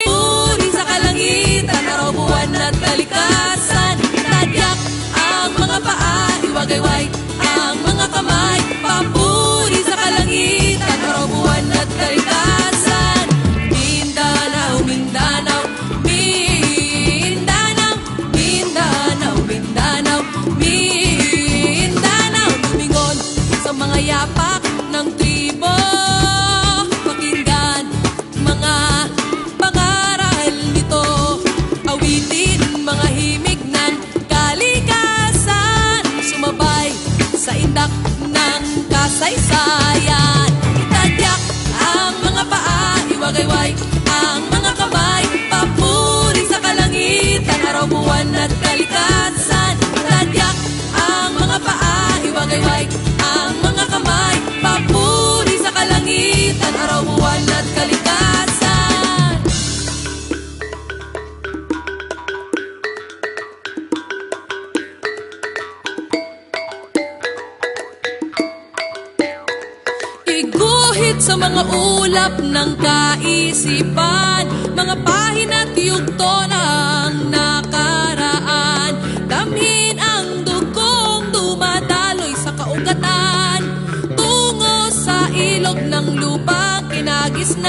Puri sa kalangitan, araw, buwan at kalikasan. Tadyak ang mga paa, iwagayway ang mga kamay. Papuri sa kalangitan, araw, buwan at kalikasan. Mindanao, Mindanao, Mindanao, Mindanao, Mindanao, Mindanao. Lumingon sa mga yapak ng tribo. Pakinggan mga pangaral nito. Awitin mga himig ng kalikasan. Sumabay sa indak ng kasaysayan. Itadyak ang mga paa, iwagayway ang mga kamay. Papuri sa kalangitan, araw, buwan at kalikasan. Tadyak ang mga paa, iwagayway ang mga kamay. Papuri sa kalangitan, araw, buwan at kalikasan. Iguhit sa mga ulap ng kaisipan, mga pahina at yugto ng nakaraan. Damhin ang dugong dumadaloy sa kaugatan, tungo sa ilog ng lupang kinagisnan.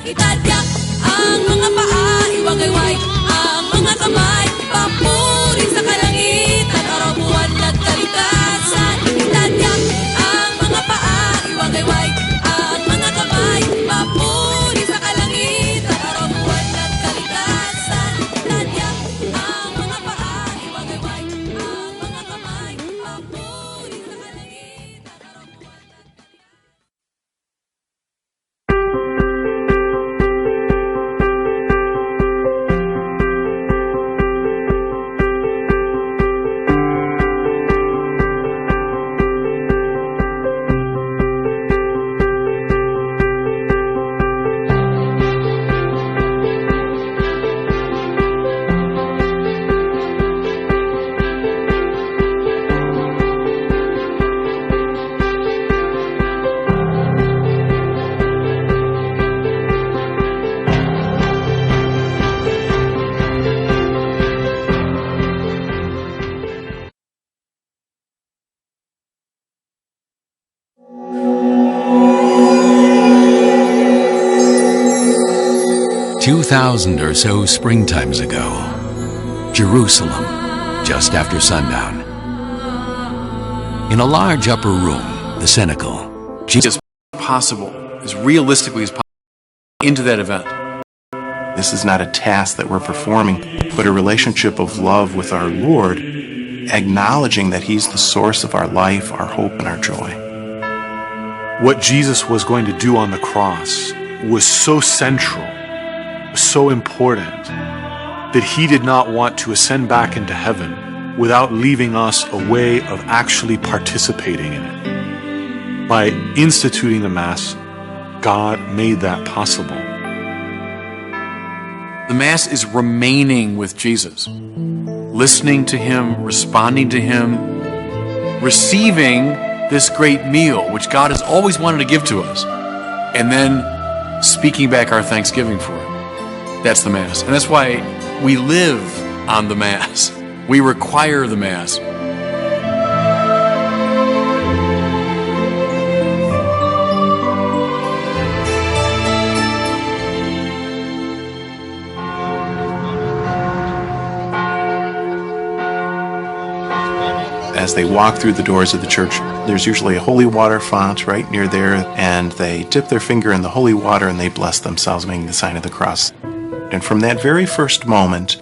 Itadyak ang mga paa, iwagayway ang mga kamay. Papuri sa kalangitan, araw, buwan at kalikasan. Itadyak ang mga paa, iwagayway ang mga kamay. Papuri sa kalangitan, araw, buwan at kalikasan. Itadyak ang mga paa, iwagayway ang mga kamay. Papuri sa kalangitan, araw, buwan at 2,000 or so springtimes ago, Jerusalem, just after sundown. In a large upper room, the cenacle, Jesus possible, as realistically as possible, into that event. This is not a task that we're performing, but a relationship of love with our Lord, acknowledging that He's the source of our life, our hope, and our joy. What Jesus was going to do on the cross was so central, so important, that he did not want to ascend back into heaven without leaving us a way of actually participating in it. By instituting the Mass, God made that possible. The Mass is remaining with Jesus, listening to Him, responding to Him, receiving this great meal, which God has always wanted to give to us, and then speaking back our thanksgiving for it. That's the Mass. And that's why we live on the Mass. We require the Mass. As they walk through the doors of the church, there's usually a holy water font right near there, and they dip their finger in the holy water and they bless themselves, making the sign of the cross. And from that very first moment,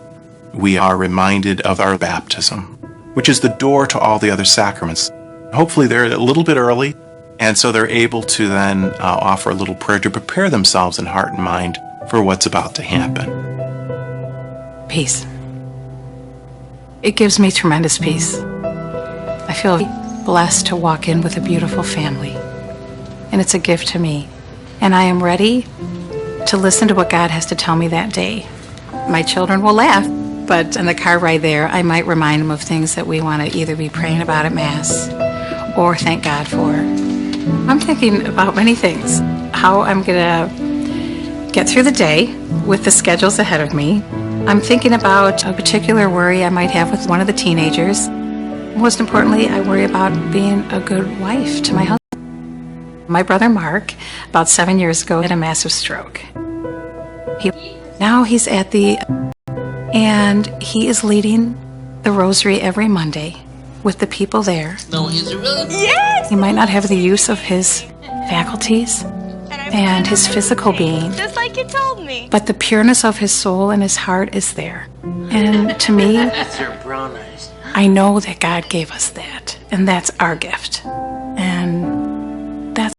we are reminded of our baptism, which is the door to all the other sacraments. Hopefully, they're a little bit early, and so they're able to then offer a little prayer to prepare themselves in heart and mind for what's about to happen. Peace. It gives me tremendous peace. I feel blessed to walk in with a beautiful family, and it's a gift to me. And I am ready to listen to what God has to tell me that day. My children will laugh, but in the car ride there, I might remind them of things that we want to either be praying about at Mass or thank God for. I'm thinking about many things. How I'm going to get through the day with the schedules ahead of me. I'm thinking about a particular worry I might have with one of the teenagers. Most importantly, I worry about being a good wife to my husband. My brother Mark, about 7 years ago, had a massive stroke. Now he's at the and he is leading the rosary every Monday with the people there. No, is it really? Yes! He might not have the use of his faculties and his physical being, Just like you told me. but the pureness of his soul and his heart is there. And to me, It's her brown eyes. I know that God gave us that, and that's our gift.